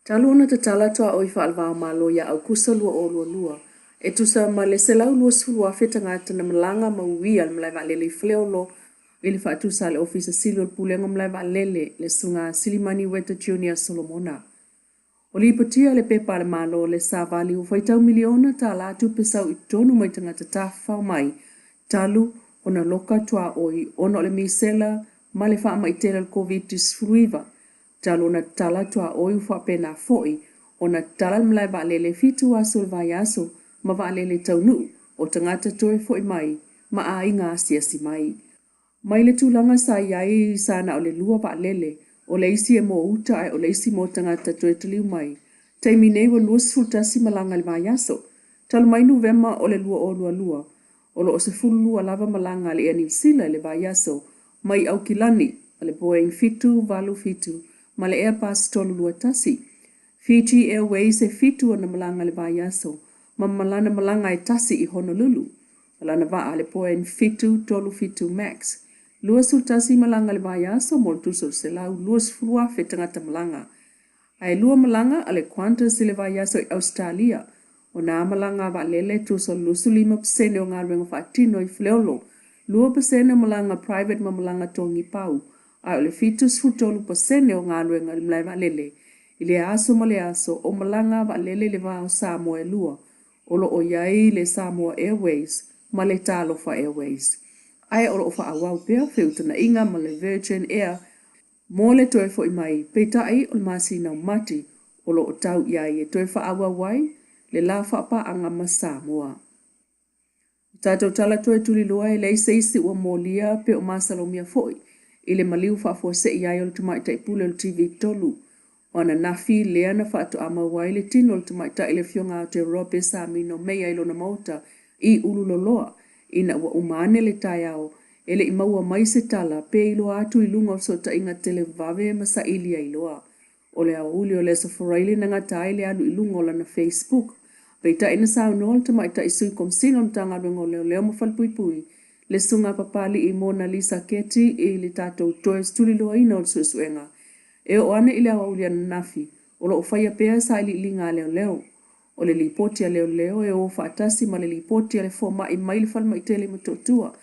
Talu ona tatala tuaoi faale-va-o-Malo ia Aukuso 2022, e tusa ma le 120,000 tagata na malaga ma uia le malae vaalele i Faleolo i le faatusa a le Ofisa Sili o le Pulega o Malae Vaalele, le Susuga Silimani Ueta Junior Solomona. O lipotia le Pepa a le Malo le Savali ua faitau miliona tālā tupe sau i totonu mai tagata tafafao mai talu ona loka tuaoi ona o le misela ma le faamai tele o le Koviti-19 talu ona tatala tuaoi ua faapena foi ona tatala le malae vaalele 7 aso o le vaiaso ma vaalele taunuu o tagata toe foi mai ma aiga asiasi mai. Mai le tulaga sa i ai sa na o le lua vaalele, o le isi e mo uta ae o le isi mo tagata toe taliu mai. Taimi nei ua 21 malaga i le vaiaso. Talu mai Novema o le 2022, o lo o 12 lava malaga a le Air Niu Sila i le vaiaso mai Aukilani ma le Boeing 787 ma le Airbus 321. Fiji Airways e 7 ona malaga i le vaiaso ma malana malaga e tasi i Honolulu ma lana vaa le Boeing 737 Max. 21 malaga i le vaiaso mo le tusa o le 120,000 tagata malaga. Ae lua malaga a le Qantas i le vaiaso i Ausetalia. O nā malaga a vaalele tusa o le 25% o galuega faatino i Faleolo, 2% o malaga private ma malaga togi pau, ae o le 73% o galuega i le malae vaalele i lea aso ma lea aso o malaga a vaalele i le va o Samoa e lua, o lo o i ai le Samoa Airways ma le Talofa Airways. Ae o lo o faaauau pea feutagaiga ma le Virgin Air Mo le toe foi mai, peitai o le masina o Mati o lo o tau i ai e toe faaauau ai le la faapaaga ma Samoa. O tatou tala toe tuliloa e leai se isi ua molia pe o masalomia foi i le maliu faafuasei ai o le tamaitai pule o le TV3. O ananafi lea na faatoa maua ai le tino o le tamaitai le Afioga Aotearoa Pesamino Meia i lona maota i Ululoloa ina ua uma ane le taeao e le i maua mai se tala pe iloa atu i luga o fesootaiga televave ma saili ai loa. O le aoauli o le Aso Faraile na gata ai le alu i luga o lana Facebook. Peitai na saunoa le tamaitai Sui Komesina o le Matagaluega o Leoleo ma Falepuipui, le Susuga Papali'i Mona Lisa Keti i le tatou toe tuliloaina o le suesuega. E oo ane i le aoauli ananafi, o lo o faia pea sailiiliga a leoleo. O le lipoti a leoleo e o faatasi ma le lipoti a le fomai mai le falemai tele i Motootua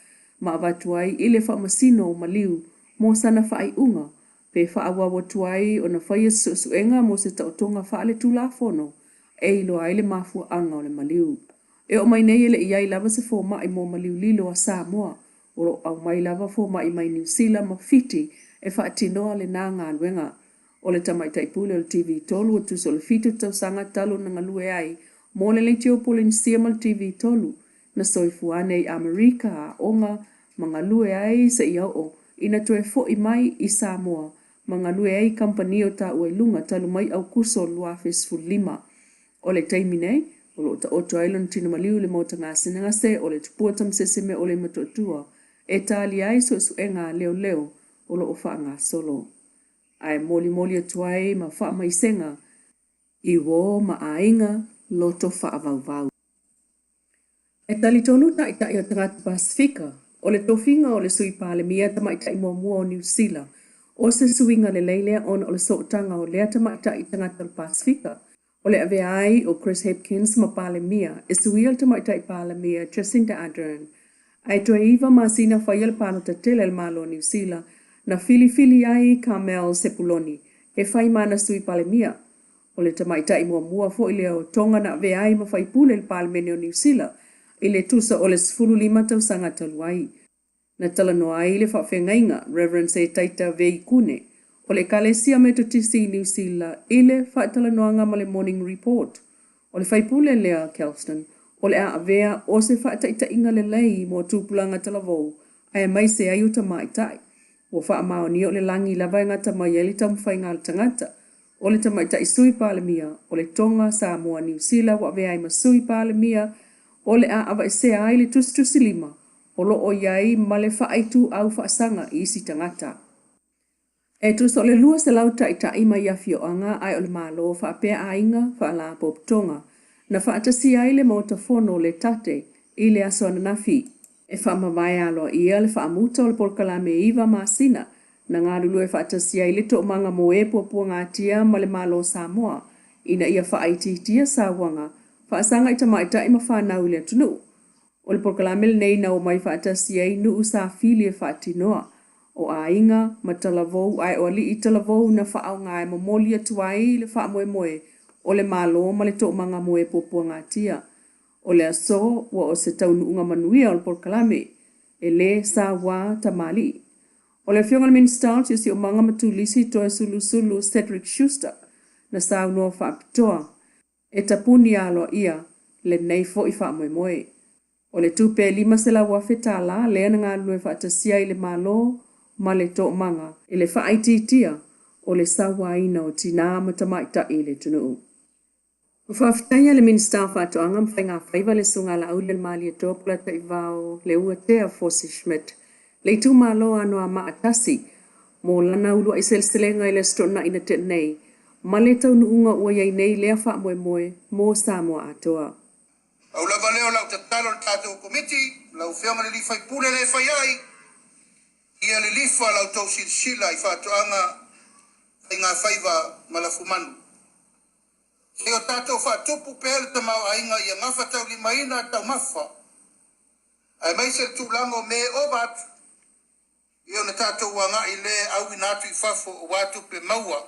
ma avatu ai i le faamasino o maliu mo sana faaiuga pe faaauau atu ai ona faia se suesuega mo se taotoga faaletulafono e iloa ai le mafuaaga o le maliu. E oo mai nei e le i i ai lava se fomai mo maliu lilo a Samoa. O lo o aumai lava fomai mai Niu Sila ma Fiti e faatinoa lena galuega. O le tamaitai pule o le TV3 ua tusa o le 7 tausaga talu ona galue ai mo le Leitio Polenisia ma le TV3. Na soifua ane i Amerika a aoga ma galue ai seia oo ina toe fo'i mai i Samoa ma galue ai i kamupani o taua i luga talu mai Aukuso 2015. O le taimi nei, o lo o taoto ai lona tino maliu i le Maota Gasegase o le Tupua Tamasese o le Motootua e talia ai suesuega a leoleo o lo o faagasolo. Ae molimoli atu ai ma faamaisega i uō ma aiga loto faavauvau. E talitonu taitai o tagata Pasefika, o le tofiga o le Sui Palemia tamaitai muamua o Niu Sila, o se suiga lelei lea ona o le sootaga o lea tamaitai i tagata o le Pasefika. O le avea ai o Chris Hipkins ma Palemia e suia le tamaitai Palemia Jacinda Ardern. Ae toe iva masina faia le palota tele a le Malo o Niu Sila, na filifili ai Carmel Sepuloni e fai ma ana Sui Palemia. O le tamaitai muamua foi lea o Tonga na avea ai ma faipule i le Palemene o Niu Sila i le tusa o le 15 tausaga talu ai. Na talanoa ai le faafeagaiga Rev. Setaita Veikune o le Ekalesia Metotisi i Niu Sila i le faatalanoaga ma le Morning Report. O le faipule lea Kelston o le a avea o se faataitaiga lelei mo tupulaga talavou aemaise ai o tamaitai. Ua faamaonia o le lagi lava e gata mai ai le taumafaiga a le tagata. O le tamaitai Sui Palemia o le Tonga Samoa Niu Sila ua avea ai ma Sui Palemia o le a aveesea ai le tusitusilima o lo o i ai ma le faaituau faasaga i isi tagata. E tusa o le 200 taitai mai afioaga ae o le Malo faapea aiga faalapotopotoga na faatasia ai le Maota Fono o le Tate i le aso ananafi. E faamavae aloaia le faamuta o le polokalame e iva masina na galulue faatasi ai le Toomaga mo e Puapuagatia ma le Malo o Samoa ina ia faaitiitia sauaga faasaga i tamaitai ma fanau i le atunuu. O le polokalame lenei na omai faatasi ai nuu sa fili e faatinoa, o aiga ma talavou ae o alii talavou na faaaoga e momoli atu ai le faamoemoe o le Malo ma le Toomaga mo e Puapuagatia. O le aso ua o se taunuuga manuia o le polokalame, e lē sauā tamalii. O le Afioga i le Minisita o le Siosiomaga ma Turisi Toesulusulu Cedric Schuster na saunoa faapitoa e tapuni aloaia lenei foi faamoemoe. O le tupe e $500,000 lea na galulue faatasi ai le Malo ma le Toomaga i le faaitiitia o le sauaina o tinā ma tamaitai i le atunuu. Ua faafetaia le Minisita o Faatoaga ma Faigafaiva le Susuga Laauli Polataivao Leuatea Fosi Schmidt le itumalo o Anoamaa 1 mo lana uluai seleselega i le Aso Toonai na tea nei ma le taunuuga ua i ai nei lea faamoemoe mo Samoa atoa. Pau lava lea o lau tatalo i le tatou Komiti, lau Afioga i le sui usufono lea e fai ai, ia lilifa la outou silasila i faatoaga, faigafaiva ma lafumanu. Se i o tatou faatupu pea le tamaoaiga ia gafataulimaina taumafa, aemaise le tulaga o mea e ova atu, ia ona tatou agai lea e auina atu i fafo aua tupe maua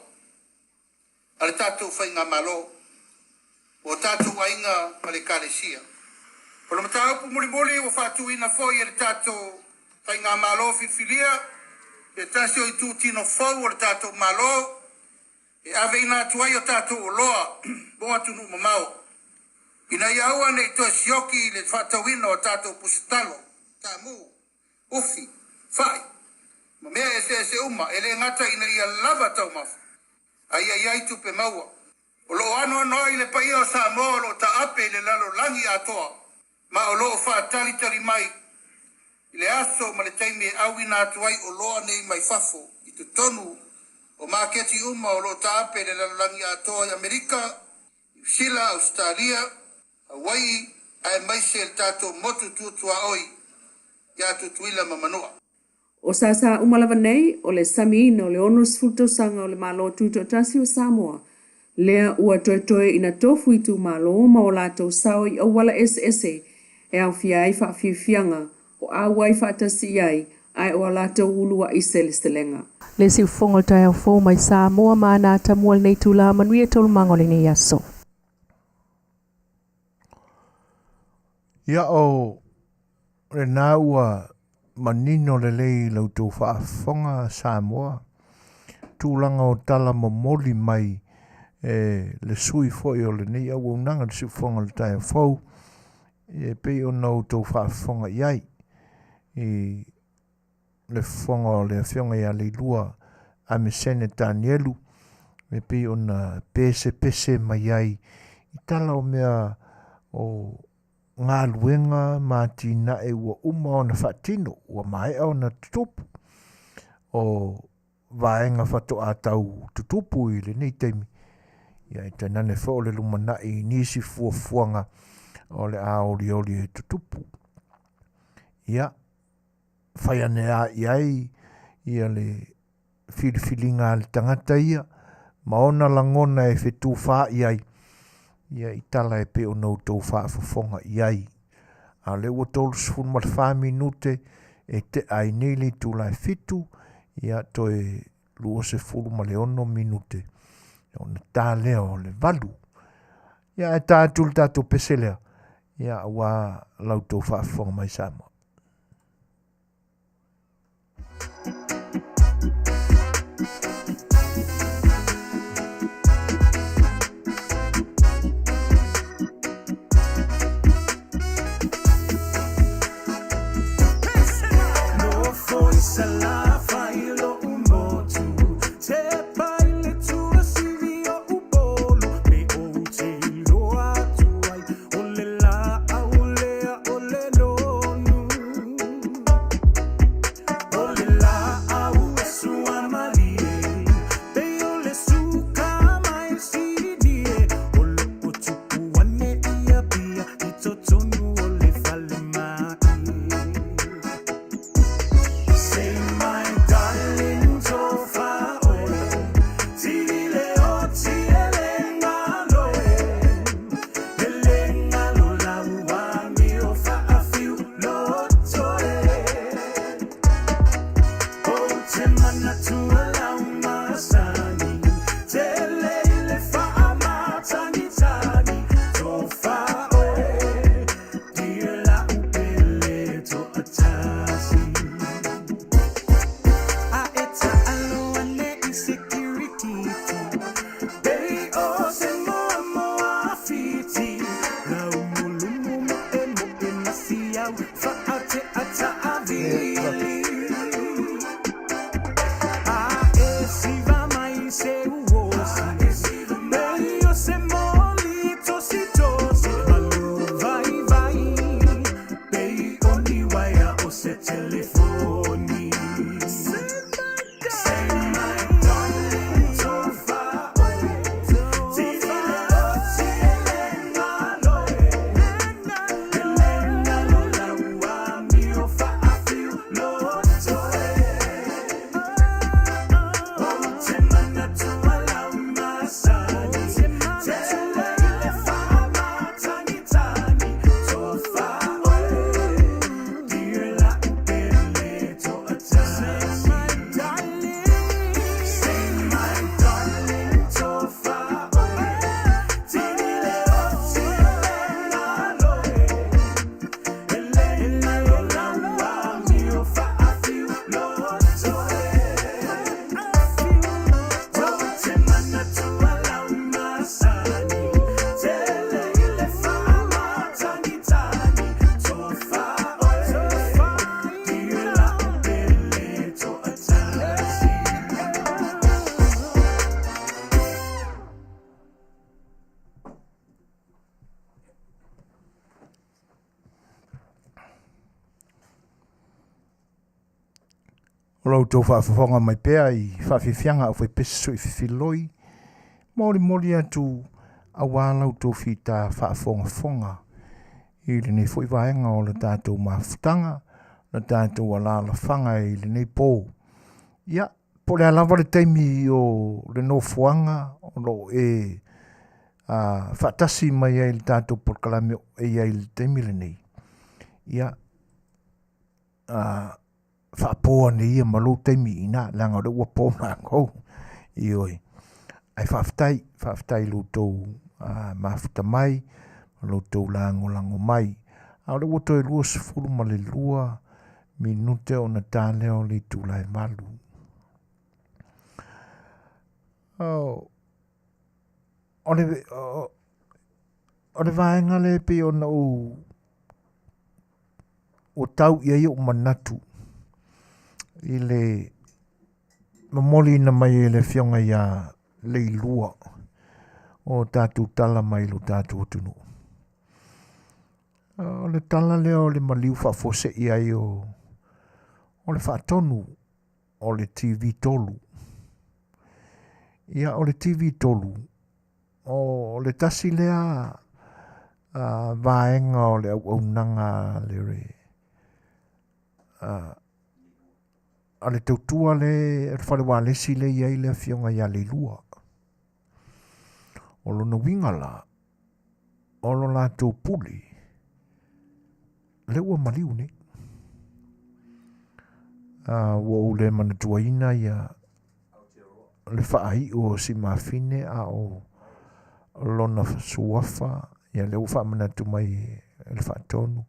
a le tatou faigamalo, o tatou aiga ma le Ekalesia. O le mataupu mulimuli ua faatuina foi e le tatou faigamalo filifilia se tasi o itutino fou o le tatou Malo e aveina atu ai o tatou oloa mo atunuu mamao, ina ia aua ne i toe sioki le faatauina o tatou pusatalo, taamu, ufi, fai, ma mea eseese uma, e le gata ina ia lava taumafa, a ia i ai tupe maua. O lo o anoanoai le paia o Samoa o lo o taape i le lalolagi atoa, ma o lo o faatalitali mai i le aso ma le taimi e auina atu ai oloa nei mai fafo i totonu o maketi uma o lo o taape i le lalolagi atoa i Amerika, Niu Sila, Ausetalia, Hawaii, aemaise le tatou motu tuatuaoi ia Tutuila ma Manua. O sāsā uma lava nei, o le samiina o le 60 tausaga o le Malo Tutoatasi o Samoa, lea ua toetoe ina tofu itumalo ma o latou sao i auala eseese e aofia ai faafiafiaga o auai faatasi i ai ae o a latou uluai seleselega. Le siufofoga o le taeao fou mai Samoa ma ana atamua i lenei itula, manuia taualumaga o lenei aso. Ia o lena ua manino lelei i la outou faafofoga Samoa, tulaga o tala momoli mai e le sui foi o lenei auaunaga le siufofoga o le taeao fou. E pei ona outou faafofoga i ai i le fofoga o le Afioga ia Leilua Amesene Tanielu, e pei ona pesepese mai ai i tala o mea o galuega ma atinae ua uma ona faatino, ua maea ona tutupu, o vaega faatoa tau tutupu i lenei taimi, ia e tainane foi o le lumanai i nisi fuafuaga o le a olioli e tutupu. Ia, fai ane a i ai ia le filifiliga a le tagata ia ma ona lagona e fetufaai ai ia i tala e pei ona outou faafofoga i ai. A o lea ua 34 minute e tea ai nei le itula e 7, ia toe 26 minute ona ta lea o le 8. Ia ae ta atu le tatou pese lea, ia aua la outou faafofoga mai Samoa. O la outou faafofoga mai pea i faafiafiaga au faipese sui fefiloi, molimoli atu aua la outou fita faafogafoga i lenei foi vaega o le tatou mafutaga, le tatou alalafaga i lenei po. Ia, po o le a lava le taimi o le nofoaga o lo o e faatasi mai ai i le tatou polokalame o e i ai i le taimi lenei, ia, faapo ane ia ma lou taimi i ina, leaga o lea ua po matou. Ioe. Ae faafetai, faafetai i lo outou mafuta mai, ma lo outou lagolago mai. A o lea ua toe 22 minute ona ta lea o le itula e 8. Oh, o le vaega lea e pei ona ou ua tau i ai ou manatu i le momoliina mai e le Afioga ia Leilua o tatou tala mai lo tatou atunuu. O le tala lea o le maliu faafuasei ai o le faatonu o le TV3. Ia, o le TV3, o le tasi lea vaega o le auaunaga a le tautua le le fale ualesi le i ai le afioga ia Leilua. O lona uiga la, o lo latou pule, lea ua maliu nei. Ua ou le manatuaina ia le faaiu o Simafine a o lona suafa, ia lea ua faamanatu mai e le faatonu,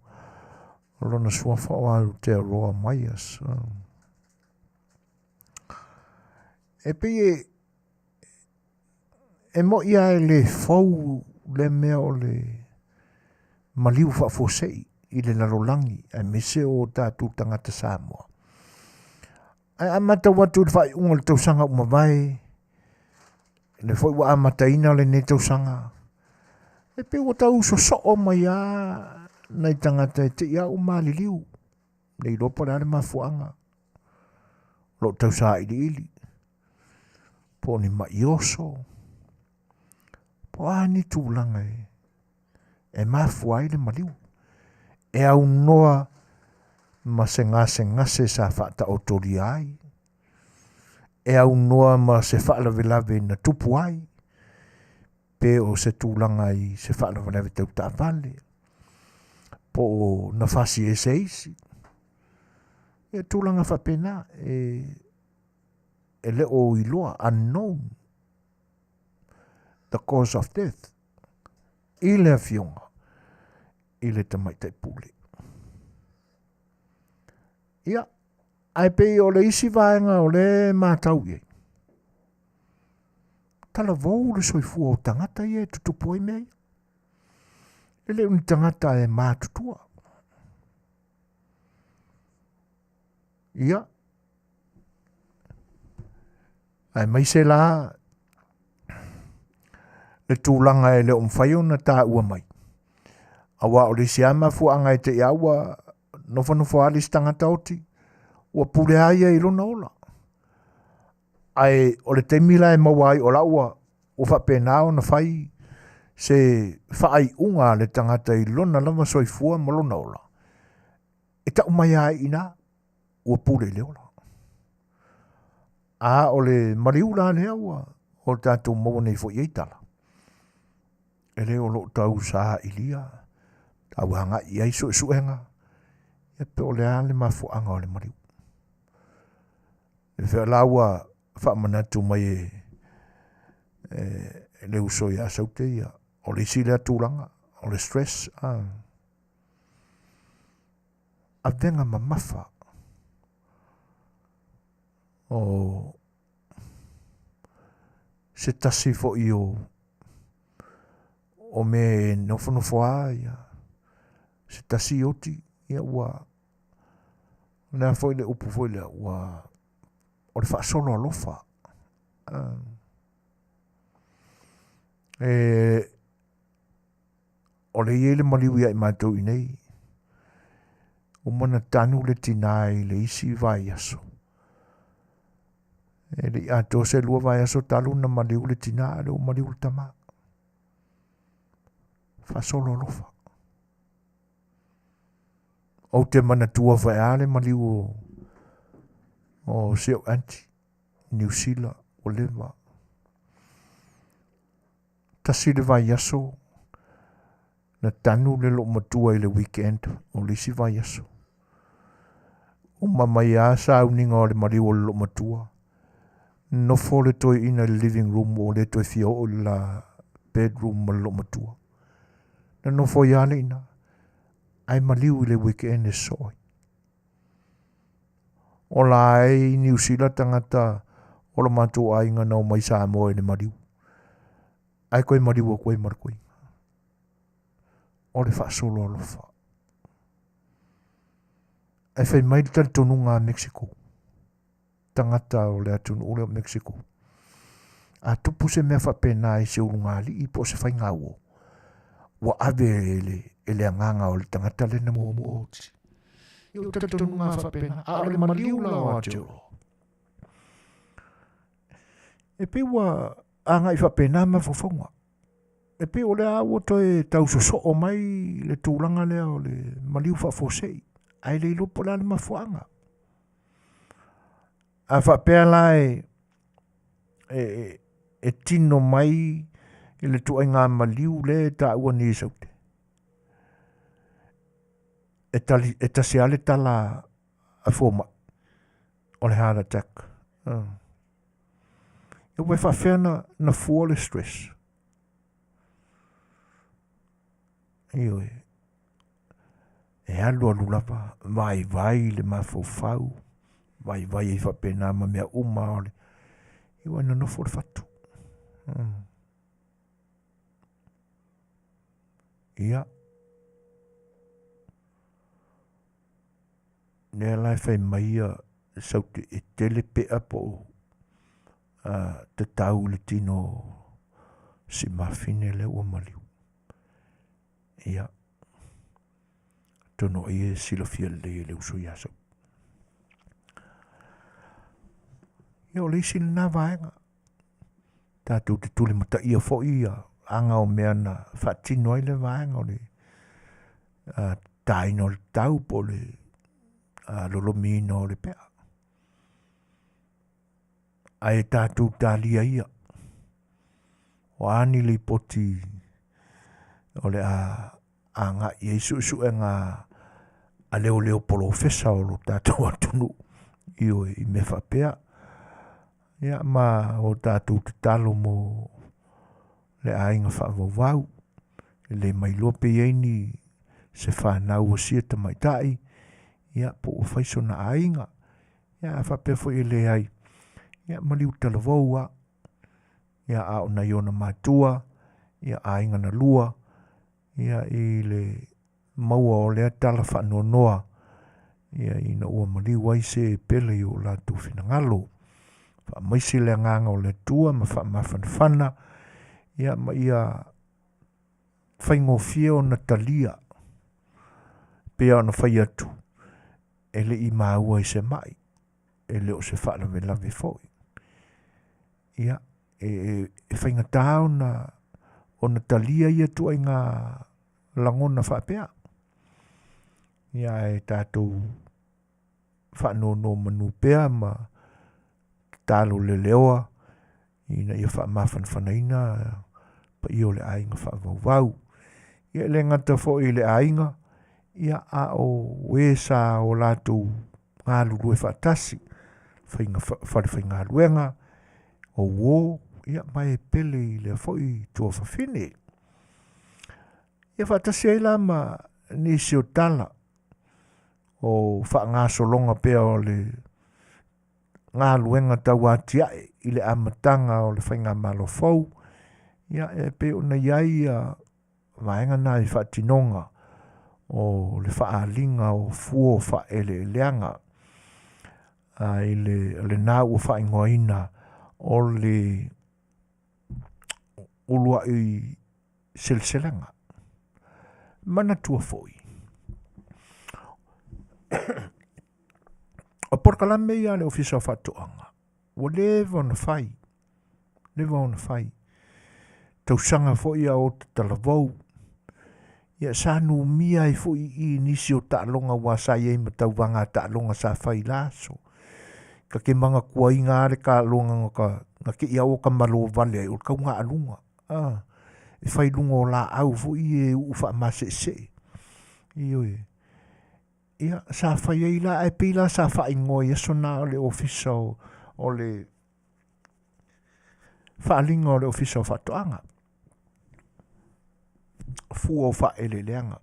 o lona suafa o Aotearoa Myers. E pei e E moi lava e le fou lea mea o le maliu faafuasei i le lalolagi aemaise o tatou tagata Samoa. Ae a matau atu i le faaiuga o le tausaga ua mavae, lea foi ua amataina lenei tausaga, e pei ua tau sosoo mai lava nai tagata e te i lava ua maliliu, le iloa po o le a le mafuaaga. O lo o tau sailiili, po o ni mai oso, po o a ni tulaga e mafua ai le maliu. E aunoa ma se gasegase sa faataotolia ai, e aunoa ma se faalavelave na tupu ai, pe o se tulaga i se faalavelave tau taavale, po o na fasi e se isi. Ia tulaga faapena e le o iloa, unknown the cause of death i le afioga i le tamaitai pule. Ia, ae pei o le isi vaega o le matau i ai, talavou le soifua o tagata ia e tutupu ai mea ia. E le o ni tagata e matutua. Ia, aemaise la le tulaga e le o mafai ona taua mai. Aua o le isi lava mafuaaga e te i a ua nofonofo lava le isi tagata oti, ua pule lava ia i lona ola. Ae o le taimi la e maua ai o la ua ua faapena ona fai se faaiuga a le tagata i lona lava soifua ma lona ola, e tau mai lava i ina ua pule i le ola. A o le maliu la lea ua o tatou maua nei foi i ai tala, e le o lo o tau sailia, tau agai i ai suesuega, ia pe o le a le mafuaaga o le maliu. E fea la ua faamanatu mai e le uso ia Saute ia, o le isi lea tulaga, o le stress, avega mamafa o se tasi foi o mea e nofonofo lava ia, se tasi oti, ia ua, o le a foi le upu foi lea, ua, o le faasolo alofa. E, o le i ai le maliu ia i matou i nei, uma na tanu le tinā i le isi vaiaso. E le i atoa se 2 vaiaso talu na maliu le tinā, a o lea ua maliu le tamā. Faasolo alofa. Ou te manatua foi lava le maliu o si ou aunty, Niu Sila, ua leva. Tasi le vaiaso, na tanu le loomatua i le weekend o le isi vaiaso. Uma mai lava sauniga o le maliu o le loomatua, nofo le toeaina i le living room ua le toe fia oo i le la bedroom ma le loomatua. Na nofo ai lava le ina, ae maliu i le weekend e sosoo ai. Ola ai i Niu Sila tagata o lo matou aiga na omai Samoa i le maliu. Ae koe maliu atu ai ma le koiga. O le faasolo alofa. Ae fai mai le talitonuga a Mexico, tagata o le atunuu lea o Mexico, a tupu se mea faapena i se ulugalii po o se faigauo, ua ave e le, e le agaga o le tagata lea na muamua oti. Ia o talitonuga faapena, a o le maliu la o Aotearoa. E pei ua agai faapena mafaufauga. E pei o lea ua toe tau sosoo mai le tulaga lea o le maliu faafuasei, ae le iloa po o le a le mafuaaga. A faapea la e, e, e tino mai i le tuaiga maliu lea e taua nei e Saute, e, tali, e tasi lava le tala a fomai, o le heart attack. E ua e faafefea na, na fua le stress? Ioe. E alu alu lava, vaivai le mafaufau, vaivai ai faapena ma mea uma o le... Ioe, nonofo le fatu. Ia. Lea la e fai mai ia Saute e tele pea po o tatau i le tino si mafine lea ua maliu. Ia, atonu o ia e silafia lelei e le uso ia Saute. Ia o le isi lena vaega. Tatou te tulimataia foi ia aga o mea na faatino ai le vaega o le taina o le tau po o le lolomiina o le pea. Ae tatou talia ia. O a ni lipoti o le a agai i ai suesuega a leoleo polofesa o lo tatou atunuu, ioe, i mea faapea. Ia ma o tatou tatalo mo le aiga faavauvau, e le mailoa pe i ai ni se fanau a sia tamaitai, ia po ua fai sona aiga, ia a faapea foi e leai, ia maliu talavou lava. Ia a o nai ona matua, ia aiga na lua, ia i le maua o lea tala faanoanoa, ia ina ua maliu ai se e pele i o latou finagalo. Faamaise le agaga o le Atua ma faamafanafana, ia ma ia faigofie ona talia, pei ona fai atu, e le i maua i se mai, e le o se faalavelave foi. Ia, e, e faigata ona, ona talia ia tuaiga lagona faapea. Ia ae tatou faanonomanu pea ma tatalo leleoa ina ia faamafanafanaina paia o le aiga faavauvau. Ia e le gata foi i le aiga, ia a o e sa o latou galulue faatasi, faiga, fale faigaluega, o uo, ia ma e pele i lea foi tuafafine. Ia faatasi ai la ma nisi o tala o faagasologa pea o le galuega tauatiae i le amataga o le faigamalo fou, ia e pei ona i ai ia vaega na i faatinoga o le faaaliga o fua o faaeleeleaga a i le lena ua faaigoaina o le uluai seleselega. Manatua foi, o polokalame ia a le Ofisa o Faatoaga, ua leva ona fai, leva ona fai. Tausaga foi a o talavou, ia sa numia ai foi i i nisi o taaloga aua sa i ai ma tauvaga taaloga sa fai i la aso. Ka ke manatua ina le taaloga na ka na ke ia o ka malo vale ai o le taugaaluga. Ah, e fai luga o laau foi e uu faamaseesee. Ioe. Ia, sa fai ai la, ae pei la sa faaigoa i aso na o le ofisa o, o le faaaliga o le ofisa o faatoaga. Fua o faaeleeleaga.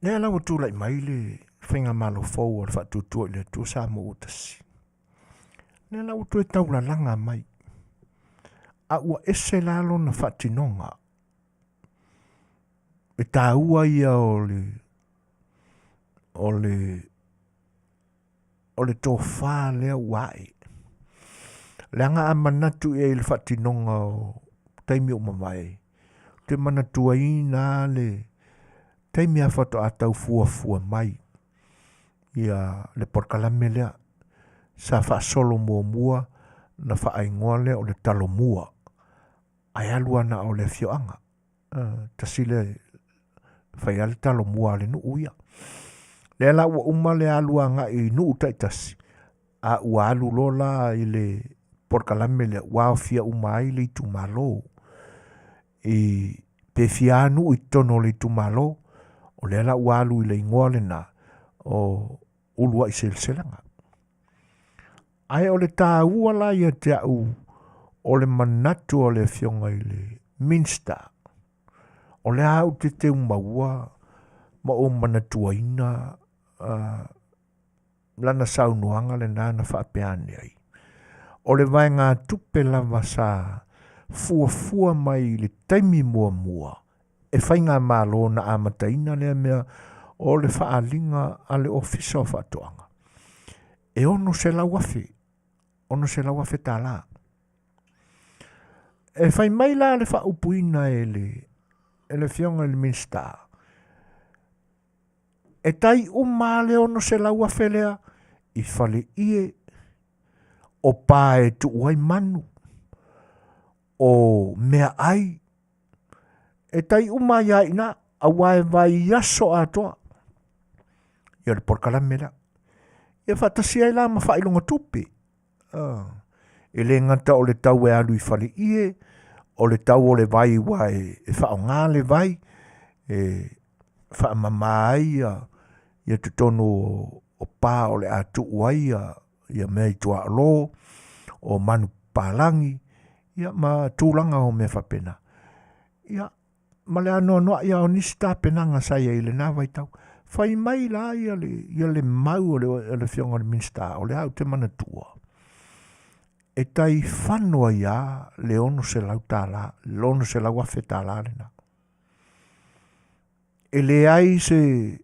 Lea la ua tulai mai le faigamalo fou o le Faatuatua i le Atua Samoa ua tasi. Lea la ua toe taulalaga mai, a ua ese la lona faatinoga. le taua ia o le o le o le tofa lea ua ae. Leaga a manatu i ai i le faatinoga o taimi ua mavae, ou te manatuaina le taimi lava faatoa tau fuafua mai ia le polokalame lea sa faasolo muamua na faaigoa lea o le Talomua, ae alu lava na o le afioaga. Tasi lea fai lava le Talomua a le nuu ia. Lea la ua uma le alu agai i nuu taitasi, a ua alu loa la i le polokalame lea ua aofia uma ai le itumalo. I pe fia lava nuu i totonu o le itumalo, o lea la ua alu i le igoa lena o Uluai Seleselega. Ae o le taua la ia te au o le manatu o le Afioga i le Minisita, o lea ou te teu maua ma ou manatuaina lana saunoaga lena na faapea ane ai. O le vaegatupe lava sa fuafua mai i le taimi muamua e faigamalo na amataina lea mea o le faaaliga a le Ofisa o Faatoaga, e $600,000, $600,000 tala. E fai mai la le faaupuina e le e le Afioga i le Minisita, e tai uma lava le $600,000 lea i faleie, o pa e tuu ai manu, o meaai, e tai uma ai lava i ina, aua e vaiaso atoa ia le polokalame lea. Ia faatasi ai la ma faailoga tupe. E le gata o le tau e alu i faleie, o le tau o le vai ua e, e faaaoga le vai, e faamama ai ia, ia totonu o, o pa o le a tuu ai ia, ia mea i tuaolo, o manu papalagi, ia ma tulaga o mea faapena. Ia, ma le anoanoai lava o nisi tapenaga sa i ai i lena vaitau. Fai mai la ia le, ia le mau o le, o le afioga i le Minisita, o lea ou te manatua, e tai fano ai lava le $600, le $600,000 lena. E leai se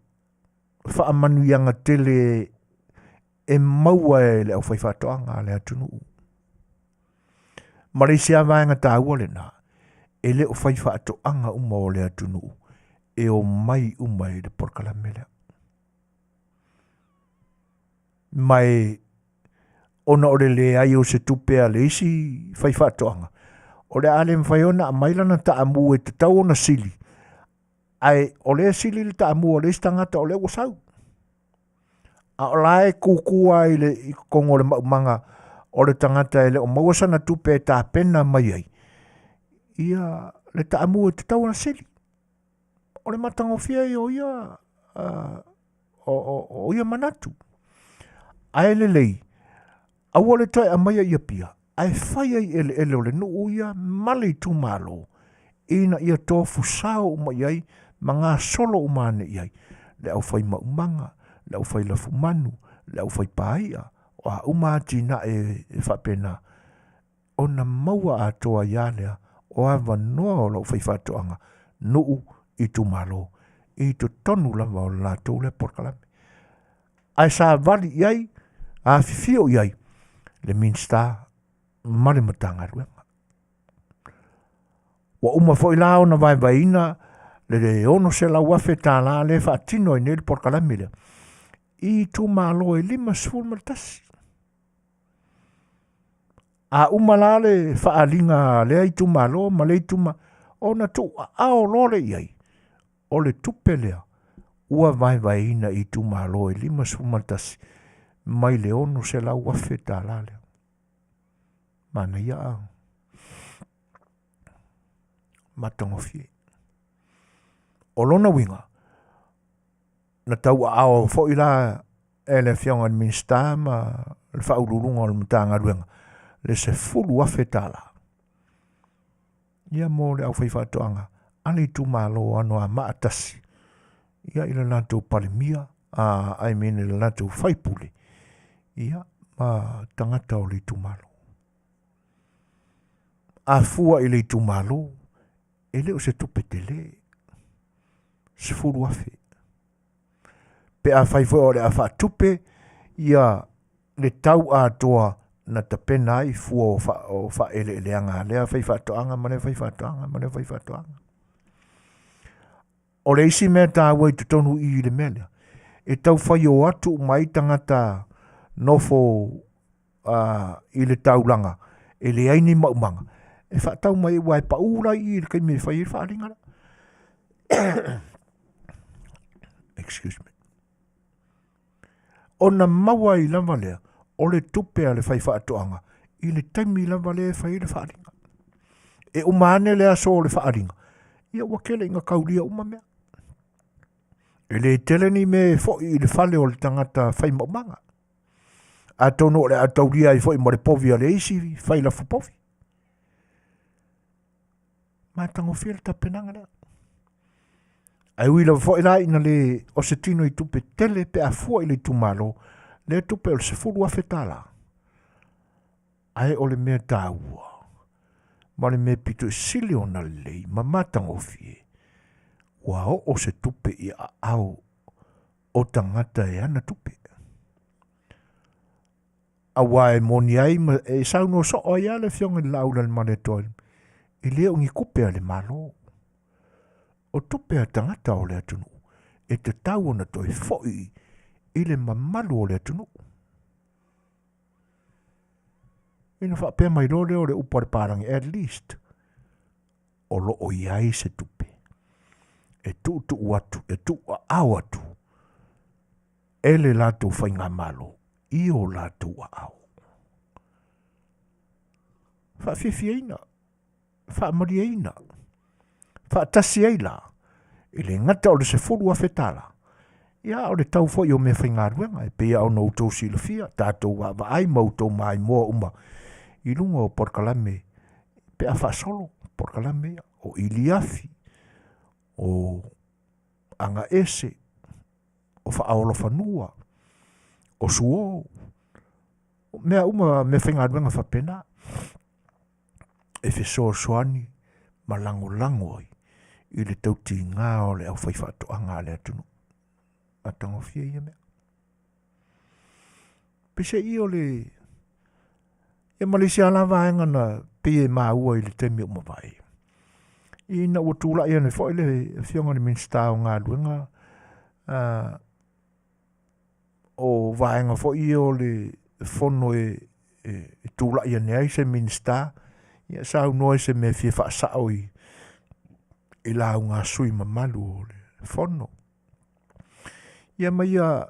faamanuiaga tele e maua e le aufaifaatoaga a le atunuu. Ma le isi lava vaega taua lena, e le o fai faatoaga uma o le atunuu e omai uma i le polokalame lea. Ma e ona o le leai o se tupe a le isi fai faatoaga, o le a le mafai ona aumai lana taamu e tatau ona sili, ae o lea e sili le taamu a le isi tagata o lea ua sau. A o la e kūkū lava i le i totonu o le maumaga o le tagata e le o maua sana tupe e tapena mai ai, ia le taamu e tatau ona sili. O le matagofie ia o ia o, o, o ia manatu. Ae lelei, aua le toe aumaia i Apia, ae fai ai eleele o le nuu ia ma le itumalo, ina ia tofusao uma i ai ma gasolo uma ane i ai le aufai maumaga, le aufai lafumanu, le aufai pāi'a, o a uma atinae e faapena ona maua atoa ai lava lea o avanoa o lau faifaatoaga nuu itumalo i totonu lava o le latou lea polokalame. Ae savali i ai, afifio i ai le Minisita ma le Matagaluega. Ua uma foi la ona vaevaeina le $600,000 lea e faatino ai nei le polokalame lea i itumalo e 51. A uma la le faaaliga a lea itumalo ma lea itumalo, ona tuuaao loa lea i ai o le tupe lea ua vaevaeina i itumalo e 51 mai le $600,000 lea. Manaia a matagofie. O lona uiga, na tauaao foi la e le Afioga i le Minisita ma le Faauluuluga o le Matagaluega le $10,000 ia mo le aufaifaatoaga a le itumalo o Anoamaa 1 ia i le latou Palemia, I mean i le latou faipule ia ma tagata o le itumalo. A fua i le itumalo, e le o se tupe tele. 10,000. Pe afai foi o le a faatupe ia le tau atoa na tapena ai fua o, fa, o faaeleeleaga a lea faifaatoaga ma lea faifaatoaga ma lea faifaatoaga. O le isi mea taua i totonu i i le mea lea, e tau fai o atu uma ai tagata nofo uh, i le taulaga e leai ni maumaga, e faatau mai aua e pau la i i le taimi e fai ai le faaaliga la. Excuse me. Ona maua ai lava lea o le tupe a le faifaatoaga i le taimi lava lea e fai ai le faaaliga. E uma ane le aso o le faaaliga, ia ua tele ina kaulia uma mea. E le tele ni mea e foi i le fale o le tagata fai maumaga. Atonu o le a taulia ai foi ma le povi a le isi fai lafu povi. Matagofie le tapenaga lea. Ae ui lava foi la ina le o se tino i tupe tele pe a fua i le itumalo, lea tupe o le $10,000. Ae o le mea taua ma le mea pito i sili ona lelei ma matagofie, ua oo se tupe i aao o tagata e ana tupe. Aua e moni ai ma e saunoa soo ai lava le Afioga i le Laaulialemalietoa, e le o ni tupe a le Malo. O tupe a tagata o le atunuu e tatau ona toe foi i le mamalu o le atunuu. Ina faapea mai loa lea o le upu a le palagi, at least o lo o i ai se tupe e tuutuu atu, e tuuaao atu e le latou faigamalo i o latou aao. Faafiafiaina, faamalieina, faatasi ai la, e le gata o le $10,000, ia o le tau foi o mea faigaluega e pei ona outou silafia, tatou vaavaai ma outou maimoa uma i luga o polokalame pe a faasolo polokalame ia, o iliafi, o agaese, o faaolafanua, o suo, o mea uma, mea faigaluega faapena, e fesoasoani ma lagolago ai i le tautiga o le aufaifaatoaga a le atunuu. Matagofie ia mea. Peiseai o le ia ma le isi lava vaega na pei e maua i le taimi ua mavae, ina ua tulai ane foi le Afioga i le Minisita o Galuega, o vaega foi ia o le fono e tulai ane ai se Minisita, ia saunoa i se mea e fia faasao i lauga a sui usufono mamalu o le fono. Ia ma ia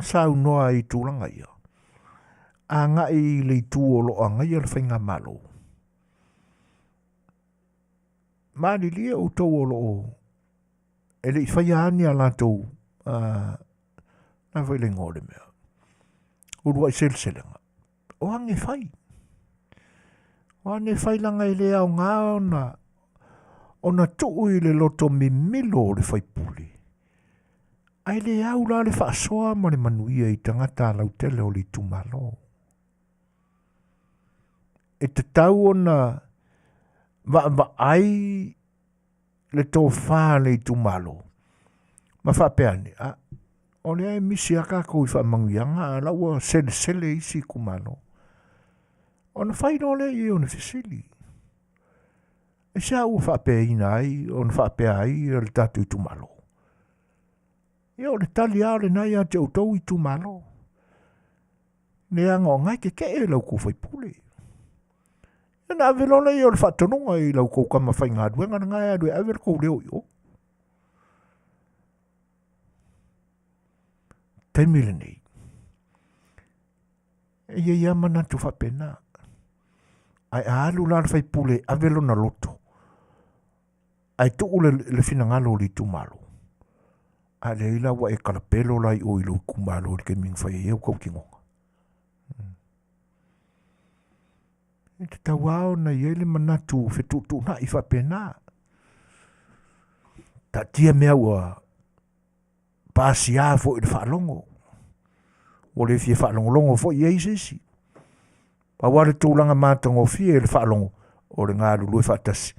saunoa ai i tulaga ia, agai i le itu o lo o agaia le faigamalo. Malilie outou o lo o e le i faia lava ni a latou na foi le igoa o le mea, uluai seleselega, o age fai. O age fai leaga e le aoga ona ona tuu i le loto mimilo o le faipule, ae le au la le faasoa ma le manuia i tagata lautele o le itumalo. E tatau ona vaavaai le tofa a le itumalo ma faapea ane, a, o lea e misi lava tatou i faamanuiaga a o la ua selesele isi itumalo. Ona fai loa lea i ai o le fesili, aisea ua faapeaina ai ona faapea ai le tatou itumalo? Ia o le tali lava lena ia te outou itumalo. Leaga o na e tetee la outou faipule. Ona ave loa lea o le faatonuga i la outou tama faigaluega lena e alu e ave le tou leo i o. Taimi lenei, e i ai lava manatu faapena. Ae a alu la le faipule e ave lona loto, ae tuu le, le finagalo o le itumalo, a leai la ua e kalapelo la i o i lou itumalo i le taimi na fai ai au tautinoga. E tatau lava ona i ai le manatu fetuutuunai faapena. Taatia mea ua pasia foi i le faalogo, ua le fia faalogologo foi i ai se isi. Pau lava le tulaga matagofie i le faalogo o le galulue faatasi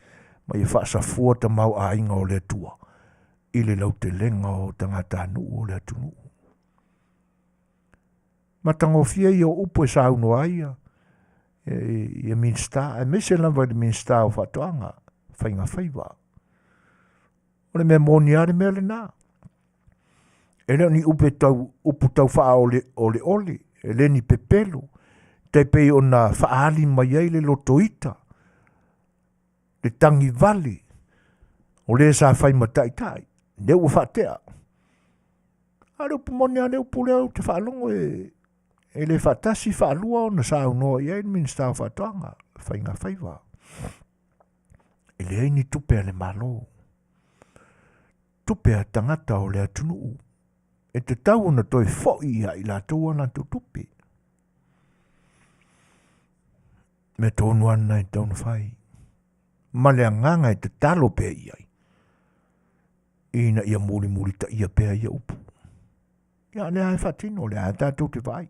ma ia faasafua tamaoaiga o le Atua. i le lautelega o tagatanuu o le atunuu. Matagofie ia o upu e saunoa ai ia, ia Minisita, aemaise lava i le Minisita o Faatoaga, Faiga Faiva. O le mea moni lava le mea lena. E le o ni upu tau, upu tau faaoleole, e le ni pepelo, tai pei ona faaali mai ai le lotoita, le tagivale, o le sa fai ma taitai, lea ua faatea. A o le upu moni lava le upu lea ou te faalogo e, e le faatasi faalua ona saunoa i ai le Minisita o Faatoaga, Faiga Faiva. E leai ni tupe a le Malo, tupe a tagata o le atunuu, e tatau ona toe foi ia i latou a latou tupe. Mea tonu lava lena e tatau ona fai. Ma le agaga e tatalo pea i ai, ina ia mulimulitaia pea ia upu. Ia, lea e faatino, lea e tatou te vaai.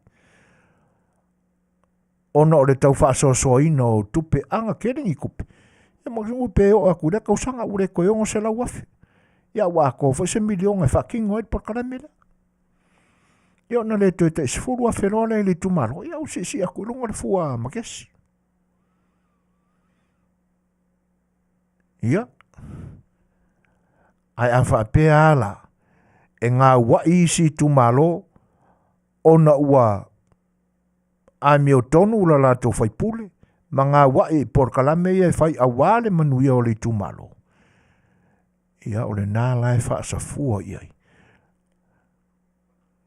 Ona o le tau faasoasoaina o tupe, aga tele ni tupe. Ia ma ua pe oo atu i lea tausaga ua le toe 600,000. Ia ua atoa foi se miliona e faatino ai le polokalame lea. Ia ona le toe tai 10,000 loa lea i le itumalo, ia ua siisii atu i luga le fua makesi. Ia, ae a faapea lava la, e gauai isi itumalo ona ua amiotonu la latou faipule ma gauai i polokalame ia e fai aua le manuia o le itumalo, ia o lena la e faasafua i ai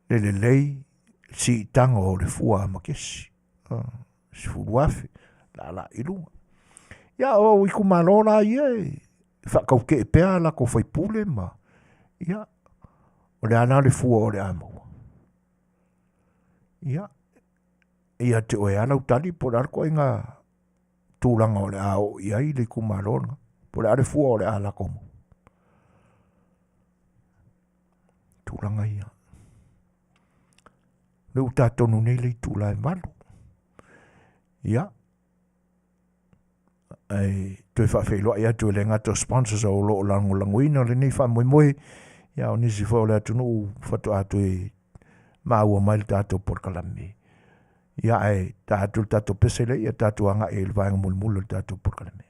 le lelei siitaga o le fua a makesi. 10,000 laalaa i luga. Ia o itumalo la ia e faatautee pea latou faipule ma ia o le a la le fua o le a maua. Ia ia te oe lava lau tali po o le a le ituaiga tulaga o le a oo i ai le itumalo lena, po o le a le fua o le a latou maua. Tulaga ia. Le ua tatonu nei le itula e 8. Ia, ae toe faafeiloai atu e le gata o sponsors o lo o lagolagoina lenei faamoemoe, ia o nisi foi o le atunuu faatoa toe maua mai le tatou polokalame. Ia ae ta atu le tatou pese lea, ia tatou agai i le vaega mulimuli o le tatou polokalame.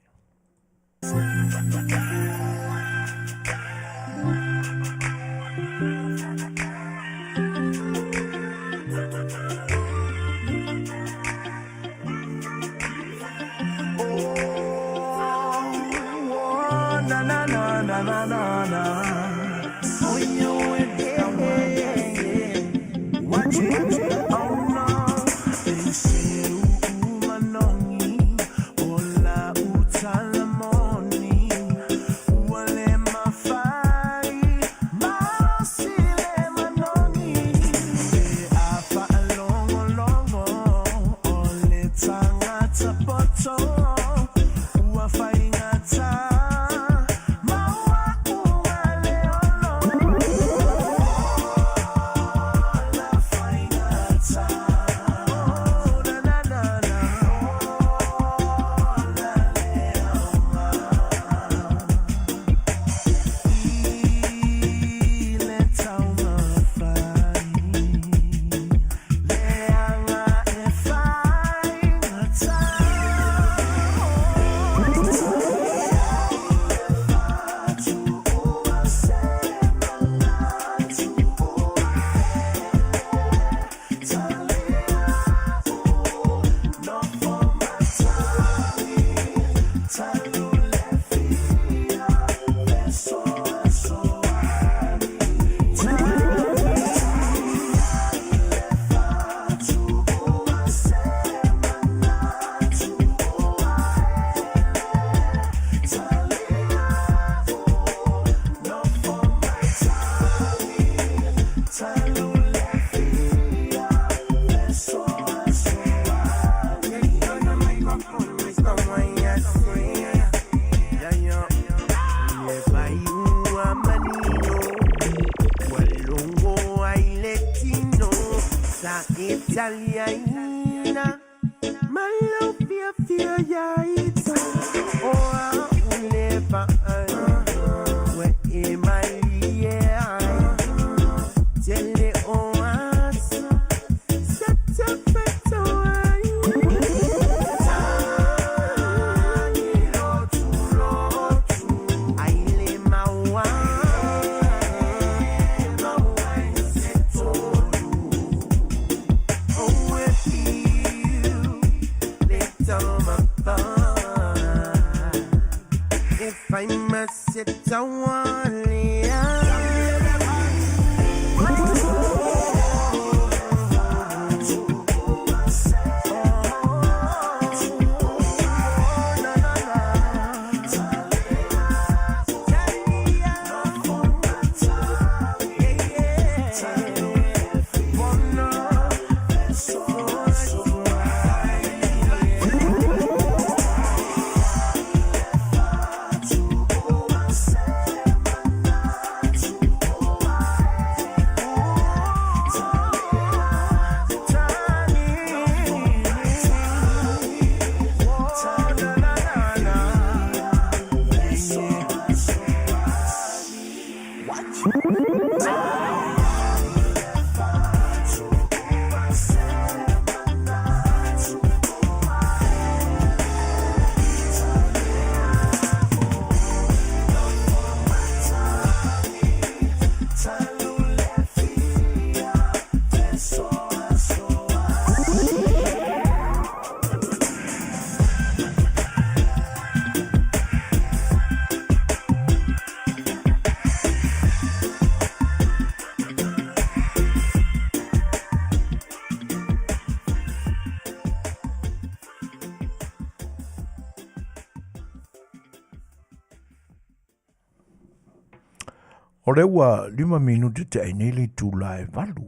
O lea ua 5 minute te ai nei le itula e 8.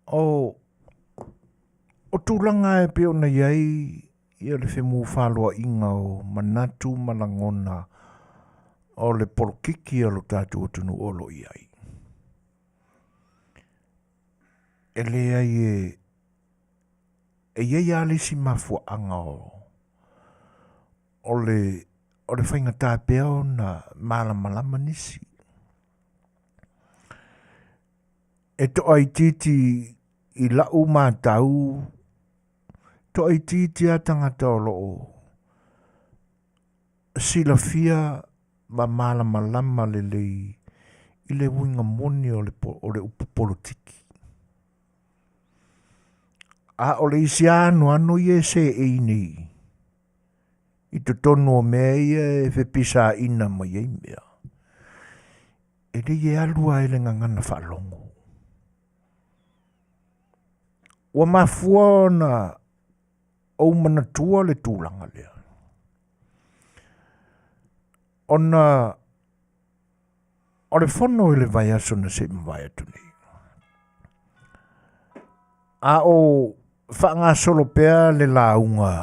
O, o tulaga e pei ona i ai ia le femufaloaiga o manatu ma lagona o le polokiki a lo tatou atunuu o lo o i ai. E leai e, e i ai lava le isi mafuaaga o, o le, o le faigata pea ona malamalama nisi. E toaitiiti i lau matau, toaitiiti lava tagata o lo o silafia ma malamalama lelei i le uiga moni o le, o le upu polotiki. A o le isi lava anoano ia e seei nei i totonu o mea ia e fepisaina mai ai mea, e lei e alu lava i le gagana faalogo. Ua mafua ona ou manatua le tulaga lea, ona o le fono i le vaiaso na se i mavae atu nei, a o faagasolo pea le lauga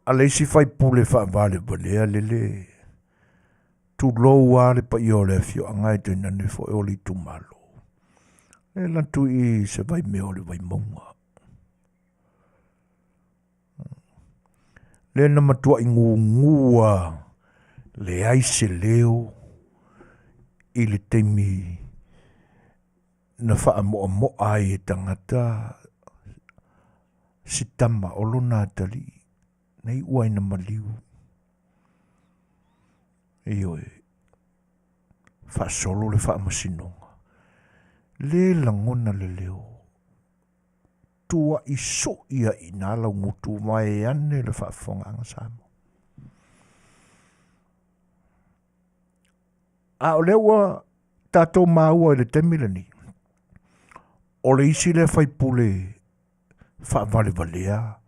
a le isi faipule faavalevalea lele, tulou lava le paia o le afioaga e tainane foi o le itumalo, e alu atu i se vaimea o le Vaimauga. Lea na matuai gugu lava, leai se leo i le taimi na faamoamoa ai e tagata si tama o lona atalii na iu ai na maliu. Ioe, faasolo le faamasinoga, le lagona le leo, tuaʻi soʻi ai i ina lau gutu vaeane le faafofogaaga Samoa. A o lea ua tatou maua i le taimi lenei, o le isi lea faipule faavalevalea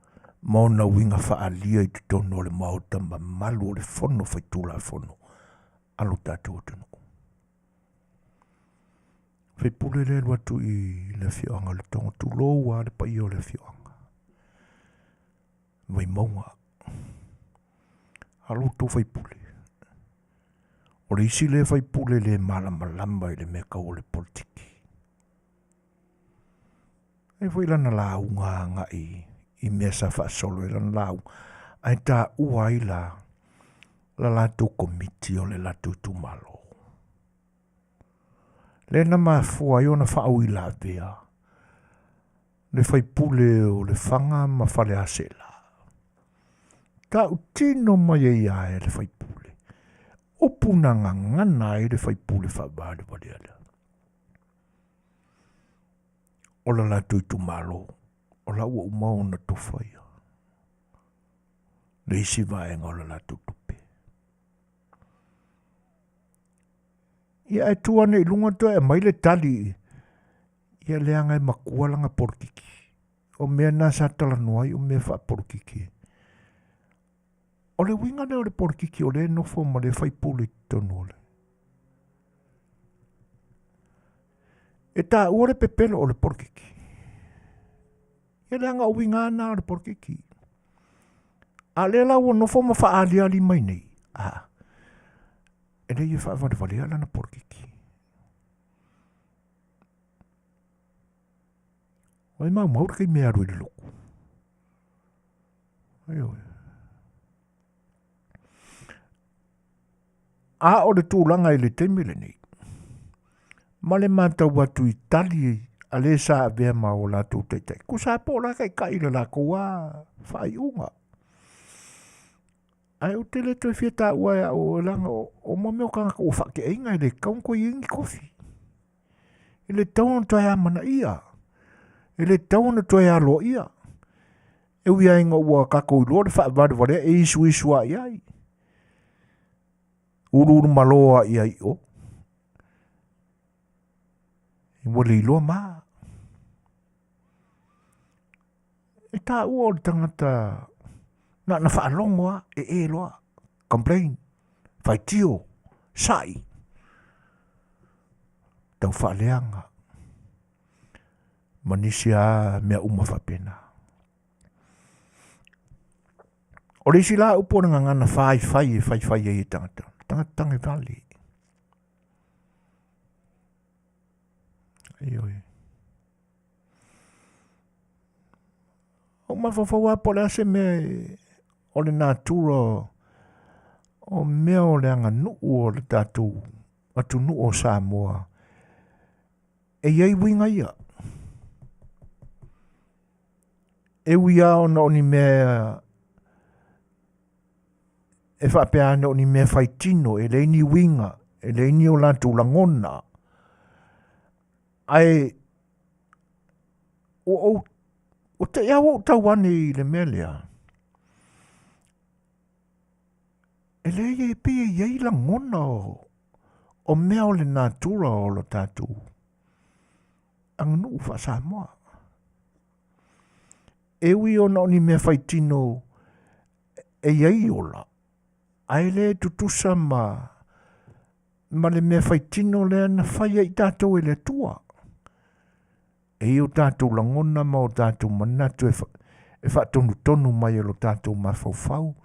ma ona uiga faaalia i totonu o le Maota mamalu o le Fono Faitulafono a lo tatou atunuu. Faipule lea e alu atu i le afioaga o Letogo, tulou lava le paia o le afioaga. Vaimauga. A lo outou faipule. O le isi lea faipule le malamalama i le mea tau o le politiki. E foi lana lauga agai i mea sa faasolo ai lana lauga, ae taua ai la la latou komiti o le latou itumalo. Lea na mafua ai ona faauilavea le faipule o Lefaga ma Faleaseela. Tautino mai ai lava e le faipule, upu na gagana ai le faipule faavalevalea lea. O le latou itumalo, o la ua uma ona tofa ia le isi vaega o le latou tupe. Ia ae tu ane i luga toe aumai le tali, ia leaga e makua lana polokiki. O mea na sa talanoa ai o mea faapolokiki. O le uiga lea o le polokiki o lea e nofo ma le faipule i totonu o le. E taua le pepelo o le polokiki. Ia leaga o uiga na o le polokiki. A lea la ua nofo ma faaaliali mai nei, a, e le i faavalevalea lana polokiki. Ua e maumau le taimi e alu i le lotu. Ioe. A o le tulaga i le taimi lenei, ma le matau atu i tali a le sa avea ma o latou taitai, tusa po o la taitai i le latou a faaiuga. Ae ou te le toe fia taua e au leaga o mo mea o tagata ua faateaina e le tatau ona toe i ai ni tofi. E le tatau ona toe amanaia. E le tatau ona toe aloaia. E ui lava ina ua tatou iloa le faavalevalea e isuisu lava i ai. Uluulu malo lava i ai i o. Ua le iloa ma. E taua o le tagata na ona faalogo lava e e loa, complain, faitio, sa'i, tau faaleaga ma nisi lava mea uma faapena. O le isi la upu o le gagana faifai e faifai ai e tagata, tagata tagevale. Ioe. Ou mafaufau lava po o le a se mea o le natura o mea o le aganuu o le tatou atunuu o Samoa e i ai uiga ia. E ui lava ona o ni mea e faapea ane o ni mea faitino, e leai ni uiga, e leai ni o latou lagona, ae ua ou ua te i lava ua ou tau ane i le mea lea, e leai e pei e i ai lagona o mea o le natura o lo tatou aganuu faa-Samoa. E ui ona o ni mea faitino e i ai ola, ae le tutusa ma le mea faitino lea na fai ai tatou e le Atua. E i o tatou lagona ma o tatou manatu e faatonutonu mai e lo tatou mafaufau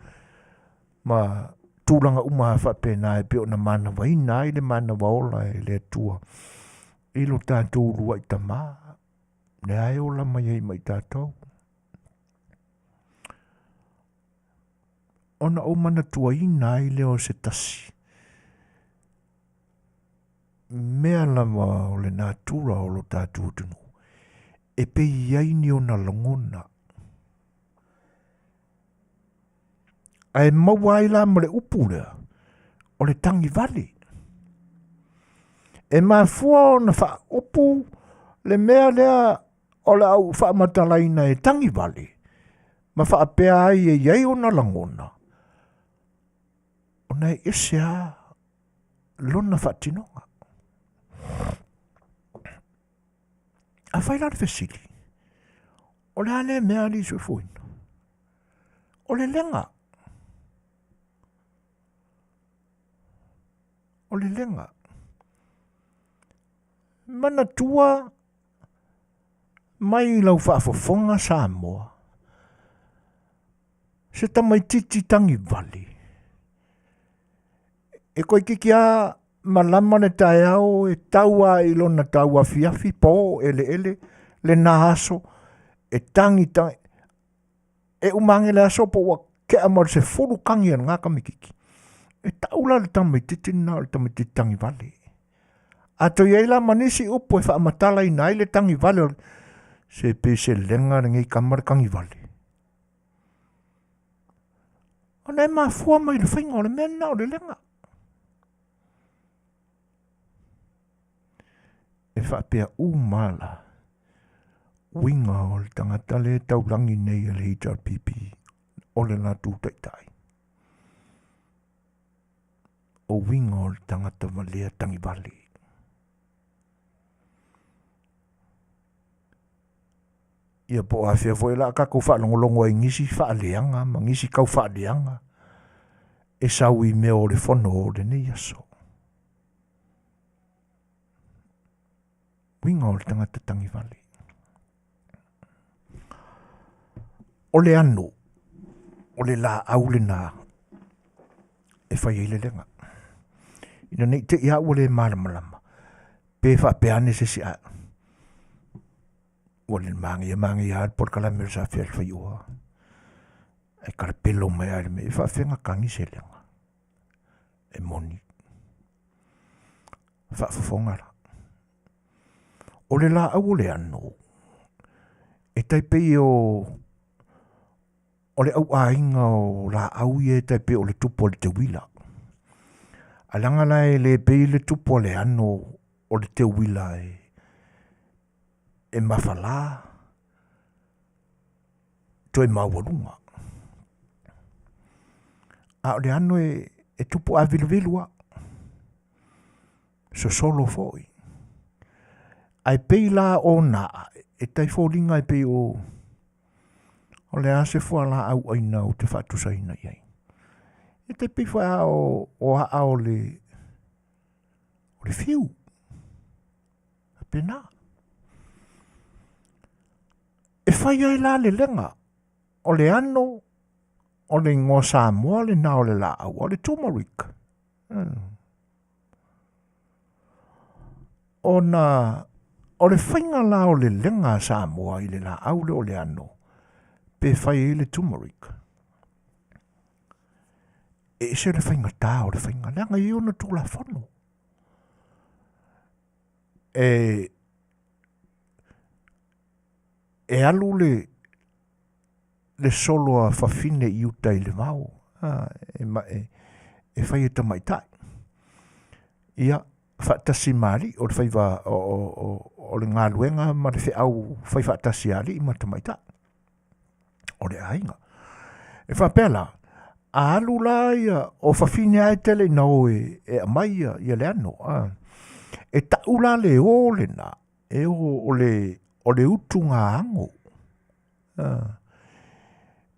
ma tulaga uma faapena e pei ona manavaina ai le manava ola e le Atua i lo tatou uluai tama, lea e ola mai ai ma i tatou. Ona ou manatuaina ai lea o se tasi mea lava o le natura o lo tatou atunuu e pei e i ai ni ona lagona. Ae maua ai la ma le upu lea, o le tagivale. E mafua ona faaupu le mea lea o le a ou faamatalaina e tagivale ma faapea ai e i ai ona lagona, ona e ese lava lona faatinoga. Afai la le fesili, o le a lea mea alii soifuaina? O le lega. O le lega. Manatua mai lau faafofoga Samoa, se tamaititi tagivale, e toeitiiti lava malama le taeao e tau lava i lona tauafiafi po eleele lena aso e tagi tagi, e uma ane le aso po ua tea ma le 10 tagi a lena tamaititi. E tau la le tamaititi lena o le tamaititi tagivale. A toe i ai la ma nisi upu e faamatalaina ai le tagivale o le, se pei se lega lenei tama le tagivale. Ona e mafua mai le faiga o le mea lena o le lega. E faapea uma la uiga o le tagata le taulagi nei e le HRPP o le latou taitai. O uiga o le tagata valea tagivale. Ia po o afea foi la tatou faalogologo ai i nisi faaleaga ma nisi tau faaleaga e sau i mea o le fono o lenei aso. Uiga o le tagata tagivale. O le ano, o le laau lena e fai ai le lega. Ina nei te i a ua le malamalama, pe faapea ane se isi a ua le manaia manaia lava le polokalame o le safea le faioa. Ae kalapelo mai lava i le mea, e faafefea ona tagi se lega? E moni. Faafofoga la. O le laau o le ano, e tai pei o o le auaiga o laau ia e tai pei o le tupu o le teuila. Ae leaga la e le pei le tupu o le ano o le teuila e, e mafala toe maualuga. A o le ano e, e tupu ʻāviluvilu a, sosolo foi. Ae pei la o nā e tai foliga e pei o o le a se fualaau ʻaina ou te faatusaina i ai. E tai pei foi a o, o aʻa o le, o le fiu. Faapena. E fai ai la le lega o le ano o le igoa Samoa lena o le laau, o le turmeric. Hmm. Ona o le faiga la o le lega a Samoa i le laau lea o le ano, pe fai ai le turmeric. E ese le faigata o le faiga, leaga e i ai ona tulafono. E, e alu le, le solo a fafine i uta i le vao, a, e, e, e fai e tamaitai. Ia, faatasi ma alii, o le faiva, o, o, o, o le galuega ma le feau fai faatasi a alii ma tamaitai. O le aiga. E faapea la, a alu la ia, o fafine lava e tele ina o e, e aumai ia, ia le ano. A. E tau la le o lena, e o, o le, o le utuga ago. A.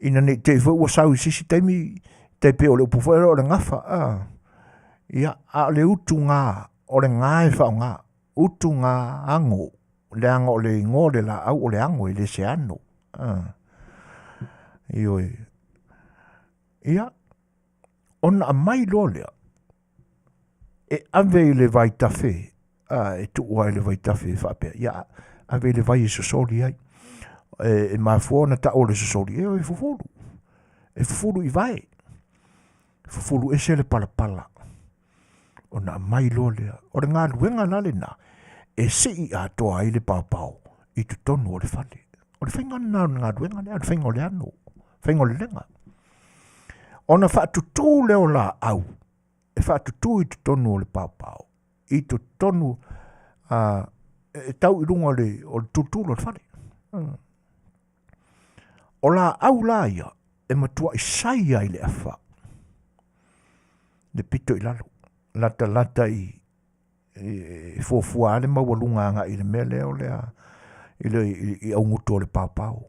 Ina nei te i foi ua sau i se isi taimi, tai pei o le upu foi lea o le gafa. A. Ia, a o le utuga, o le ga e faaaoga, utuga ago, leaga o le igoa o le laau o le ago e le se ano. A. Ioe. Ia, ona aumai loa lea, e ave i le vaitafe, a, e tuu ai i le vaitafe e faapea, ia, ave i le vai e sosoli ai. E, e mafua ona tau o le sosoli, e, e fufulu. E fufulu i vae. Fufulu ese le palapala. Ona aumai loa lea. O le galuega la lena, e sii atoa ai le paopao i totonu o le fale. O le faiga lena o le galuega lea, o le faiga o le ano, faiga o le lega. Ona faatutū lea o laau, e faatutū i totonu o le paopao, i totonu uh, e tau i luga o le, o le tulutulu o le fale. Hmm. O laau la ia, e matuai sai ai le afa, le pito i lalo, latalata i, e fuafua lava le maualuga agai i le mea lea o le a, i le i augutu o le paopao.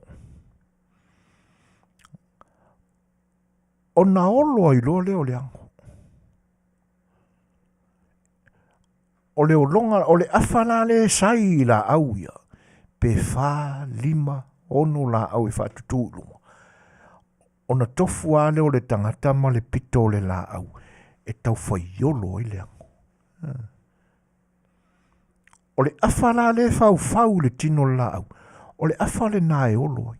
Ona olo ai loa lea o le ago. O le ologa, o le afa la lea e sai i laau ia, pe 4, 5, 6 laau e faatutū i luga. Ona tofu lava lea o le tagata ma le pito o le laau e tau faiolo ai le ago. O le afa la lea e faufau i le tino o le laau, o le afa lena e olo ai.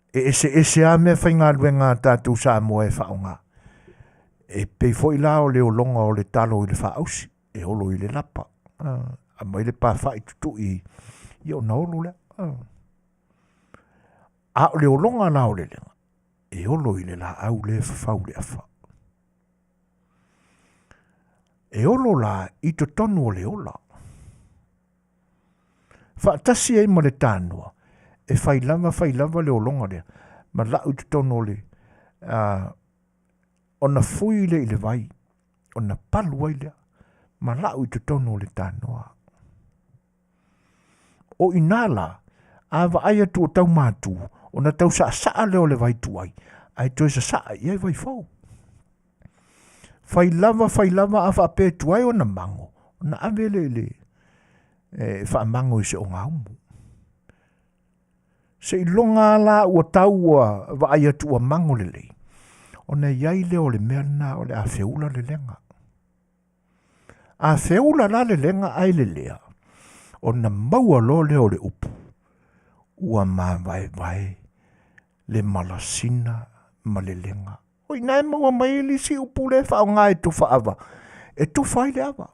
E eseese lava mea faigaluega a tatou Samoa e faaaoga. E pei foi la o le ologa o le talo i le faausi, e olo i le lapa. Aumai le pafa'i tutui, ia ona olo lea. A o le ologa la o le lega, e olo i le laau lea e fafau i le afa. E olo la i totonu o le ola. Faatasi ai ma le tanoa, e fai lava fai lava le ologa lea, ma lau i totonu o le, uh, ona fui lea i le vai, ona palu ai lea, ma lau i totonu o le tanoa. O i nā la, A vaai atu o tau matu, ona tau saasaa lea o le vai tuai, ae toe sasaa i ai vai fou. Fai lava, fai lava a faapea e tuai ona mago, ona ave lea i le e faamago i se ogaumu. Seiloga lava la ua tau ua vaai atu ua mago lelei, ona i ai lea o le mea lena o le a feula le lega. A feula la le lega ae lelea, ona maua loa lea o le upu, ua mavaevae le malasina ma le lega. O i ina e maua mai ai le isi upu lea e faaaoga e tufa ava, e tufa ai le ava.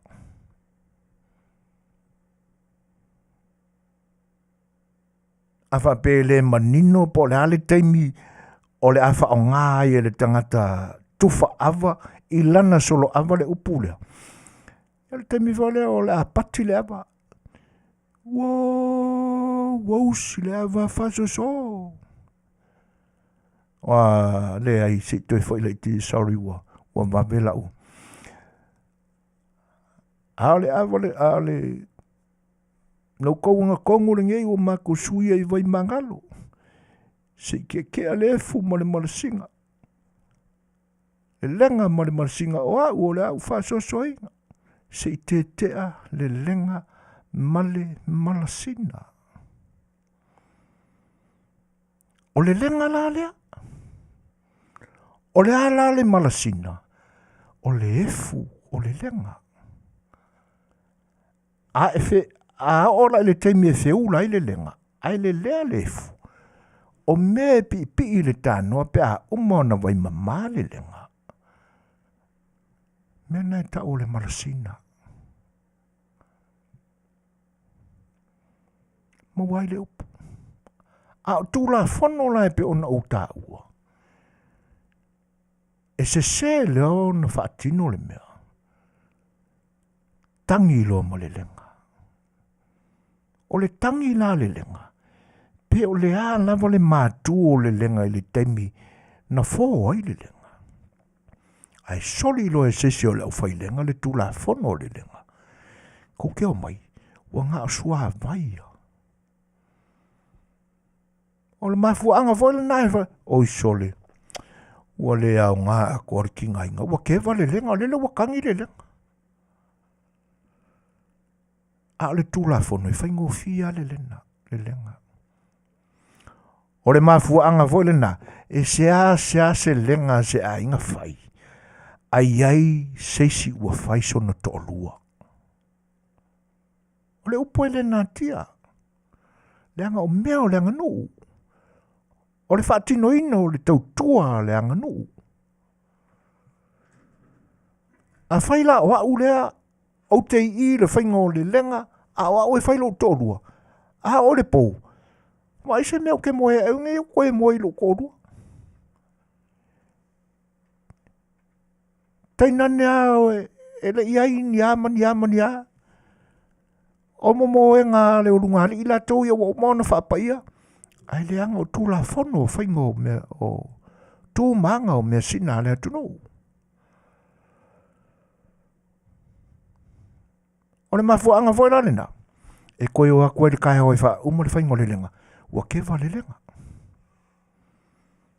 A faapea e le manino po o le a le taimi o le a faaaoga ai e le tagata tufa ava i lana solo ava le upu lea, o le taimi foi lea o le a pati le ava. Uou, ua usi le ava faasoso. Ua leai, se i toe foi laitiiti, sorry ua vave lau. A o le ava le, a o le Na outou agatonu lenei ua matou suia i vaimagalo, se i tietia le efu ma le malasiga, le lega ma le malasiga o au o le a ou faasoasoaina, se i tietia le lega ma le malasina. O le lega la lea, o le a la le malasina, o le efu o le lega. A e fe, a oo la i le taimi e feula ai le lega, ae lelea le efu, o mea e piipii i le tanoa pe a uma ona vaimamā le lega, mea na e tau o le malasina. Maua ai le upu. A o Tulafono la e pei ona ou taua, e sese lea ona faatino le mea. Tagi loa ma le lega. O le tagi la a le lega, pe o le a lava le matu o le lega i le taimi na fō ai le lega. Ae soli loa e se isi o le aufailega le tulafono o le lega. Kou te omai, ua na o suavai ia. O le mafuaaga foi lena e fai, oi sole, ua le aoga atoa le tigaina, ua keva le lega, o lele ua tagi le lega. A o le Tulafono e faigofie lava le lega, le lega. O le mafuaaga foi lena, e seasea se lega a se aiga fai, a i ai se isi ua fai sona toalua. O le upu e le natia, leaga o mea o le aganuu, o le faatinoina o le tautua a le aganuu. Afai la o au lea ou te ii le faiga o le lega, a o au e fai lou toalua, a o le pou, vaai se mea ou te moe ai nei, ou toe moe i lou toalua. Tainane lava e le i ai ni a ma ni a ma ni a. O momoega a le ulugalii latou ia ua uma ona faapaia, ae leaga o Tulafono o faiga o mea o tu ma aga o measina a le atunuu. O le mafuaaga foi la lena, e toe o atu ai le taeao e faauma le faiga o le lega, ua keva le lega.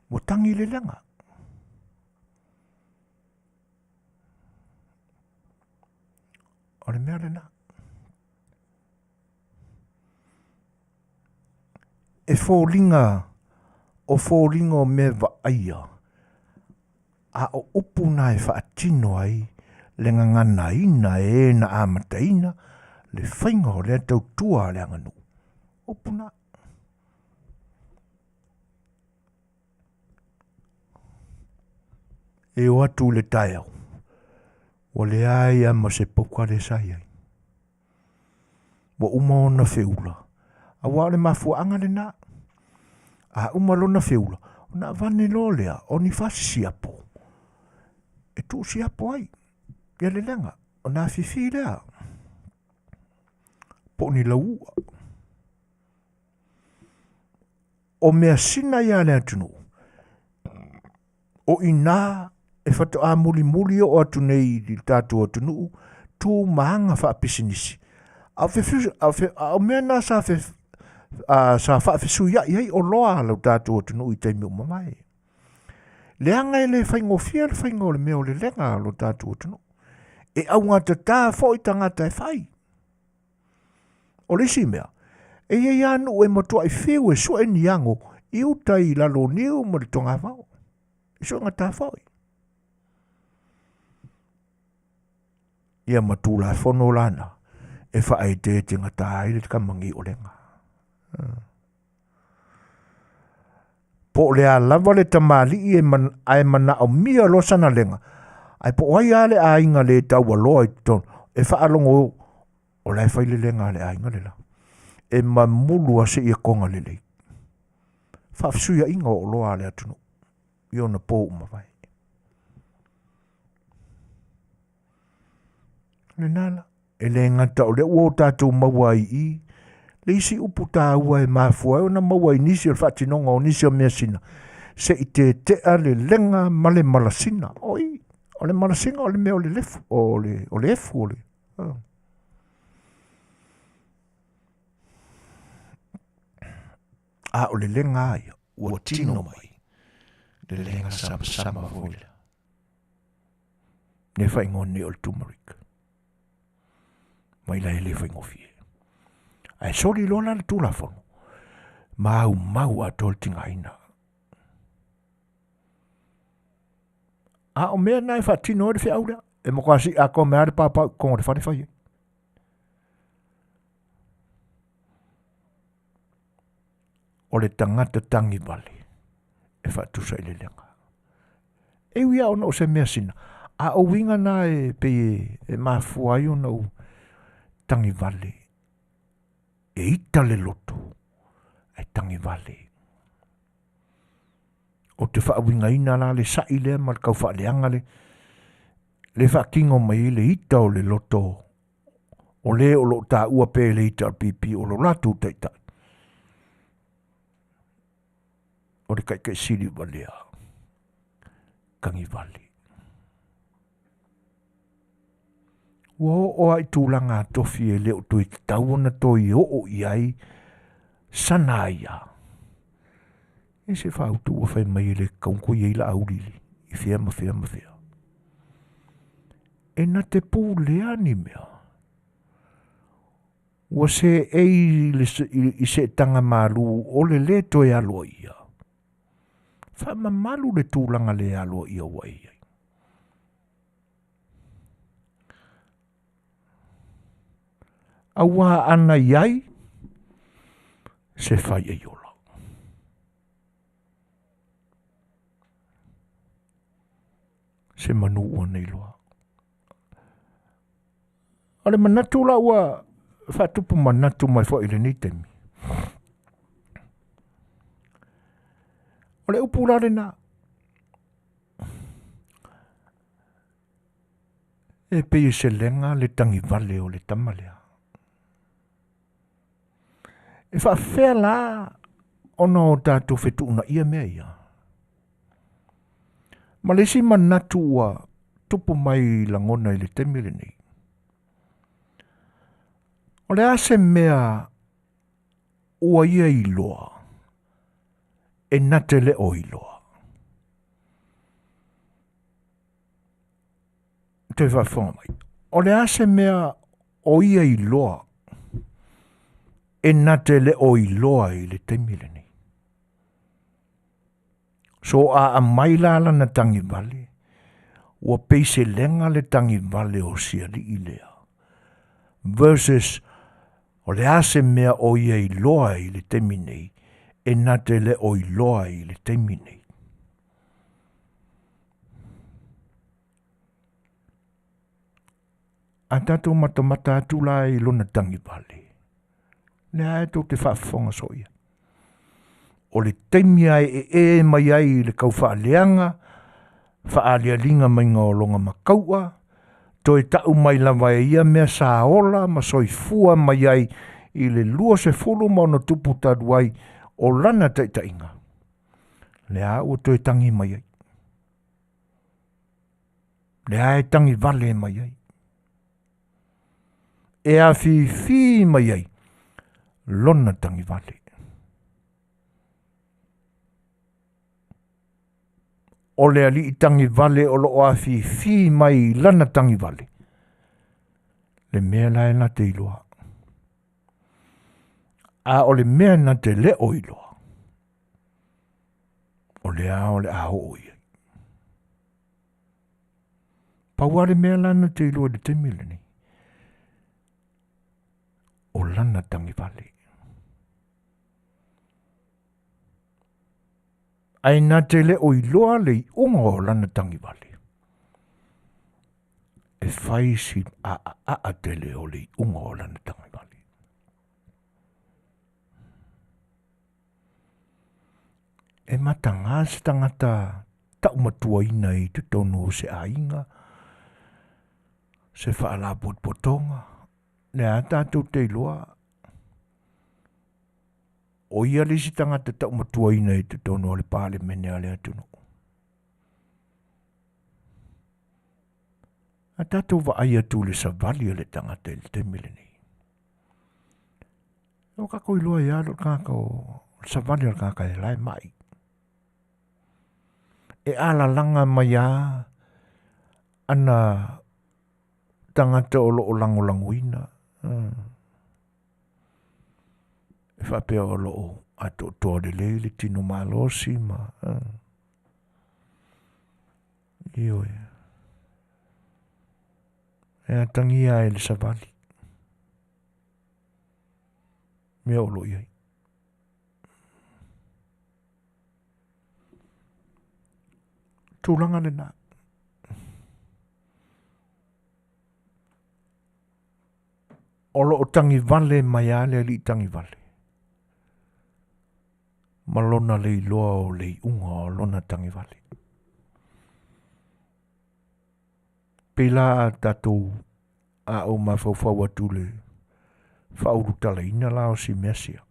Ua tagi le lega. O le mea lena. E foliga, o foliga o mea vaaia, a o upu na e faatino ai le gaganaina e e na amataina le faiga o lea tautua a le aganuu. Upu na. E o atu i le taeao, ua leai lava ma se pauka lea sa i ai. Ua uma ona feula, aua o le mafuaaga lena. A uma lona feula, ona avane loa lea o ni fasi siapo e tuu siapo ai ia le lega, ona afifi lea po o ni lauua. O measina ia a le atunuu, o i ina e faatoa mulimuli oo atu nei i le tatou atunuu tu ma aga faapisinisi. A o, fe, a o, fe, a o mea na sa fe, sa faafesuiaʻi ai oloa a lo tatou atunuu i taimi ua mavae. Leaga e le faigofie le faiga o le mea o le lega a lo tatou atunuu. E augatatā foi tagata e fai. O le isi mea, e i ai lava nuu e matuai fiu e sue ni ago i uta i lalo o niu ma le togavao. E suegatā foi. Ia ma Tulafono lana e faaeteetegata ai le kamagi o lega. Po o le a lava le tamalii e man, ae manaomia loa sana lega, ae po o ai lava le aiga le taualoa i totonu, e faalogo o la e fai le lega a le aiga le la. E mamulu a seia koga lelei. Faafesuiaiga o oloa a le atunuu i ona po ua mavae. Lena la. E le gata o lea ua o tatou maua ai i i, le isi upu taua e mafua ai ona maua i nisi o le faatinoga o nisi o measina, se i tetea le lega ma le malasina. Oi, o le malasina o le mea o le lefu, o le, o le efu, o le... A o le lega a ia, ua tino mai, le lega samasama foi lea. Le faaigoa nei o le turmeric. Mai la e le faigofie. Ae soli loa la le Tulafono, maumau atoa le tigaina. A o mea na e faatino ai le feau lea, e matua sii atoa mai lava le paopao i totonu o le fale fai ai. O le tagata tagivale e faatusa i le lega. E ui lava ona o se measina, a o uiga na e pei e mafua ai ona ou tagivale e ita le loto ae tagivale. Ou te faauigaina la le saʻi lea ma le taufaaleaga le le faatino mai ai le ita o le loto o le o lo o taua pea e le HRPP o lo latou taitai. O le taitai sili valea tagivale. Ua oo lava i tulaga tofi e le o toe tatau ona toe oo i ai sana aia. E se faautu ua fai mai e le tatau ona toe i ai Laauli i fea ma fea ma fea. E na te pulea ni mea. Ua seei i seetaga malū o le lē toe aloaia. Faamamalu le tulaga le aloaia ua e i ai. Auā ana i ai se fai e ola. Se manu ua nei loa. O le manatu la ua faatupu manatu mai foi i lenei taimi. O le upu la lena, e pei e se lega le tagivale o le tama lea. E faafefea la ona o tatou fetuunaia mea ia? Ma le isi manatu ua tupu mai lagona i le taimi lenei. O le a se mea ua ia iloa e na te le o iloa? Toe faafofoga mai. O le a se mea o ia iloa e na te le o iloa i le taimi lenei? So a aumai la lana tagivale, ua pei se lega le tagivale o si alii lea versus o le a se mea o ia iloa i le taimi nei e na te le o iloa i le taimi nei. A tatou matamata atu la i lona tagivale, lea e tou te faafofoga soo ia. O le taimi a e ee mai ai i le kaufaaleaga, faaalialiga maiga o lona makaua, toe tau mai lava e ia mea sa ola ma soifua mai ai i le 20 ma ono tupu talu ai o lana taitaiga. Lea ua toe tagi mai ai. Lea e tagivale mai ai. E afifi mai ai lona tagivale. O le alii tagivale o loo afifi mai i lana tagivale, le mea la e na te iloa. A o le mea na te le o iloa, o le a o le a oo i ai. Pau lava le mea la na te iloa i le taimi lenei, o lana tagivale. Ae na te le o iloa le iuga o lana tagivale, e fai si aaaa tele o le iuga o lana tagivale. E mataga se tagata taumatuaina i totonu o se aiga, se faalapotopotoga, lea tatou te iloa o ia le isi tagata taumatuaina i totonu o le Palemene a le atunuu. A tatou vaai atu i le savali a le tagata i le taimi lenei. Ua tatou iloa ai lava le tagata o le savali a le tagata e la e mai. E alalaga mai lava ana tagata o lo o lagolagoina. E faapea o lo o atoatoa lelei le tino malosi ma ioe. E atagia ai le savali mea o lo o i ai. Tulaga lena. O lo o tagivale mai lava le alii tagivale ma lona le iloa o le iuga o lona tagivale. Pei la a tatou a ou mafaufau atu le faaulutalaina la o si mea sia.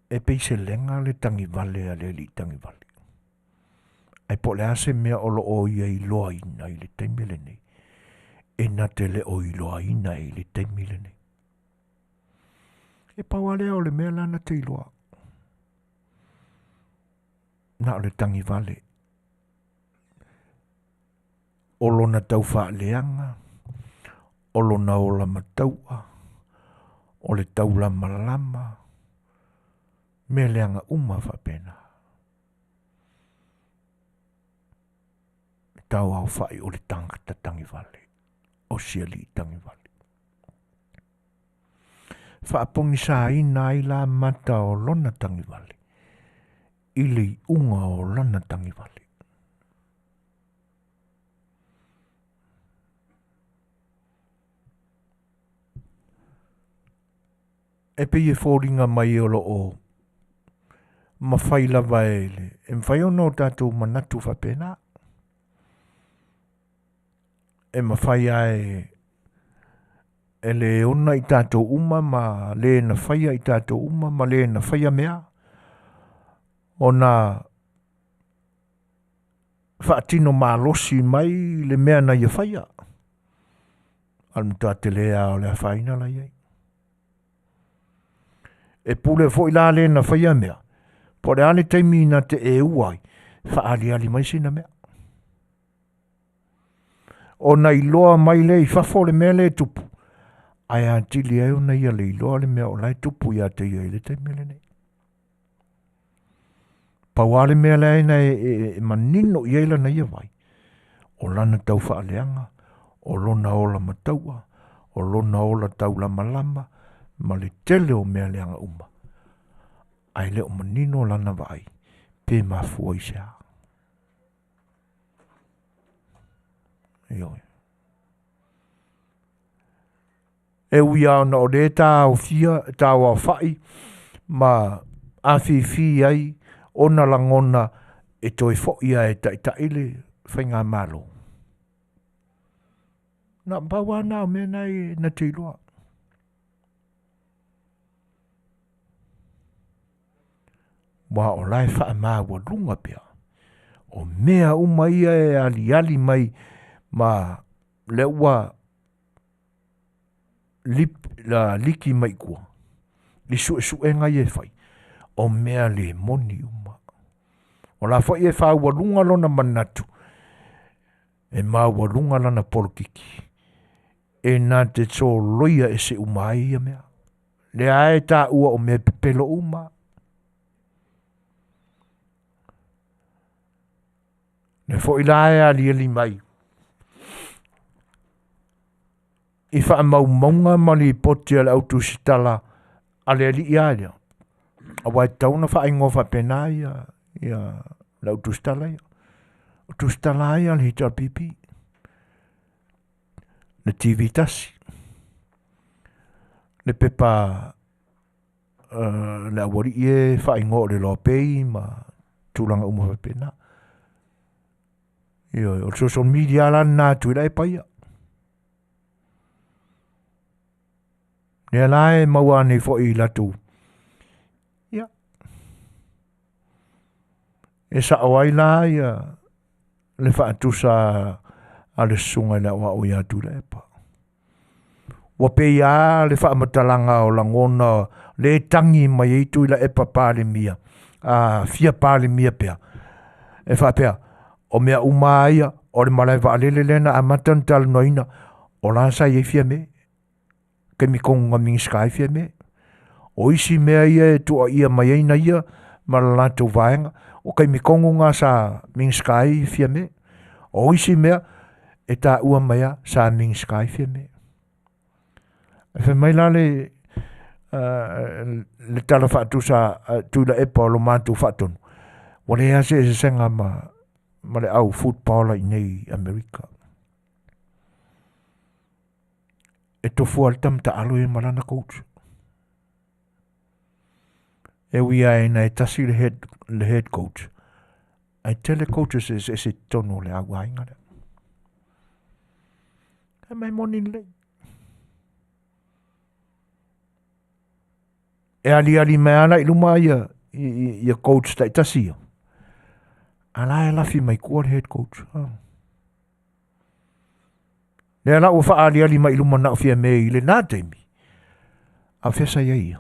E pei se lega le tagivale a le alii tagivale. Ae po o le a se mea o lo o ia iloaina i le taimi lenei, e na te le o iloaina i le taimi lenei. E pau lava lea o le mea la na te iloa. Na o le tagivale. O lona taufaaleaga, o lona ola mataua, o le taulamalama, mea leaga uma faapena. E tauaofai o le tagata tagivale, o si alii tagivale. Faapogisaina ai la mata o lona tagivale i le iuga o lona tagivale. E pei e foliga mai o lo o mafai lava e le e mafai ona o tatou manatu faapena. E mafai lava e le ona i tatou uma ma le na faia i tatou uma ma le na faia mea ona faatino malosi mai le mea na ia faia. A o le matua tele lava o le afaina la i ai. E pule foi la le na faia mea, po o le a le taimi na te eua ai, faaaliali mai sina mea. Ona iloa mai lea i fafo le mea lea e tupu, ae atili ai ona ia le iloa le mea o la e tupu ia te ia i le taimi lenei. Pau lava le mea lea na e manino i ai lana ia vai, o lana taufaaleaga, o lona ola mataua, o lona ola taulamalama, ma le tele o mea leaga uma. Ae le o manino lana vaai, pe mafua i se a. Ioe. E ui lava ona o lea e taofia, tauaofai ma afifi ai ona lagona e toe foi lava e taitai le faigamalo. Na pau lava na o mea na e na te iloa. Aua o la e faamaualuga pea. O mea uma ia e aliali mai ma lea ua lip, la, liki mai tua i suesuega ia e fai. O mea le moni uma. O la foi e faaualuga lona manatu, e maualuga lana polokiki, e na te soloia ese uma ai ia mea. Lea e taua o mea pepelo uma. Le foi la e aliali mai i faamaumauga ma lipoti a le au tusitala a le alii a lea. Aua e tatau ona faaigoa faapena ia, ia le au tusitala ia. O tusitala ia a le HRPP, le TV tasi, le pepa le aualii e faaigoa o le Loa Pei ma tulaga uma faapena. Ioe, o le social media la lena a Tuilaepa ia. Lea la e maua nei foi i latou. Ia. E sao ai la ia le faatusa a le susuga i le aoao ia Tuilaepa. Ua pei lava le faamatalaga o lagona le tagi mai ai Tuilaepa Palemia, a fia Palemia pea, e faapea, o mea uma lava ia, o le malae vaalele lea na amata ona talanoaina, o la sa i ai Fiame, taimi tonu na Minisita ai Fiame. O isi mea ia e tuuaia mai ai na ia ma le latou vaega, o taimi tonu na sa Minisita ai Fiame. O isi mea e taua mai lava sa Minisita ai Fiame. Ae fai mai la le, le tala faatusa a Tuilaepa o lo matou faatonu, ua leai lava se eseesega ma, ma le au football i nei i Amerika. E tofu lava le tama taalo ia ma lana coach. E ui lava ina e tasi le head, le head coach, ae tele coaches eseese i totonu o le au aiga lea. E mai moni lelei. E aliali mai lava la i luma ia, ia coach taitasi ia. A la e lafi mai tua le head coach. Oh. Lea la ua faaaliali mai i luma na o Fiame i lena taimi. A o fea sa i ai ia?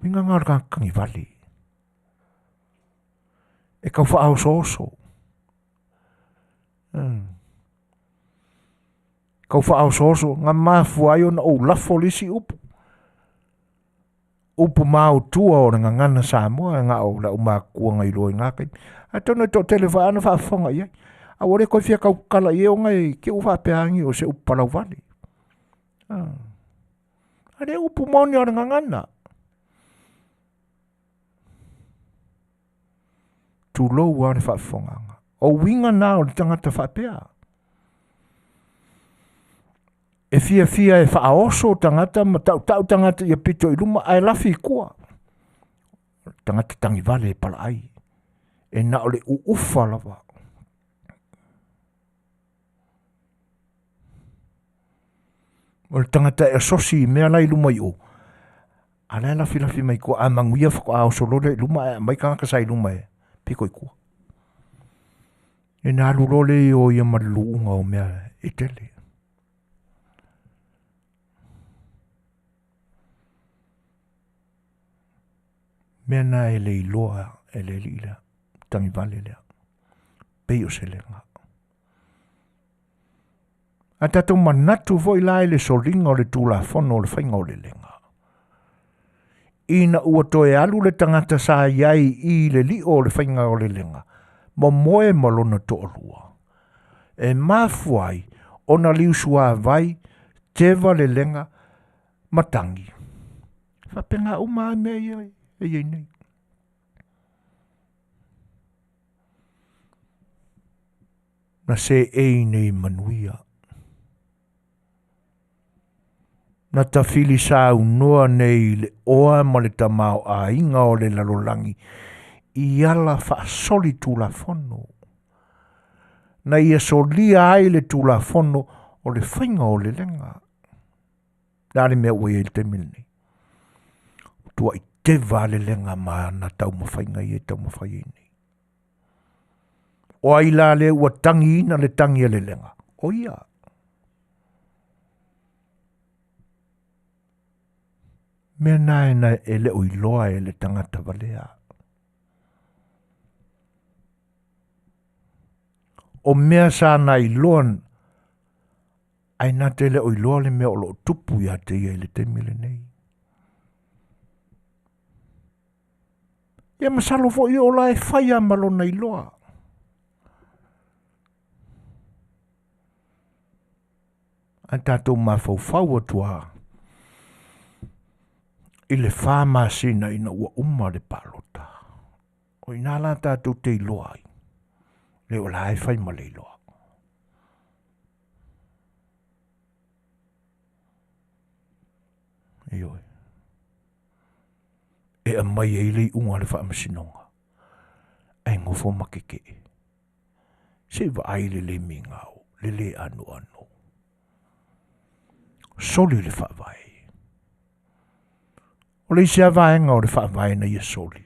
Uiga nga o le tagata tagivale. E tau faaosooso. Tau faaosooso, na mafua ai ona ou lafo le isi upu. Upu maotua o le gagana Samoa na o le aumakua na iloa i ngā taimi. Atonu e toatele foi ana faafofoga i ai. A ua le toe fia tautala i ai ona e te i ua faapea agi o se upu palauvale. A le upu moni o le gagana. Tulou lava le faafofogaaga. O uiga na o le tagata faapea. E fiafia e faaoso tagata ma tautau tagata ia pito i luma ae lafi i tua. O le tagata tagivale e palaai. E na o le uufa lava. O le tagata e asosi i mea la i luma i o. A la e lafilafi mai tua, a manuia faatoa oso loa lea i luma ae aumai tagata sa i luma e pito i tua. Ina alu loa lea i o ia ma le luuga o mea e tele. Mea na e le iloa e le alii lea, tagivale lea, pei o se lega. A tatou manatu foi la i le soliga o le Tulafono o le faiga o le lega. Ina ua toe alu le tagata sa i ai i le lio o le faiga o le lega, momoe ma lona toalua. E mafua ai ona liusuavai, teva le lega, ma tagi. E faapena uma lava mea ia e i ai nei. Na seei nei manuia. Na tafili saunoa nei i le oa ma le tamaoaiga o le lalolagi i ala faasoli Tulafono. Na ia solia ai le Tulafono o le faiga o le lega. Le a le mea ua i ai i le taimi lenei? Ua tuai teva le lega ma ana taumafaiga ia e taumafai ai nei. O ai la lea ua tagiina le tagi a le lega? O ia. Mea na e na e le o iloa e le tagata valea. O mea sa na iloa ae na te le o iloa le mea o loo tupu ia te ia i le taimi lenei. Ia masalo foi o la e fai lava ma lona iloa. Ae tatou mafaufau atu lava i le fa masina ina ua uma le palota. O i ina la tatou te iloa ai, le o la e fai ma le iloa. Ioe. E aumai ai le iuga a le faamasinoga, ae nofo ma kekee. Se i vaai le le migao, le le anoano. Soli le faavae. O le isi lava vaega o le faavae na ia soli,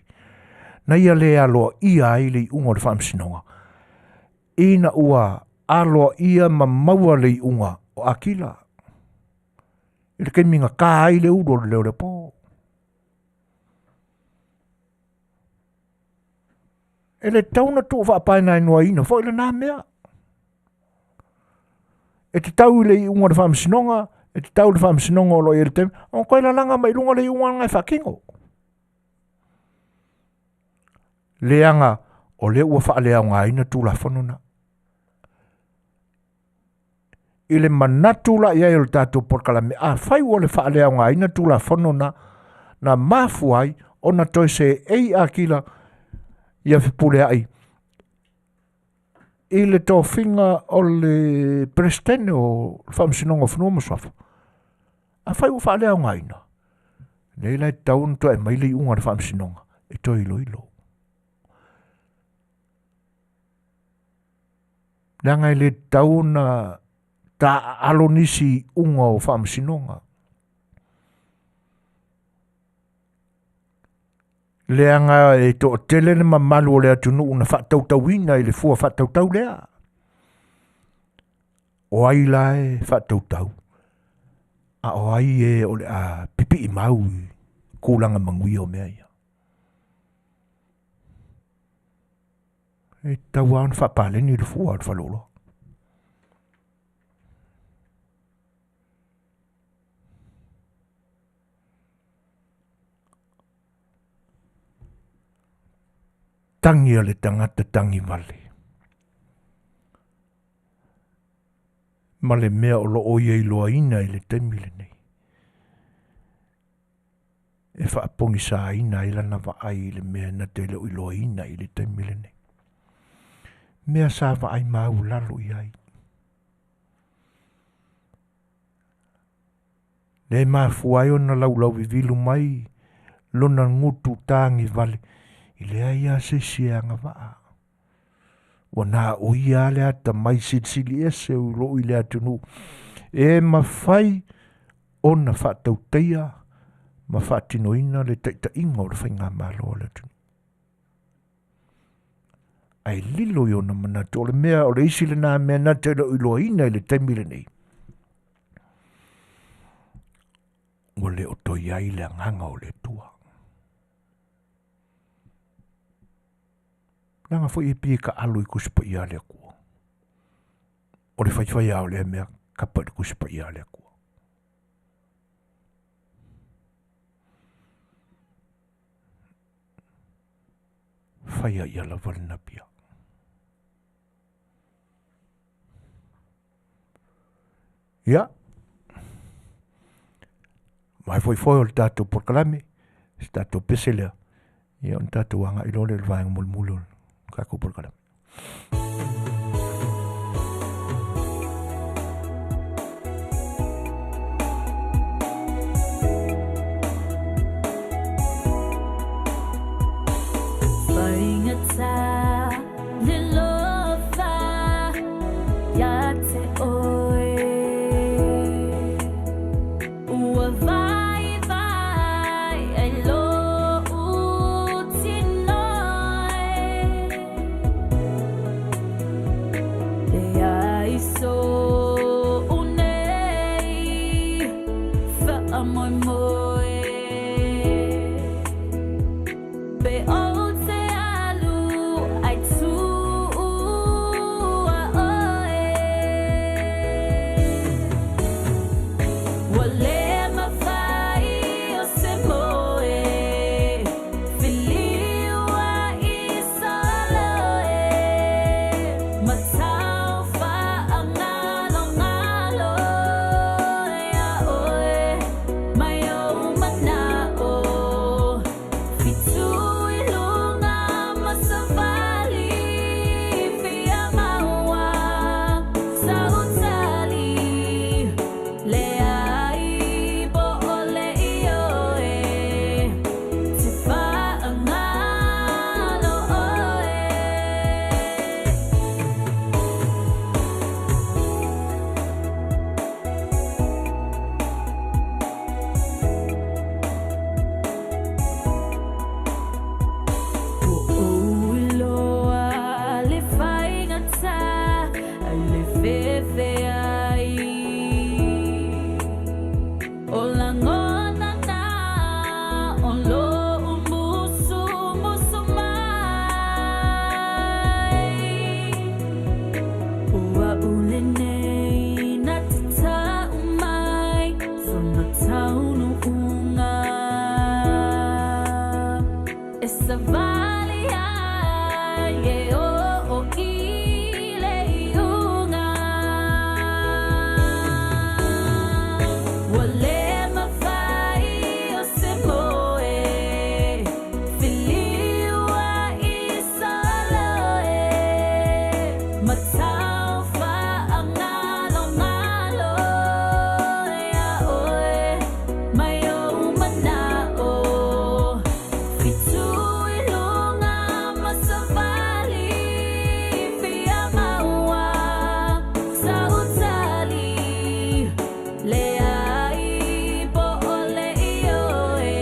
na ia le aloaia ai le iuga o le faamasinoga, ina ua aloaia ma maua le iuga o Akila i le taimi na ta ai le ulu o le leo o le apo. E le tatau ona tuu faapaenaenoaina foi lena mea. E tatau i le iuga o le faamasinoga, e tatau i le faamasinoga o lo o i ai i le taimi, ona toe lalaga mai i luga le iuga lena e faatino. Leaga o lea ua faaleaogaina Tulafono na. I le manatu la i ai o le tatou polokalame, afai ua le faaleaogaina Tulafono na, na mafua ai ona toe seei Akila ia Fepuleai i le tofiga o le Peresetene o le Faamasinoga o Fanua ma Suafa. Afai ua faaleaogaina, nei la e tatau ona toe aumai le iuga a le Faamasinoga e toe iloilo. Leaga e le tatau ona taaalo nisi iuga o faamasinoga. Leaga e toatele le mamalu o le atunuu na faatautauina i le fua faatautau lea. O ai la e faatautau, a o ai e o le a pipii mau i tulaga manuia o mea ia. E tatau lava ona faapaleni le fua o le faleoloa. Tagi a le tagata tagi vale. Ma le mea o lo o ia iloaina i le taimi lenei. E faapogisaina ai lana vaai i le mea na te le o iloaina i le taimi lenei. Mea sa vaai maualalo i ai. Lea e mafua ai ona laulauvivilu mai lona gutu tagivale e leai lava se isi e agavaa. Ua na o ia lava le atamai silisili ese o loo i le atunuu e mafai ona faatautaia ma faatinoina le taitaiga o le faigamalo a le atunuu. Ae lilo i ona manatu, o le mea, o le isi lena mea na te le o iloaina i le taimi lenei. Ua le o toe i ai le agaga o le Atua. Leaga foi e pei e taalo i Tusi Paia a le Atua. O le faifai lava o lea mea, kapa i le Tusi Paia a le Atua. Faia ia lava le napia. Ia, mai foi foi o le tatou polokalame, se tatou pese lea, ia ona tatou agai loa lea i le vaega mulimuli o le tatou polokalame. feai. O lagona na o lo'u musumusu mai. Ua ule nei na tatau mai sona taunuuga. E savali ai e oo i le iuga. Ua le mafai o se moe feliua'i solo e matau faagalogalo ia oe mai ou mana'o. Fitu i luga ma savali fia maua sautali leai po o le ioe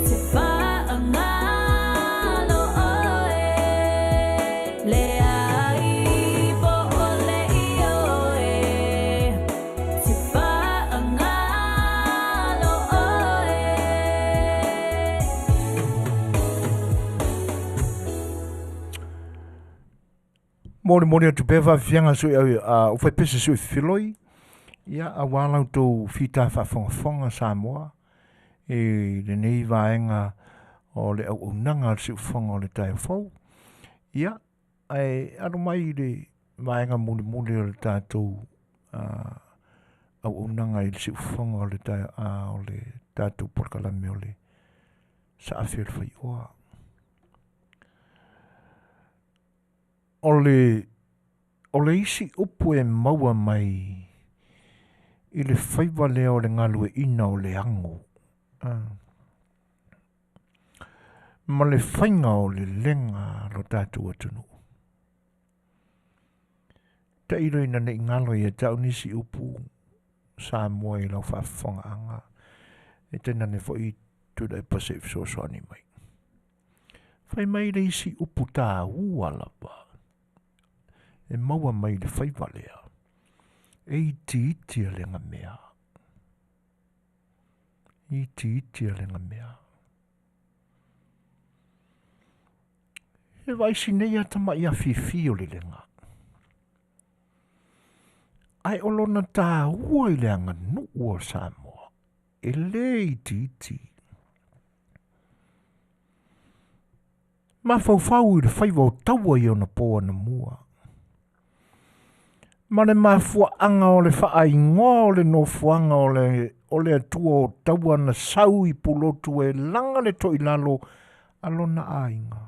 te faagalo oe leai po o le ioe te faagalo oe. Molimoli atu pea faafiafiaga sui au faipese sui filoi, ia auā la outou fita faafogafoga Samoa i lenei vaega o le auaunaga a le siufofoga o le taeao fou. Ia, ae alo mai i le vaega mulimuli o le tatou auaunaga i le siufofoga o le taeao o le tatou polokalame o le saafi o le faioa. O le o le isi upu e maua mai i le faiva lea o le galueaiina o le ago ma le faiga o le lega a lo tatou atunuu. Tailo ina ne i galo ia te au nisi upu Samoa i lau faafofogaaga, e tainane foi Tuilaepa se i fesoasoani mai. Fai mai le isi upu taua lava e maua mai i le faiva lea, e itiiti a le gamea. Itiiti a le gamea. E vaisi nei a tama'i afifi o le lega. Ae o lona tāua i le aganuu o Samoa, e lē itiiti. Mafaufau i le faiva o taua i ona pō anamua. Ma le mafuaaga o le faaigoa o le nofoaga o le, o le Atua o taua na sau i Pulotu e laga le toilalo a lona aiga.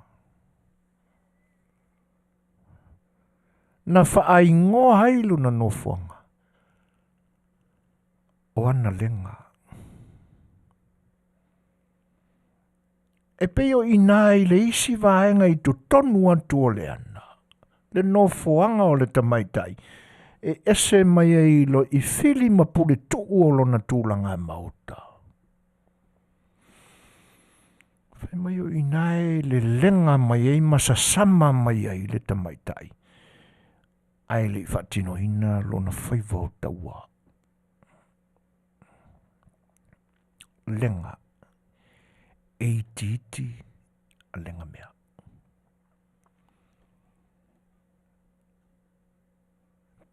Na faaigoa ai lona nofoaga o ana lega. E pei o i ina i le isi vaega i totonu atu o le ana, le nofoaga o le tamaitai, e ese mai ai lo i fili ma puletuu o lona tulaga maota. Fai mai o i ina e lelega mai ai ma sasama mai ai le tamaitai, ae le i faatinoina lona faiva o taua. Lega e itiiti a lega mea.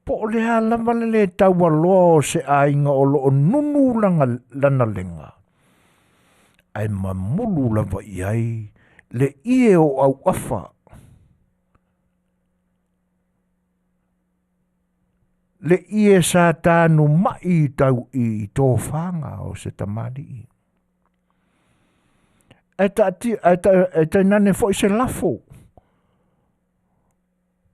Po o le a lava le lē taualoa o se aiga o lo o nunu lana, lana lega, ae mamulu lava i ai le ie o auafa. Le ie sa tanuma'i i tau i tofaga o se tamalii. Ae taatia, ae, ta, ae tainane foi se lafo.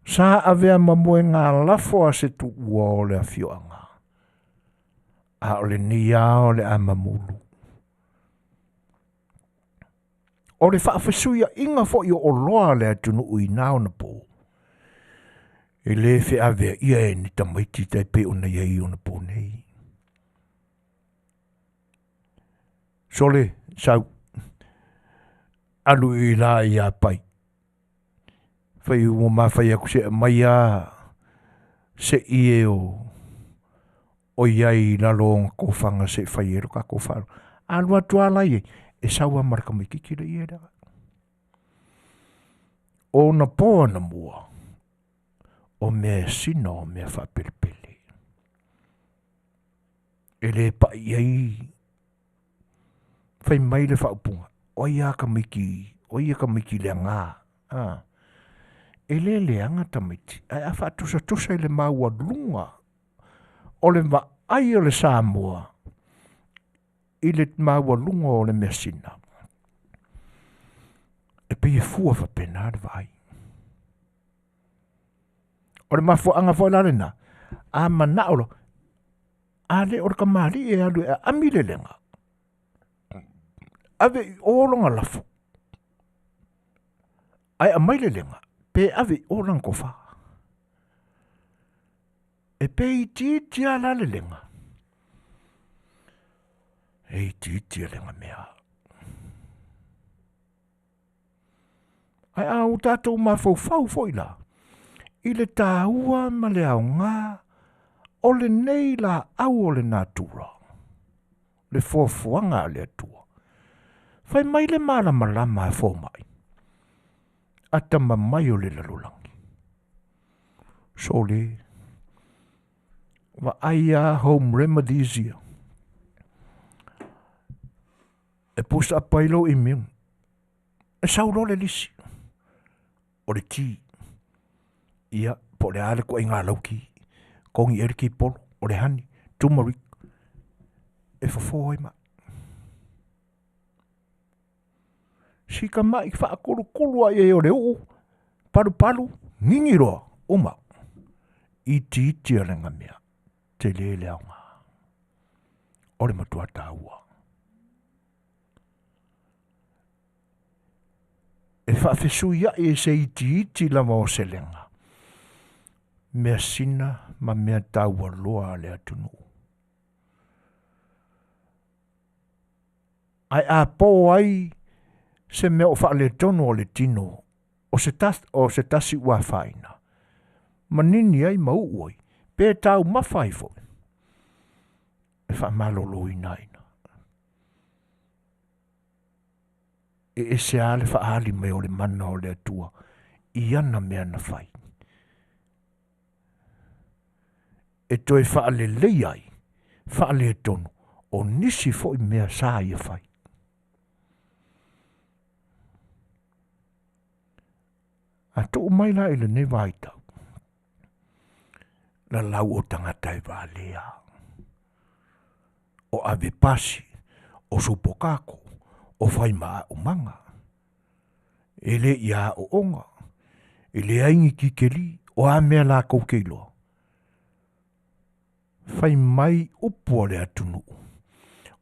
Sa avea ma moega lafo a se tuua o le afioaga. A o lenei lava o le a mamulu. O le faafesuiaʻiga foi o oloa a le atunuu i na ona pō, e lē feaveaʻia e ni tamaiti tai pei ona i ai ona pō nei. Sole, sau, alu i la ia pai. Fai ua mafai atu se aumai a Se'i e o o i ai i lalo o ona tofaga se i fai ai lo tatou faalogo. A alu atu lava la i ai, e sau lava ma le tamaitiiti le ie lea. O ona po anamua, o measina o mea faapelepele. E le pai i ai, fai mai le faaupuga, o ai a tamaiti, o ai a tamaiti leaga, a. E le leaga tamaiti, ae a faatusatusa i le maualuga o le vaai o le Samoa i le maualuga o le measina, e pei e fua faapena le vaai. O le mafuaaga foi la lena, a manao loa, a le o le tamalii e alu e aami le lega, ave i o lona lafo, ae aumai le lega, pe ave i o lana tofa. E pe itiiti lava la le lega, e itiiti e lega mea. Ae a o tatou mafaufau foi la, i le taua ma le aoga o lenei laau o le natura, le foafoaga a le Atua. Fai mai le malamalama a fomai, atamamai o le lalolagi. Sole, vaai a home remedies ia. E push up ai lou immune. E sau loa le lisi o le ti. Ia, po o le a le ituaiga lauki, togi i ai le kipolo, o le honey, turmeric, e fofo ai mai. Si tama'i faakulukulu lava i ai o le uu, palupalu, gigi loa, uma. Itiiti o lena mea, tele le aoga. O le matua taua. E faafesuia'i e se itiiti lava o se lega, measina ma mea taualoa a le atunuu. Ae a po ai se mea o faaletonu o le tino o se tasi, o se tasi ua afaina, manini ai ma uu ai, pe taumafa ai foi, e faamaloloina ai ina. E ese lava le faaali mai o le mana o le Atua i ana mea na fai. E toe faaleleia ai, faaletonu o nisi foi mea sa ia fai. A tuu mai la i lenei vaitau, lalau o tagata e valea, o ave pasi, o supokako, o fai maaumaga, e le i aooga, e leai ni tikeli, o a mea latou te iloa. Fai mai upu a le atunuu,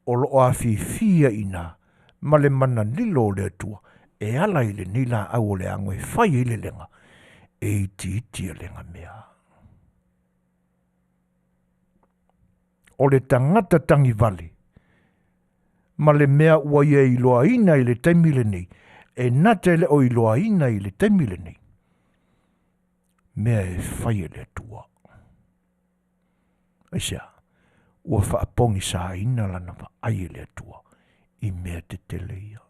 o lo o afifi ai i ina ma le mana lilo o le Atua e ala i lenei laau o le ago e fai ai le lega, e itiiti e lega mea. O le tagata tagivale ma le mea ua ia iloaina i le taimi lenei, e na te le o iloaina i le taimi lenei, mea e fai e le Atua. Aisea? Ua faapogisaina lana vaai e le Atua i mea tetele ia.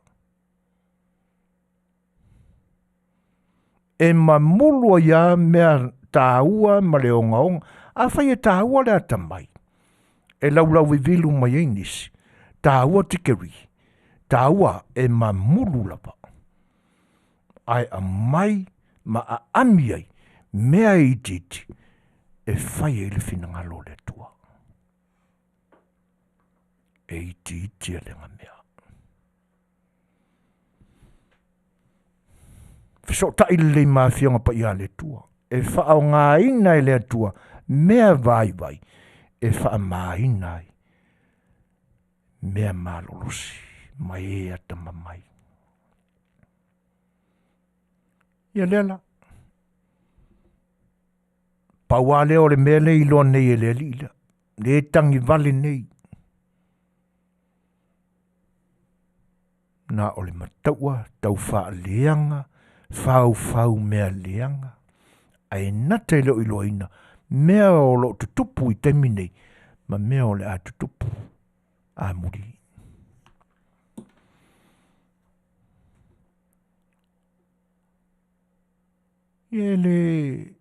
E mamulu ai lava mea taua ma le ogaoga. Afai e taua le atamai, e laulauvivilu mai ai nisi, taua tikeri, taua e mamulu lava. Ae aumai ma aami ai mea e itiiti e fai ai le finagalo o le Atua. E itiiti e lena mea. Fesootai lelei ma Afioga Paia a le Atua. E faaaogaina e le Atua mea vaivai e faamaina ai mea malolosi ma e atamamai. Ia lea la. Pau lava lea o le mea lea e iloa nei e le alii lea, le tagivale nei. Na o le mataua tau faaleaga, faufau mea leaga, ae nata e le o iloaina mea o loo tutupu i taimi nei ma mea o le a tutupu amuli. Ia e le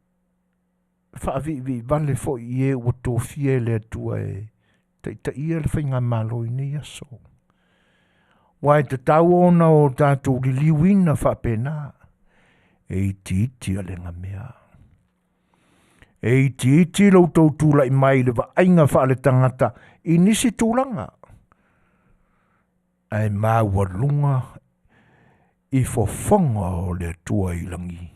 faaviivii vale foi i e ua tofia e le Atua e taitaia le faigamalo i nei aso. Aua e tatau ona o tatou liliuina faapena, e itiiti alega mea. E itiiti lo outou tulai mai i le vaaiga faaletagata i nisi tulaga, ae maualuga i fofoga o le Atua i lagi.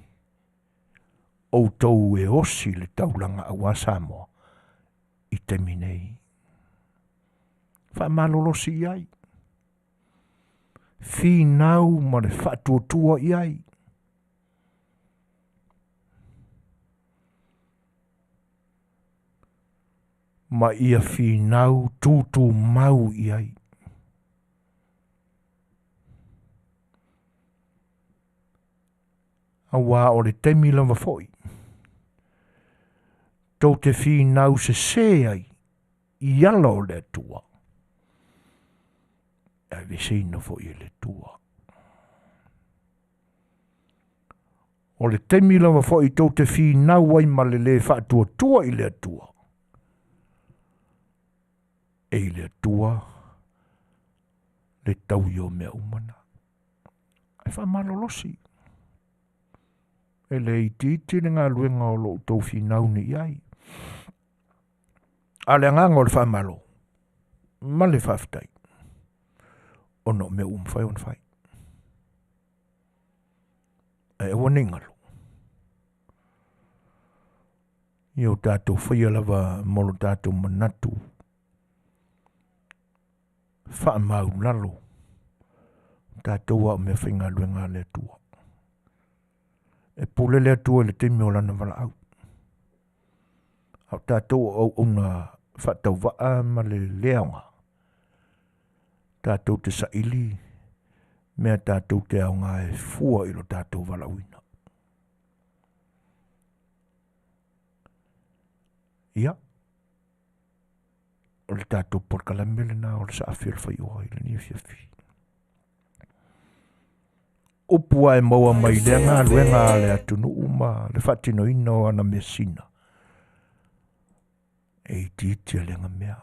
Outou e osi le taulaga aua Samoa i taimi nei. Faamalolosi i ai, finau ma le faatuatua i ai. Ma ia finau tutumau i ai. Aua o le taimi lava foi, tou te finau sesē ai i ala o le Atua, e aveseina foi e le Atua. O le taimi lava foi tou te finau ai ma le lē faatuatua i le Atua, e i le Atua le taui o mea uma na. Ae faamalolosi, e le itiiti le galuega o lo outou finau nei i ai. A o le agaga o le faamalo ma le faafetai, ona o mea ua mafai ona fai. Ae aua ne i galo, ia o tatou faia lava mo lo tatou manatu faamaulalo, tatou a o mea faigaluega a le Atua. E pule le Atua i le taimi o lana valaau. A o tatou o auauna faatauvaa ma le leaoga, tatou te saili mea tatou te aoga e fua i lo tatou valaauina. Ia, o le tatou polokalame lena o le saafi o le faioa i lenei afiafi. Upu ae maua mai lea galuega a le atunuu ma le faatinoina o ana measina. E itiiti alega mea.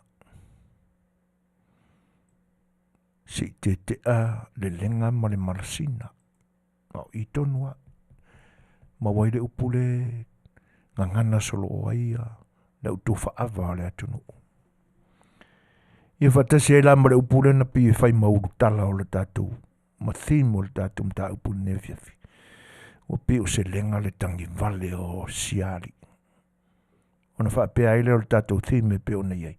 Se i tetea le lega ma le malasina. A o i tonu a. Maua ai le upu le gagana solo ai ia le autufaava o le atunuu. Ia faatasi ai la ma le upu lea na pei e fai ma ulutala o le tatou ma theme o le tatou mataupu i lenei afiafi. Ua pei o se lega le tagivale o siali. Ona faapea ai lea o le tatou theme e pei ona i ai.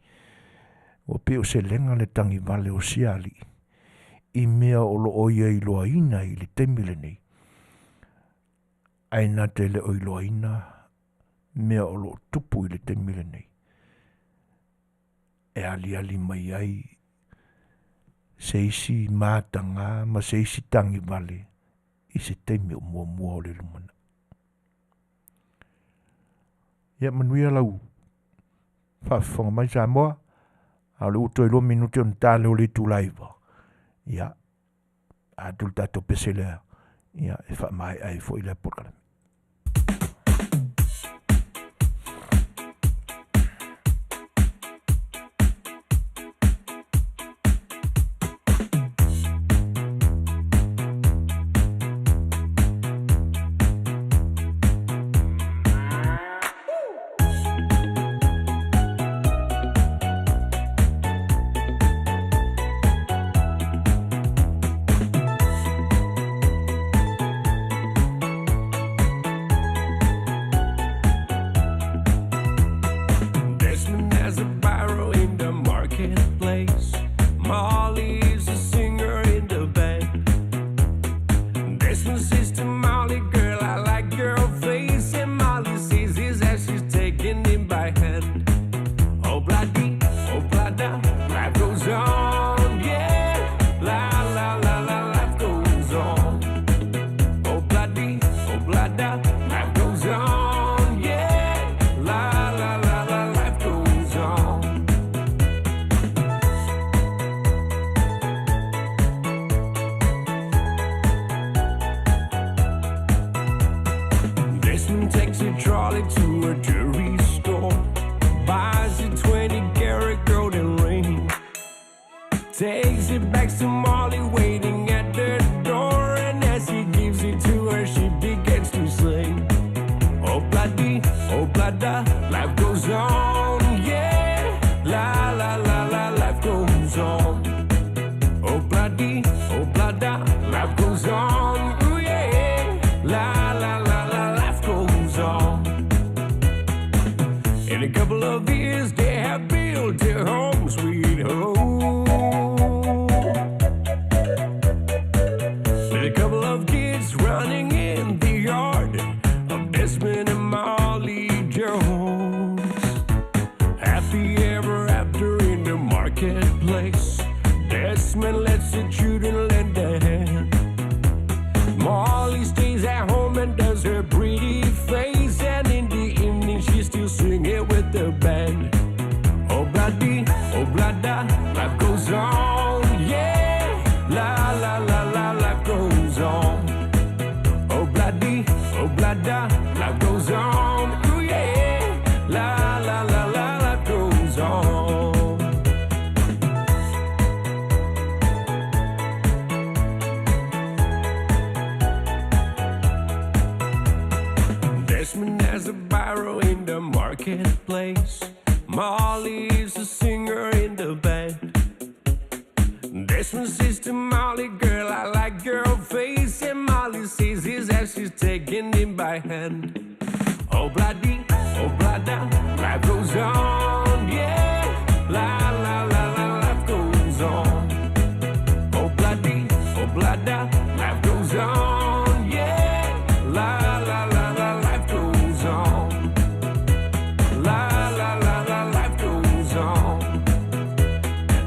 Ua pei o se lega le tagivale o siali i mea o lo o ia iloaina i le taimi lenei, ae na te le o iloaina mea o lo o tupu i le taimi lenei e aliali mai ai se isi mataga ma se isi tagivale i se taimi o muamua o le lumanai. Ia manuia lau faafofoga mai Samoa, a o le ua toe 2 minute ona ta lea o le itula 9. Ia, atu le tatou pese lea, ia, e faamaea ai foi lea polokalame. life goes on, yeah. La la la la, life goes on. Oh bloody, oh blada, life goes on, ooh yeah. La la la la, life goes on. In a couple of years, they have built a home, sweet home. With a couple of kids running in the yard of Desmond and Molly Jones. Happy ever after in the marketplace. Desmond lets the children lend a hand. Molly stays at home and does her pretty face. And in the evening, she's still singing with the band. Oh, bloody, oh, blada, life goes on, yeah. La, la, la, la, life goes on. Oh, bloody, oh, blada, life goes on, ooh, yeah. La, la, la, la, life goes on. Desmond has a barrow in the marketplace. Molly is a singer in the band. Desmond says to Molly, girl, I like your face. And Molly says his as she's taking him by hand. Oh, bloody, oh, blada, life goes on, yeah. La, la, la, la, life goes on. Oh, bloody, oh, blada, life goes on, yeah. La, la, la, la, life goes on. La, la, la, la, life goes on.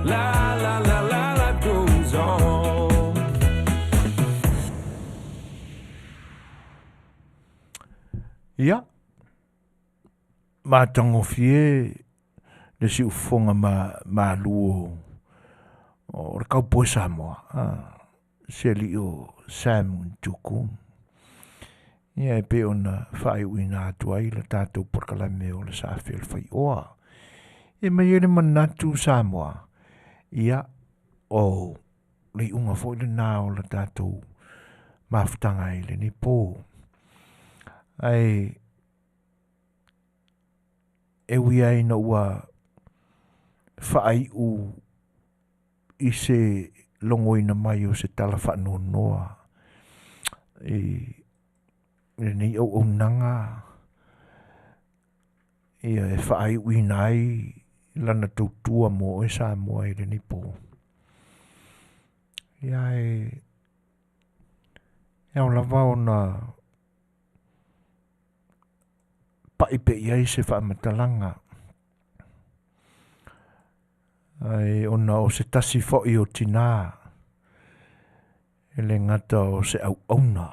La, la, la, la, life goes on. Ia, matagofie le siufofoga ma malu o o le kaupoe Samoa, se alii o Sam Tuku. Ia e pei ona faaiuina atu ai le tatou polokalame o le Saafi o le Faioa. E mai ai le manatu Samoa, ia o le iuga foi lena o le tatou mafutaga i lenei po. Ae e ui ai ina ua faaiu i se logoina mai o se tala faanoanoa i lenei auaunaga ia e faaiuina ai lana tautua mo oe Samoa i lenei po. Ia e e ao lava ona pai pea i ai se faamatalaga ae ona o se tasi foi o tinā e le gata o se auauna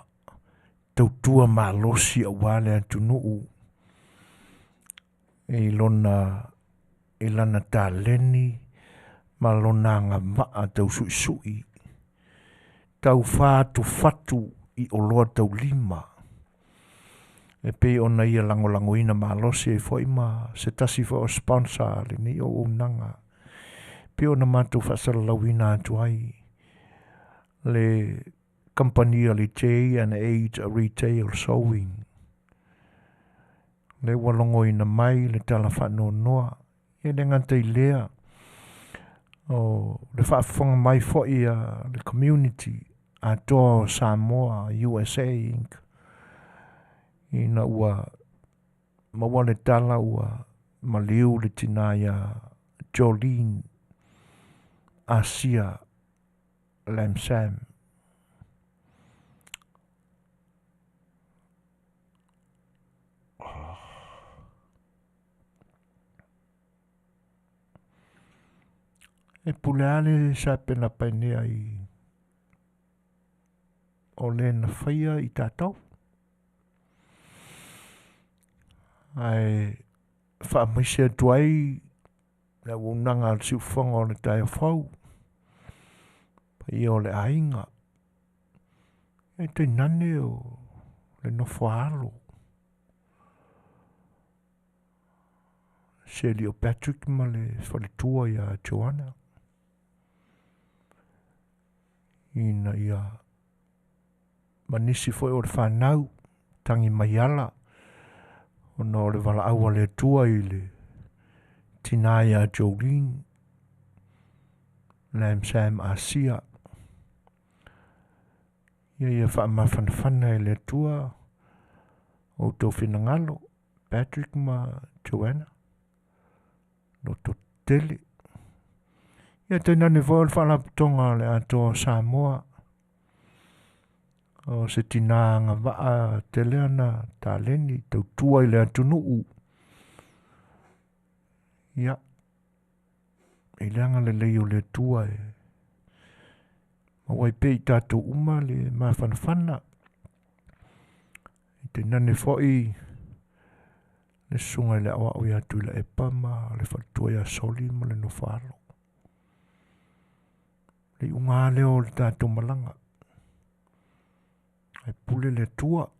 tautua malosi aua le atunuu i lona i lana taleni ma lona agavaa tausuisui taufatufatu i oloa taulima e pei ona ia lagolagoina malosi ai foi ma se tasi foi o sponsor a lenei auaunaga pei ona matou faasalalauina atu ai le kamupani a le J&H Retail Sewing lea ua logoina mai le tala faanoanoa e le gata i lea o le faafofoga mai foi a le community atoa o Samoa USA Inc ina ua maua le tala ua maliu le tinā iā Jolene Asia Lamsam. E pule lava le sapenapainea i o le na faia i tatou. Ae faamaise atu ai le auaunaga a le siufofoga o le taeao fou, paia o le aiga, e tainane o le nofo a alo, si alii o Patrick ma le faletua ia Joanna, ina ia ma nisi foi o le fanau, tagi mai ala, Ona o le valaau a le Atua i le tinā ia Jolene, Lam Sam Asia. Ia ia faamafanafana e le Atua outou finagalo, Patrick ma Joanna, loto tele. Ia tainane foi o le faalapotopotoga o le Atoa o Samoa, o se tinā agavaa tele ana taleni tautua i le atunuu. Ia, i le agalelei o le Atua e maua ai pea i tatou uma le mafanafana. E tainane foi le susuga i le aoao ia Tuilaepa ma le faletua ia Soli ma le nofoalo. Le iuga lava lea o le tatou malaga. Ae pule le Atua.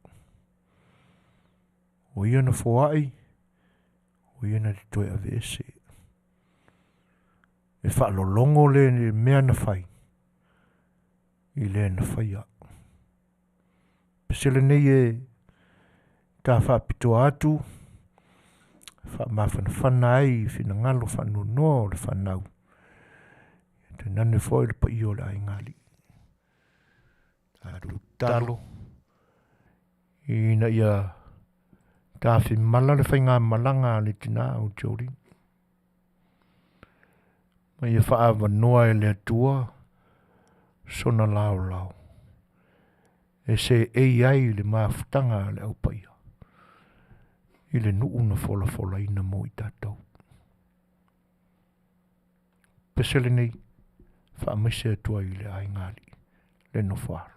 O ia na foai, o ia na te toe aveese. E faalologo le mea na fai i le na faia. Pese lenei e ta faapitoa atu, faamafanafana ai i finagalo faanoanoa o le fanau. Tainane foi le paia o le aiga alii. Tatou tatalo ina ia tafimala le faigamalaga a le tinā o Jolene. Ma ia faaavanoa e le Atua sona laolao e seei ai le mafutaga a le aupaia i le nuu na folafolaina mo i tatou. Pese lenei, faamaise atu ai i le aiga alii, le nofoalo.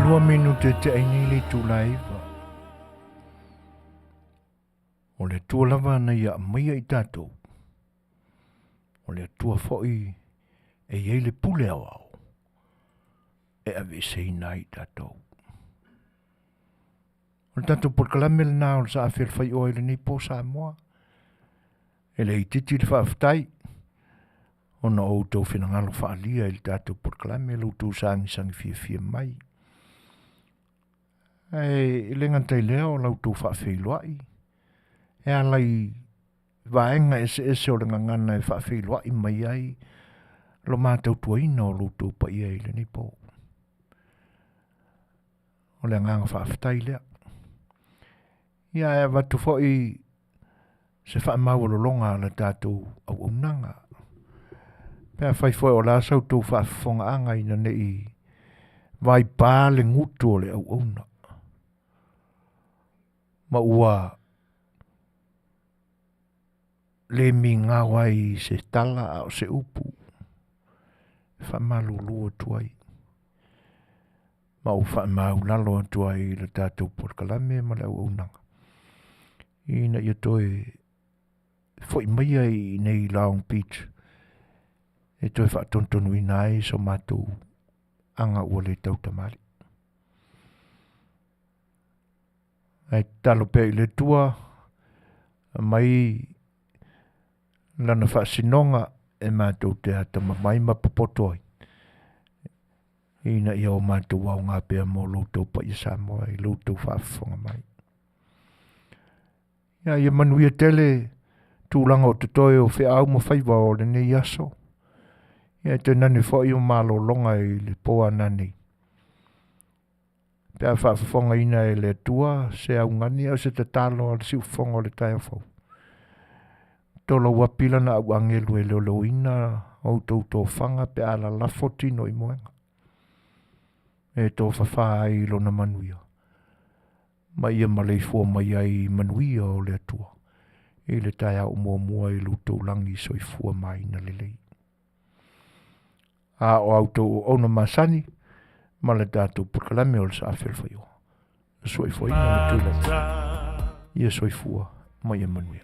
12 minute te ai nei le itula e 9. O le Atua lava na ia aumaia i tatou. O le Atua foi e i ai le pule aoao e aveeseina ai i tatou. O le tatou polokalame lena o le Saafi o le Faioa i lenei po Samoa. E le itiiti le faafetai ona o outou finagalo faaalia i le tatou polokalame, lo outou sagisagi fiafia mai. Ae le gata i lea o la outou faafeiloai, e ala i vaega eseese o le gagana e faafeiloai mai ai lo matautuaina o lo outou paia i lenei po. O le agaga faafetai lea. Ia ae avatu foi se faamaualologa a le tatou auaunaga. Pe afai foi o le a sa outou faafofogaaga ina ne i vaipā le gutu o le auauna. Ma ua le migao ai i se tala a o se upu e faamalulu atu ai ma ou faamaulalo atu ai i le tatou polokalame ma le auaunaga ina ia toe foi maia i nei Long Beach e toe faatonutonuina ai so matou aga ua le tautamalii. Ae tatalo pea i le Atua aumai lana faasinoga e matou te atamamai ma popoto ai ina ia o matou aoga pea mo lo outou paia Samoa i lo outou faafofoga mai. Ia, ia manuia tele tulaga o totoe o feau ma faiva o lenei aso. Ia e tainane foi o malologa i le po ananei. Pe a faafofogaina e le Atua se augani a o se tatalo a le siufofoga o le taeao fou. Tolou api lana au agelu e leoleoina outou tofaga pe a lalafo tino i moega. E tofafa ai i lona manuia. Ma ia maleifua mai ai i manuia o le Atua. I le taeao muamua i lo outou lagi soifua maina lelei. A o a outou auauna masani ma le tatou polokalame o le Saafi o le Faioa. Soifuaina ma tulai. Ia soifua ma ia manuia.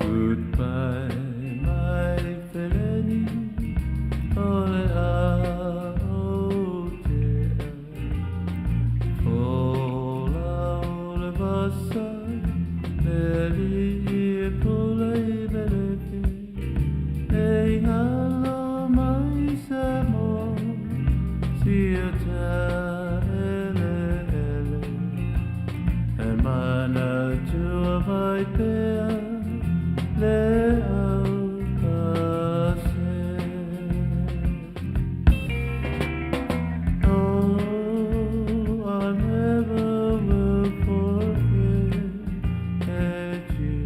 Goodbye, my feleni, o le a o te Fola o le vasa, le li e pula i velepi, e ngalo mai sa mo, si o ta ele ele. E mana tua vai pea, le au ka se. Oh, I never will forget you.